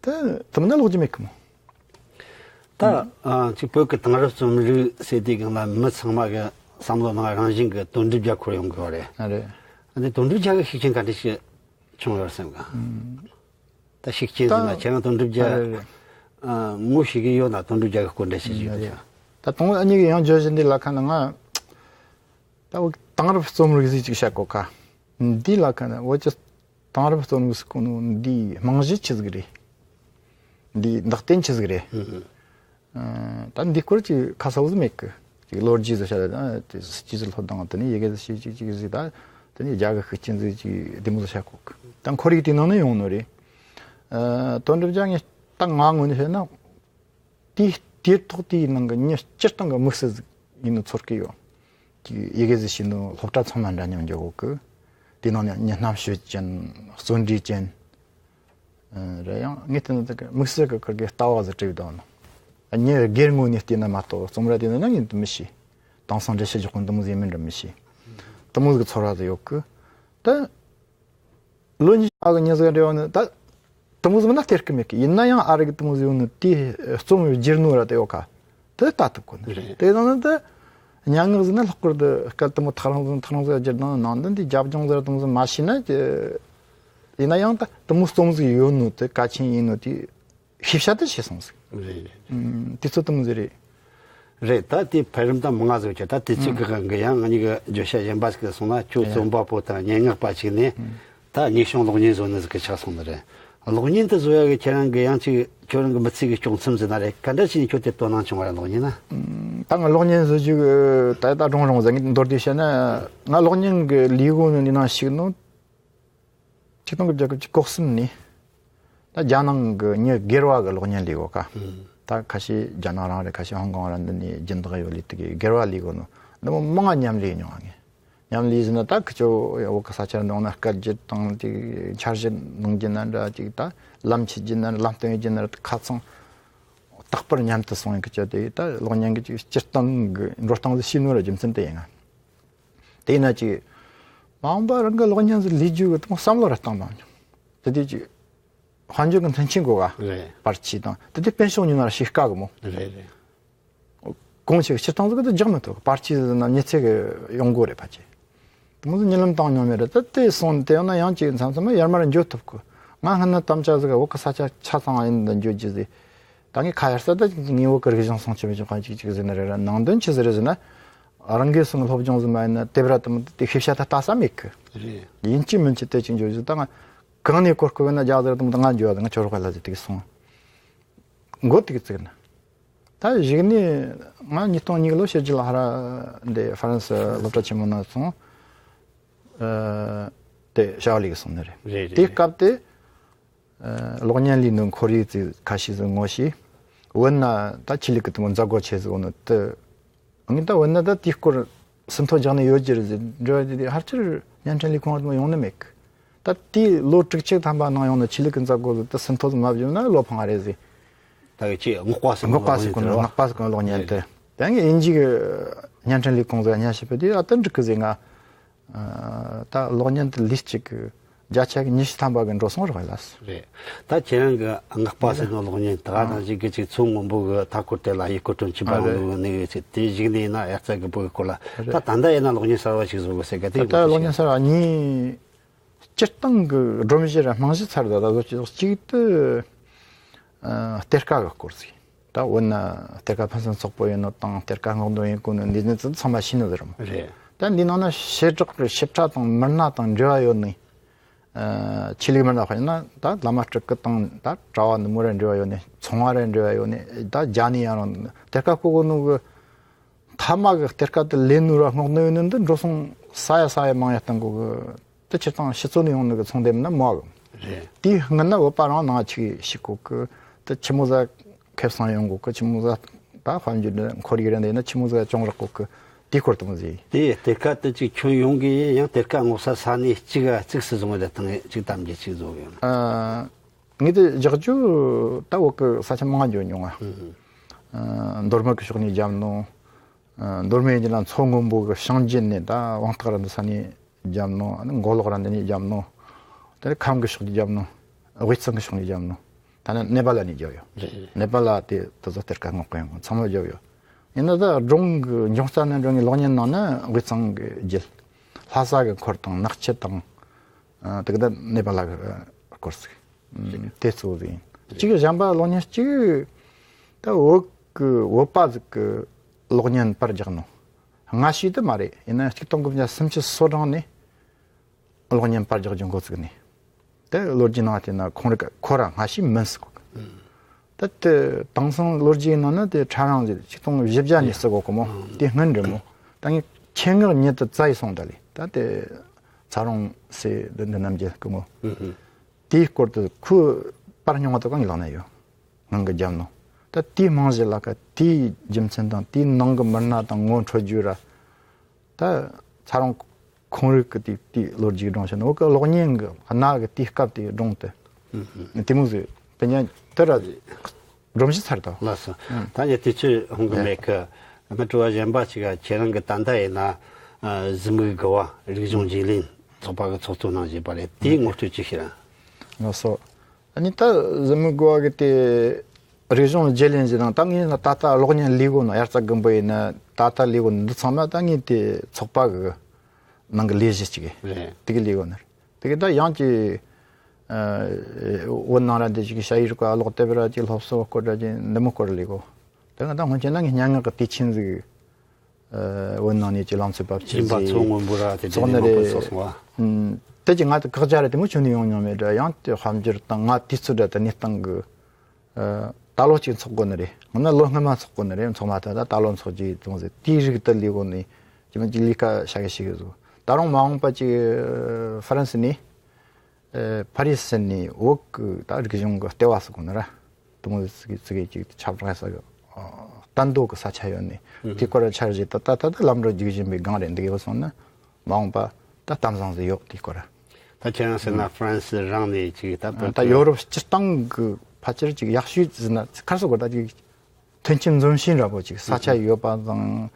དེ་དེ་མིན་ན་ཀློག་རྒྱུ་མེད་གི་མོ། ད་ཨ་ཅིག་བོད་ཀྱི་དེང་རབས་རྩོམ་རིག་ཟེར་དུས་སྒང་ལ་མི་ཚང་མ་གི་བསམ་བློ་ནང་རང་བཞིན་གྱི་དོན་གྲུབ་རྒྱལ་འཁོར་ཡོང་གི་ཡོད་རེད། ཨ་རེད། ཨ་ནི་དོན་གྲུབ་རྒྱལ་གྱི་ཤུགས་རྐྱེན་ག་འདྲ་ཞིག་བྱུང་ཡོད་སེམས་ག་ད་ཤུགས་རྐྱེན་ཟེར་ན་ད་ཁྱེད་རང་དོན་གྲུབ་རྒྱལ་ཨ་རེད་རེད། ཨ་ངོ་ཤེས་ཀྱི་ཡོད་ན་དོན་གྲུབ་རྒྱལ་གྱི་སྐོར་འདྲ་ཞིག་ཞུས་ཨ་ཡོད་རེད། ད་དང་པོ་ཨ་ནི་གི་ཡང་བརྗོད་གཞི་འདི་ལ་ཁ་ན་ང་ད་བོད་དེང་རབས་རྩོམ་རིག་ཟིག་ཅིག་བཤད་གོ་ཁ། འདི་ལ་ཁ་ན་བོད་ཀྱི་དེང་རབས་རྩོམ་རིག་ཟེར་གོ་ནོ་འདིའི་རྨང་གཞི་ཆི་ཟིག་རེད། འདིའི་འདག་རྟེན་ཆི་ཟིག་རེད། ཨ་ད་འདི་སྐོར་ཅིག་ཁ་གསལ་བོ་ཟིག་མེད་གི། ཅིག་ལོ་རྒྱུས་ཟིག་བཤད་ལ་ད་དེ་སྤྱི་ཟིག་ལྷོ་དང་དེ་ནས་ཡི་གེ་ཟིག་ཤེས་ཅིག་ཅིག་ཟིག་ད་དེ་ནས་རྒྱ་གི་ཤུགས་རྐྱེན་ཟིག་ཅིག་བདེ་མོ་ཟིག་བཤད་གོ་གི། ད་ཁོར་ཡུག་དེའི་ནང་ནས་ཡོང་ནོ་རེད། ཨ་དོན་གྲུབ་རྒྱལ་ངས་ད་ང་ངོས་ནས་བཤད་ན། དེའི་དེའི་ཐོག་དེའི་ནང་གི་མྱི་སྤྱིར་བཏང་གི་དམིགས་བསལ་ཟིག་ཡིན་ནོ་ཚོར་གི་ཡོད། དེ་ཡི་གེ་ཟིག་ཤེས་ནོ་སློབ་གྲྭ་ཚང་མ་འདྲ་མཉམ་འཇོག་གོ་གི། དེའི་ནང་ནས་མྱི་རྣམ་དཔྱོད་ཅན། བརྩོན་འགྲུས་ཅན། ཨ་རེད། ཡང་ངས་བལྟས་ན་དེ་གི་དམིགས་བསལ་གི་ཁུར་གི་ལྟ་བ་ཟིག་བྲིས་བཏང་ནོ། མྱི་སྒེར་ངོས་ནས་བལྟས་ན་མ་གཏོགས་རྩོམ་ར་དེ་ནི་ཡང་ངས་འདི་མི་ཤེས། དེང་སང་འགྲེལ་བཤད་རྒྱག་གོ་འདི་མོ་ཟིག་ཡིན་མིན་འདྲ་མི་ཤེས། དེ་མོ་ཟིག་གི་ཚོར་བ་ཟིག་ཡོད་གི། ད། ལོ་ཉི་ཤུ་ཨ་གི་མྱི་ཟིག་འབྲེལ་བ་ནི་ད་དེ་མོ་ཟིག་མིན་ན་སྟེར་གི་མེད་གི། ཡིན་ན་ཡང་ཨ་རི་གི་དེ་མོ་ཟིག་ཡོད་ནི་དེ་རྩོམ་བསྒྱུར་ནོ་ར་དེ་ཡོད་ཁ། དེ་ལྟ་ཐུབ་གོ་ནི་རེད། དེ་དང་ནི་དེ་སྙན་ངག་ཟིག་ན་ལྷག་པར་དུ་སྐད་དེ་མོ་ཐག་རིང་ཟིག་ཐག་རིང་ཟིག་བསྒྱུར་ནང་ནང་དོན་དེ་རྒྱབ་ལྗོངས་ཟིག་ར་དེ་མོ་ཟིག་མ་ཤེས་ན་དེ། ཡིན་ན་ཡང་ད་དེ་མོ་རྩོམ་ཟིག་ཡོད་ནོ་དེ་གལ་ཆེན་ཡིན་ནོ་དེ་ཤེས་བྱ་དེ་ཤེས་སོང་ཟིག། རེད་རེད། ཨུམ། དེ་ཚོ་དེ་མོ་ཟིག་རེད། རེད། ད་དེ་འཕེལ་རིམ་ད་མང་ང་ཟིག་ཡོད་ཀྱི། ད་དེ་ཚིག་གི་སྒང་གི་ཡང་ང་གཉིས་ཀྱི་བརྗོད་བྱ་གཞན་པ་ཞིག་ལ་སོང་ན་ཁྱོད་རྩོམ་པ་པོ་དང་སྙན་ངག་པ་ཞིག་ནས་ད་དངོས་བྱུང་གློག་བརྙན་བཟོ་ནི་ཟིག་གི་ཆགས་སོང་ནི་རེད། གློག་བརྙན་དེ་བཟོ་ཡ་གི་ཁྱེད་རང་གི་ཡང་ཅིག་ཁྱོད་རང་གི་མི་ཚེ་གི་སྐྱོང་མཚམས་ཟིག་ན་རེད། ག་འདྲ་བྱས་ནས་ཁྱོད་དེ་དོ་སྣང་བྱུང་བ་རེད། གློག་བརྙན་ན། ད་ང་གློག་བརྙན་བཟོ་རྒྱུ་གི་ད་ད་རུང་རུང་ཟིག་ངས་མདོར་བསྡུས་བཤད་ན་ང་གློག་བརྙན་གི་ལས་སྒོ་ནི་ནང་ཞུགས་ནོ། ཆིག་སྟོང་དགུ་བརྒྱ་དགུ་བཅུ་གོ་གསུམ་ནས། ད་རྒྱ་ནང་གི་མྱི་སྒེར་བ་གི་གློག་བརྙན་ལས་གོ་ཀ། ཨུམ། ད་ཁ་ཤས་རྒྱ་ནག་རང་རེད། ཁ་ཤས་ཧོང་ཀོང་རང་འདི་ནས་སྦྱིན་བདག་ཡོད་ལས་དེ་གི་སྒེར་བ་ལས་གོ་ནོ། འདི་མོ་མང་ང་མཉམ་ལས་མྱོང་ང་ངས། མཉམ་ལས་ཟེར་ན་ད་ཁི་ཆོ་བོད་གི་ས་ཆར་འདོང་ན་སྐད་རྒྱུ་དང་དེ་འཆར་གཞི་གནང་རྒྱུ་ན་འདྲ་ཅིག་ད་ལམ་ཆས་རྒྱུ་ན་ལམ་སྟོན་རྒྱུ་ན་ཁ་ཚང་། རྟག་པར་མཉམ་དུ་སོང་ཡོད་གི་ཅོ་དེ་ད་གློག་བརྙན་གི་ཅིག་སྤྱིར་བཏང་གི་འགྲོ་སྟངས་ཟིག་ཤེས་ནོ་ར་རྒྱུ་མཚན་དེ་ཡིན་ང་། དེས་ན་ཅིག་མ་འོངས་པ་རང་གི་གློག་བརྙན་ཟིག་ལས་རྒྱུ་གི་དང་བསམ་བློ་ར་བཏང་མ་མྱོང་། དེ་དུས་ཅིག་དཔལ་འབྱོར་གི་མཐུན་རྐྱེན་དགོས་ག། རེད། པར་ཆས་དང་དེ་དུས་པེན་ཤོག་ཉོ་ན་ར་ཞེ་དཀའ་གི་མོ། རེད་རེད། གོང་ཞིག་སྤྱིར་བཏང་ཟིག་གི་དུ་རྒྱག་མི་ཐུབ། པར་ཆས་ཟིག་ན་མྱི་ཚེ་གི་ཡོང་སྒོ་རེད་ཕལ་ཆེར། དེ་མོ་ཟིག་གཉིད་ལམ་བཏང་མྱོང་མེད་ར། ད་དེ་སོང་དེ་ཡང་ན་ཡང་ཅིག་མཚམས་མཚམས་ཡར་མར་འགྱོ་ཐུབ་གི། ང་སྔ་ན་དམ་བཅའ་ཟིག་ག་བོད་གི་ས་ཆ་ཆ་ཚང་ཡིན་འདི་འགྱོ་རྒྱུ་ཟིག། ད་ངས་ཁ་ཡར་ས་ད་ངས་བོད་གི་རིག་གཞུང་སྲུང་སྐྱོབ་བྱེད་ཁང་ཅིག་ཅིག་ཟེར་ནི་རེད་ར། ནང་དོན་ཆི་ཟིག་རེད་ཟེར་ན། རང་གི་སོང་སློབ་སྦྱོང་ཟིག་མ་ཡིན་ན་དེབ་ར་དེ་མོ་དེ་ཤེས་བྱ་ད་ལྟ་ས་མེད་གི། རེད། ཡིན་གཅིག་མིན་གཅིག་དེ་ཅིག་འགྱོ་རྒྱུ་ཟིག། ད་ང་གང་ནས་གོ་སྐབས་ཡོད་ན་རྒྱག་ཟེར་དེ་མོ་ད་ང་འགྱོ་བ་ད་ང་ཁྱོད་རོགས་ལ་ཟིག་དེ་གི་སོང་། མགོ་དེ་གི་བཙུགས་ན། ད་གཞུག་ནས་ང་ཉིས་སྟོང་གཉིས་ལོ་ཕྱི་རྒྱལ་ལ་ཧ་ར་འདི་ཧྥ་རན་སི་སློབ་གྲྭ་ཆེན་མོ་ན་སོང་། ཨ་དེ་བྱ་བ་ལས་གི་སོང་ནི་རེད། རེད་རེད། དེའི་སྐབས་དེ་ཨ་གློག་བརྙན་ལས་ནོ་ཁོར་ཡུག་ཅིག་ཁ་ཤས་ཟིག་ངོ་ཤེས། བོད་ན་ད་ཆོས་ལུགས་གི་དེ་མོ་མཛད་སྒོ་ཆེ་ཟིག་ཡོད་ནོ་དེ། ངས་ད་བོད་ན་ད་དེའི་སྐོར་ཟིན་ཐོ་རྒྱག་ནི་ཡོད་ཀྱི་རེད་ཟེར་འདྲི་བ་དེ་དེ་ཕལ་ཆེར་བརྙན་འཕྲིན་ལས་ཁུངས་དེ་མོ་ཡོང་ནི་མེད་གི། ད་དེའི་ལོ་དྲུག་ཅུ་ཐམ་པ་ནང་ཡོང་ནས་ཆོས་ལུགས་ཀྱི་མཛད་སྒོ་ལ་ད་ཟིན་ཐོ་ཟིག་མ་བརྒྱབ་ན་བློ་ཕངས་རེད་ཟེར། ད་གི་ཆེས་སྔགས་པ་ཟེར་སྔགས་པ་ཟེར་གོ་ནོ་སྔགས་པ་ཟེར་གོ་ནོ་གློག་བརྙན་དེ། ད་ངས་དབྱིན་ཇི་གི་བརྙན་འཕྲིན་ལས་ཁུངས་ཟིག་སྙན་ཞུ་ཕུལ་དུས། ཨ་ད་འགྲིག་གི་ཟེར། ང་ད་གློག་བརྙན་དེ་ལུས་གཅིག་གི་བརྒྱ་ཆ་གི་ཉི་ཤུ་ཐམ་པ་གི་འགྲོ་སོང་རག་ལ། རེད། ད་ཁྱེད་རང་གི་སྔགས་པ་ཟེར་ནོ་གློག་བརྙན་ད་ག་ནང་བཞིན་གི་ཅིག་མཚོ་སྔོན་པོ་གི་མཐའ་སྐོར་དེ་ལ་ཡུལ་སྐོར་སྤྲོ་འཆམ་པ་ཨ་རེད། ལོ་ནས་ཅིག་དེ་བཞུགས་ནས་ཡིན་ན་དབྱར་རྩྭ་དགུན་འབུ་གི་སྐོར་ལ། རེད། ད་ད་ལྟ་ཡིན་ན་གློག་བརྙན་གསར་བ་ཞིག་བཟོ་དགོས་ཟེར་ག་དེ་ད་ལྟ་གློག་བརྙན་གསར་བ་གཉིས། སྤྱིར་བཏང་གི་སྒྲོམ་གཞི་ར་རྨང་གཞི་ཚར་ད་ད་གཟོད་ཅིག་གཅིག་ཏུ་ཨ་གཏེར་ཁ་གི་སྐོར་ཟིག་ད་འོ་ན་གཏེར་ཁ་ཕུན་སུམ་ཚོགས་པོ་ཡིན་ནོ་དང་གཏེར་ཁ་སྔོག་འདོན་ཡིན་གོ་ནོ་འདི་ནི་ཚང་མ་ཤེས་ནི་ཟེར་མོ། རེད། ད་འདི་ནང་ན་བྱེ་བྲག་གི་ཞིབ་ཕྲ་དང་མི་སྣ་དང་འབྲེལ་བ་ཡོད་ནི། ཨ་ཆོས་ལུགས་མི་སྣ་དཔེར་ན་ད་བླ་མ་སྤྲུལ་སྐུ་དང་ད་གྲྭ་བ་འདི་མོ་ར་འབྲེལ་བ་ཡོད་ནི། ཚོང་བ་ར་འབྲེལ་བ་ཡོད་ནི། ད་རྒྱ་ནི་ཡང་རང་གཏེར་ཁ་བརྐོ་གོ་ནོ་གི་མཐའ་མ་གི་གཏེར་ཁ་དེ་ལེན་ནོ་ར་སྔོག་ནོ་ཡོད་ནི་འདི་འགྲོ་སོང་ས་ཡ་ས་ཡ་མང་ཡ་གཏོང་གོ་གི། དེ་སྤྱིར་བཏང་ཕྱི་ཚོ་ནས་ཡོང་ནི་གི་ཚོང་དེ་མིན་ན་མོ་གི། རེད། དེའི་སྔོན་ན་བོད་པ་རང་ནང་ཆིག་ཤི་གོ་གི། དེ་ཆི་མོ་ཟ་ཁེ་བཟང་ཡོང་གོ་གི། ཆི་མོ་ཟ་ད་དཔལ་འབྱོར་འདི་ཁོར་ཡུག་རེ་འདི་ཡིན་ན་ཆི་མོ་ཟ་ཅུང་རག་གོ་གི། དེའི་སྐོར་དུ་མོ་ཟེར། དེ་གཏེར་ཁ་དེ་ཅིག་ཁྱོན་ཡོངས་ཀྱི་ཡང་གཏེར་ཁ་སྔོག་ས་ས་གནས་གཅིག་ག་གཙིགས་སུ་བཟུང་བ་དེ་དང་ཅིག་གཏམ་རྒྱུད་ཅིག་བཟོ་གི་ཡོད། ཨ། ངས་དེ་རྒྱག་རྒྱུ་ད་བོད་གི་ས་ཆ་མང་ང་འགྱོ་མྱོང་ང་། ཨ། མདོ་སྨད་གི་ཕྱོགས་ནས་བརྒྱབ་ནོ། ཨ། མདོ་སྨད་ཡིན་ན་མཚོ་སྔོན་པོ་གི་བྱང་རྒྱུད་ནས་ད་དབང་ཐང་ར་འདི་ས་ནས་བརྒྱབ་ནོ། ཨ་ནི་མགོ་ལོག་ར་འདི་ནས་བརྒྱབ་ནོ། དེ་ནས་ཁམས་གི་ཕྱོགས་ནས་བརྒྱབ་ནོ། དབུས་གཙང་གི་ཕྱོགས་ནས་བརྒྱབ་ནོ། ད་ནི་ནེ་པ་ལ་ནས་བརྒྱབ་ཡོད། རེད་རེད། ནེ་པ་ལ་དེ་དེ་ཚོ་གཏེར་ཁ་སྔོག་གི་ཡོང་ཚང་མ་བརྒྱབ་ཡོད། ཡིན་ན་ད་སྒྲུང་གི་འབྱུང་རྩ་ནས་འགྲོ་ངེས་གློག་བརྙན་ནང་ན་དབུས་གཙང་གི་རྒྱུད། ལྷ་ས་གི་འཁོར་དང་ནག་ཆུ་དང་། ཨ། དེ་ག་ད་ནེ་པ་ལ་གི་སྐོར་ཟིག་ཨ། དེ་གཙོ་བོ་ཡིན། གཅིག་གཞན་པ་གློག་བརྙན་གཅིག་ད་བོད་གི་བོད་པ་ཟིག་གི་གློག་བརྙན་པར་རྒྱག་ནོ། སྔ་ཕྱི་དུ་མ་རེད། ཡིན་ན་ཆིག་སྟོང་དགུ་བརྒྱ་སུམ་ཅུ་སོ་གྲངས་ནས་གློག་བརྙན་པར་རྒྱག་རྒྱུ་འགོ་བཙུགས་ནས། དེ་ལོ་རྒྱུས་ནང་དེ་ན་ཁོང་རིག་ཁོ་ར་སྔ་ཕྱི་མིན་ཟིག་གོ། ད་དེ་དེང་སང་ལོ་རྒྱུས་ནང་ན་དེ་ཕྲ་རིང་ཟིག་ཆིག་སྟོང་བཞི་བརྒྱ་ནས་བརྩི་གོ་གི་མོ། དེ་སྔོན་རེད་མོ། ད་ངས་ཆེད་མངགས་ཉིད་དུ་བཙལ་ཡི་སོང་ད་ལི། ད་དེ་ཚ་རོང་སེ་འདི་འདི་རྣམ་རྒྱལ་སྐུ་ངོ། དེའི་སྐོར་དུ་ཁོའི་པར་རྙིང་བ་དེ་གང་གི་ལག་ན་ཡོད། ངང་གི་རྒྱབ་ནོ། ད་དེའི་རྨང་གཞི་ལ་ཀ་དེའི་རྒྱུ་མཚན་དང་དེའི་ནང་གི་མི་སྣ་དང་ངོ་འཕྲོད་རྒྱུ་ར། ད་ཚ་རོང་ཁོང་རིག་གི་དེ་དེའི་ལོ་རྒྱུས་སྒྲུང་བཤད་ནོ་གི་གློག་བརྙན་གི་གནའ་གི་དེའི་སྐབས་དེའི་སྒྲུང་དེ། དེ་མོ་ཟིག་དེ་ཉན་དེ་ར་སྒྲོམ་གཞི་ཚར་དང་། ལགས་སོ། ད་ཉན་དུས་ཚོད་ཧོང་གི་མེད་གི། ང་དྲི་བ་གཞན་པ་ཞིག་ག་ཁྱེད་རང་གི་ད་ལྟ་ཡིན་ན་གཟི་མིག་དགུ་བ་རིག་གཞུང་བརྗེ་ལེན་ཚོགས་པ་གི་ཚོགས་གཙོ་གནང་བཞིན་པ་རེད། དེའི་ངོ་སྤྲོད་ཅིག་ཤེས་ར། ལགས་སོ། ཨ་ནི་ད་གཟི་མིག་དགུ་བ་གི་དེ་རིག་གཞུང་བརྗེ་ལེན་ཟེར་དང་། ད་ངས་ད་ལྟ་གློག་བརྙན་ལས་གོ་ནོ། དབྱར་རྩྭ་དགུན་འབུ་ཡིན་ན་ད་ལྟ་ལས་གོ་ནོ་འདི་ཚང་མ་ད་ངས་དེ་ཚོགས་པ་གི་ནང་གི་ལས་གཞི་གཅིག་གི་རེད། དེ་གི་ལས་གོ་ནོ་རེད། དེ་གི་ད་ཡང་ཅིག་ཨ་བོད་ནང་ར་འདི་ཅིག་ཞ་ཡི་རིག་པ་ཀློག་དེབ་ར་ཅིག་སློབ་གསོ་སྐོར་ར་ཅིག་འདི་མོ་སྐོར་ལས་གོ། དེ་ང་ད་སྔོན་ཆད་ན་ངས་སྙན་ངག་གི་དུས་ཆེན་ཟིག་ཨ་བོད་ནང་ནས་ཀྱི་ལང་ཚོའི་བབ་ཆེན་ཡིན་པ་ཟིག་མཚོ་སྔོན་པོ་ར་དེ་ཚོགས་ནི་དེ་མང་པོ་རེད། ཚོགས་སོང་བ། ཨུམ། དེ་ཀྱི་ང་དེ་ཁག་ཅག་རེད། དེ་མོ་ཆུང་ནས་ཡོང་མྱོང་མེད་འདྲ། ཡང་དེ་དཔལ་འབྱོར་དང་ང་དུས་ཚོད་འདྲ་དེ་གནས་སྟངས་གི་ཨ་ད་ལོ་གཅིག་ཚོགས་དགོས་ནི་རེད། ང་ན་ལོ་སྔ་མ་ཚོགས་དགོས་ནི་རེད། ཚོགས་མ་ཐག་ད་ད་ལོ་ཚོགས་ཀྱི་དུང་ཟེར་དེའི་རིགས་དེ་ལས་གོ་ནས་ཀྱི་མ་ཅིག་ལས་ཀ་བྱ་གི་ཤེས་གི་ཟིག་ད་རུང་མ་འོངས་པ་ཅིག་ཧྥ་རན་སི་ནས། ཨེ་ཕ་རི་སི་ནས་བོད་ཀྱི་ད་རིག་གཞུང་གི་ལྟེ་བ་ཟེར་གོ་ནི་ར། དུང་ཟིག་ཟིག་ཅིག་ཁྱབ་ར་ས་གི་ཨ་གཏན་རྡོ་གི་ས་ཆ་ཡོད་ནི། དེ་སྐོར་འཆར་གཞི་ད་ད་ད་ད་ལམ་འགྲོ་རྒྱུག་བཞིན་པའི་སྒང་རེད། འདི་གི་སོང་ན་མ་འོངས་པ་ད་གཏམ་བཟང་ཟིག་ཡོད་དེ་སྐོར་ར། ད་ཁྱེད་རང་ཟེར་ན་ཧྥ་རན་སི་རང་ནས་ཅིག་ད་བོད་ད་ཀྱི་ཡོ་རོབ་སྤྱིར་བཏང་གི་ཕལ་ཆེར་ཅིག་ཡག་ཤོས་ཟེར་ན་ཁར་སོ་གོ་ད་ཅིག་མཐུན་རྐྱེན་འཛོམས་ཤིང་འདྲ་པོ་ཅིག་ས་ཆ་ཡོད་པ་དང་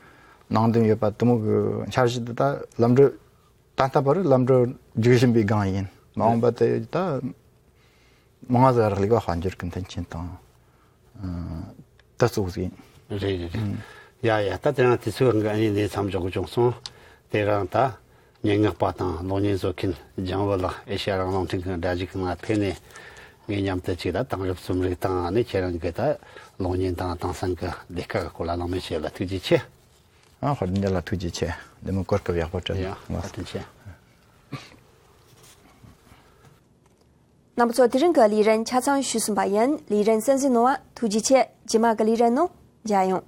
ནང་དོན་ཡོད་པ་དེ་མོ་གི་འཆར་གཞི་འདི་ད་ལམ་འགྲོ། ད་ལྟ་བར་ལམ་འགྲོ་རྒྱུག་བཞིན་པའི་སྒང་ཡིན། མ་འོངས་པ་དེ་ད་མང་ང་ཟིག་རག་ལས་པ་དཔལ་འབྱོར་གྱི་མཐུན་རྐྱེན་དང་ད་གཙོ་བོ་ཟིག་ཡིན། རེད་རེད་རེད། ཡ་ཡ། ད་དེ་རིང་དུས་ཚོད་འགའ་ནས་ནས་མཚམས་འཇོག་གི་བྱུང་སོང་། དེ་རིང་ད་སྙན་ངག་པ་དང་གློག་བརྙན་བཟོ་མཁན་ལྗང་བུ་ལགས་ཨེ་ཤ་ཡ་རང་དབང་ལུང་འཕྲིན་ཁང་སྒྲ་གཞུག་གི་ནང་ཕེབས་ནས་ངའི་མཉམ་དུ་ཅིག་ད་དེང་རབས་རྩོམ་རིག་དང་ནི་ཁྱེད་རང་གི་ད་གློག་བརྙན་དང་དེང་སང་གི་ལས་ཀ་གི་སྐོར་ལ་གླེང་མོལ་བྱས་ལ་ཐུགས་རྗེ་ཆེ། ཨ་ཧོ། འདི་ལ་ཐུགས་རྗེ་ཆེ། འདི་མོ་གོ་སྐབས་ཡག་པོ་སྤྲད། ཡ། ཐུགས་རྗེ་ཆེ། རྣམ་པ་ཚོ། དེ་རིང་གི་ལས་རིམ་ཆ་ཚང་ཞུས་ཟིན་པ་ཡིན། ལས་རིམ་གསན་གཟིགས་གནང་བ་ཐུགས་རྗེ་ཆེ། རྗེས་མ་གི་ལས་རིམ་ནང་མཇལ་ཡོང་།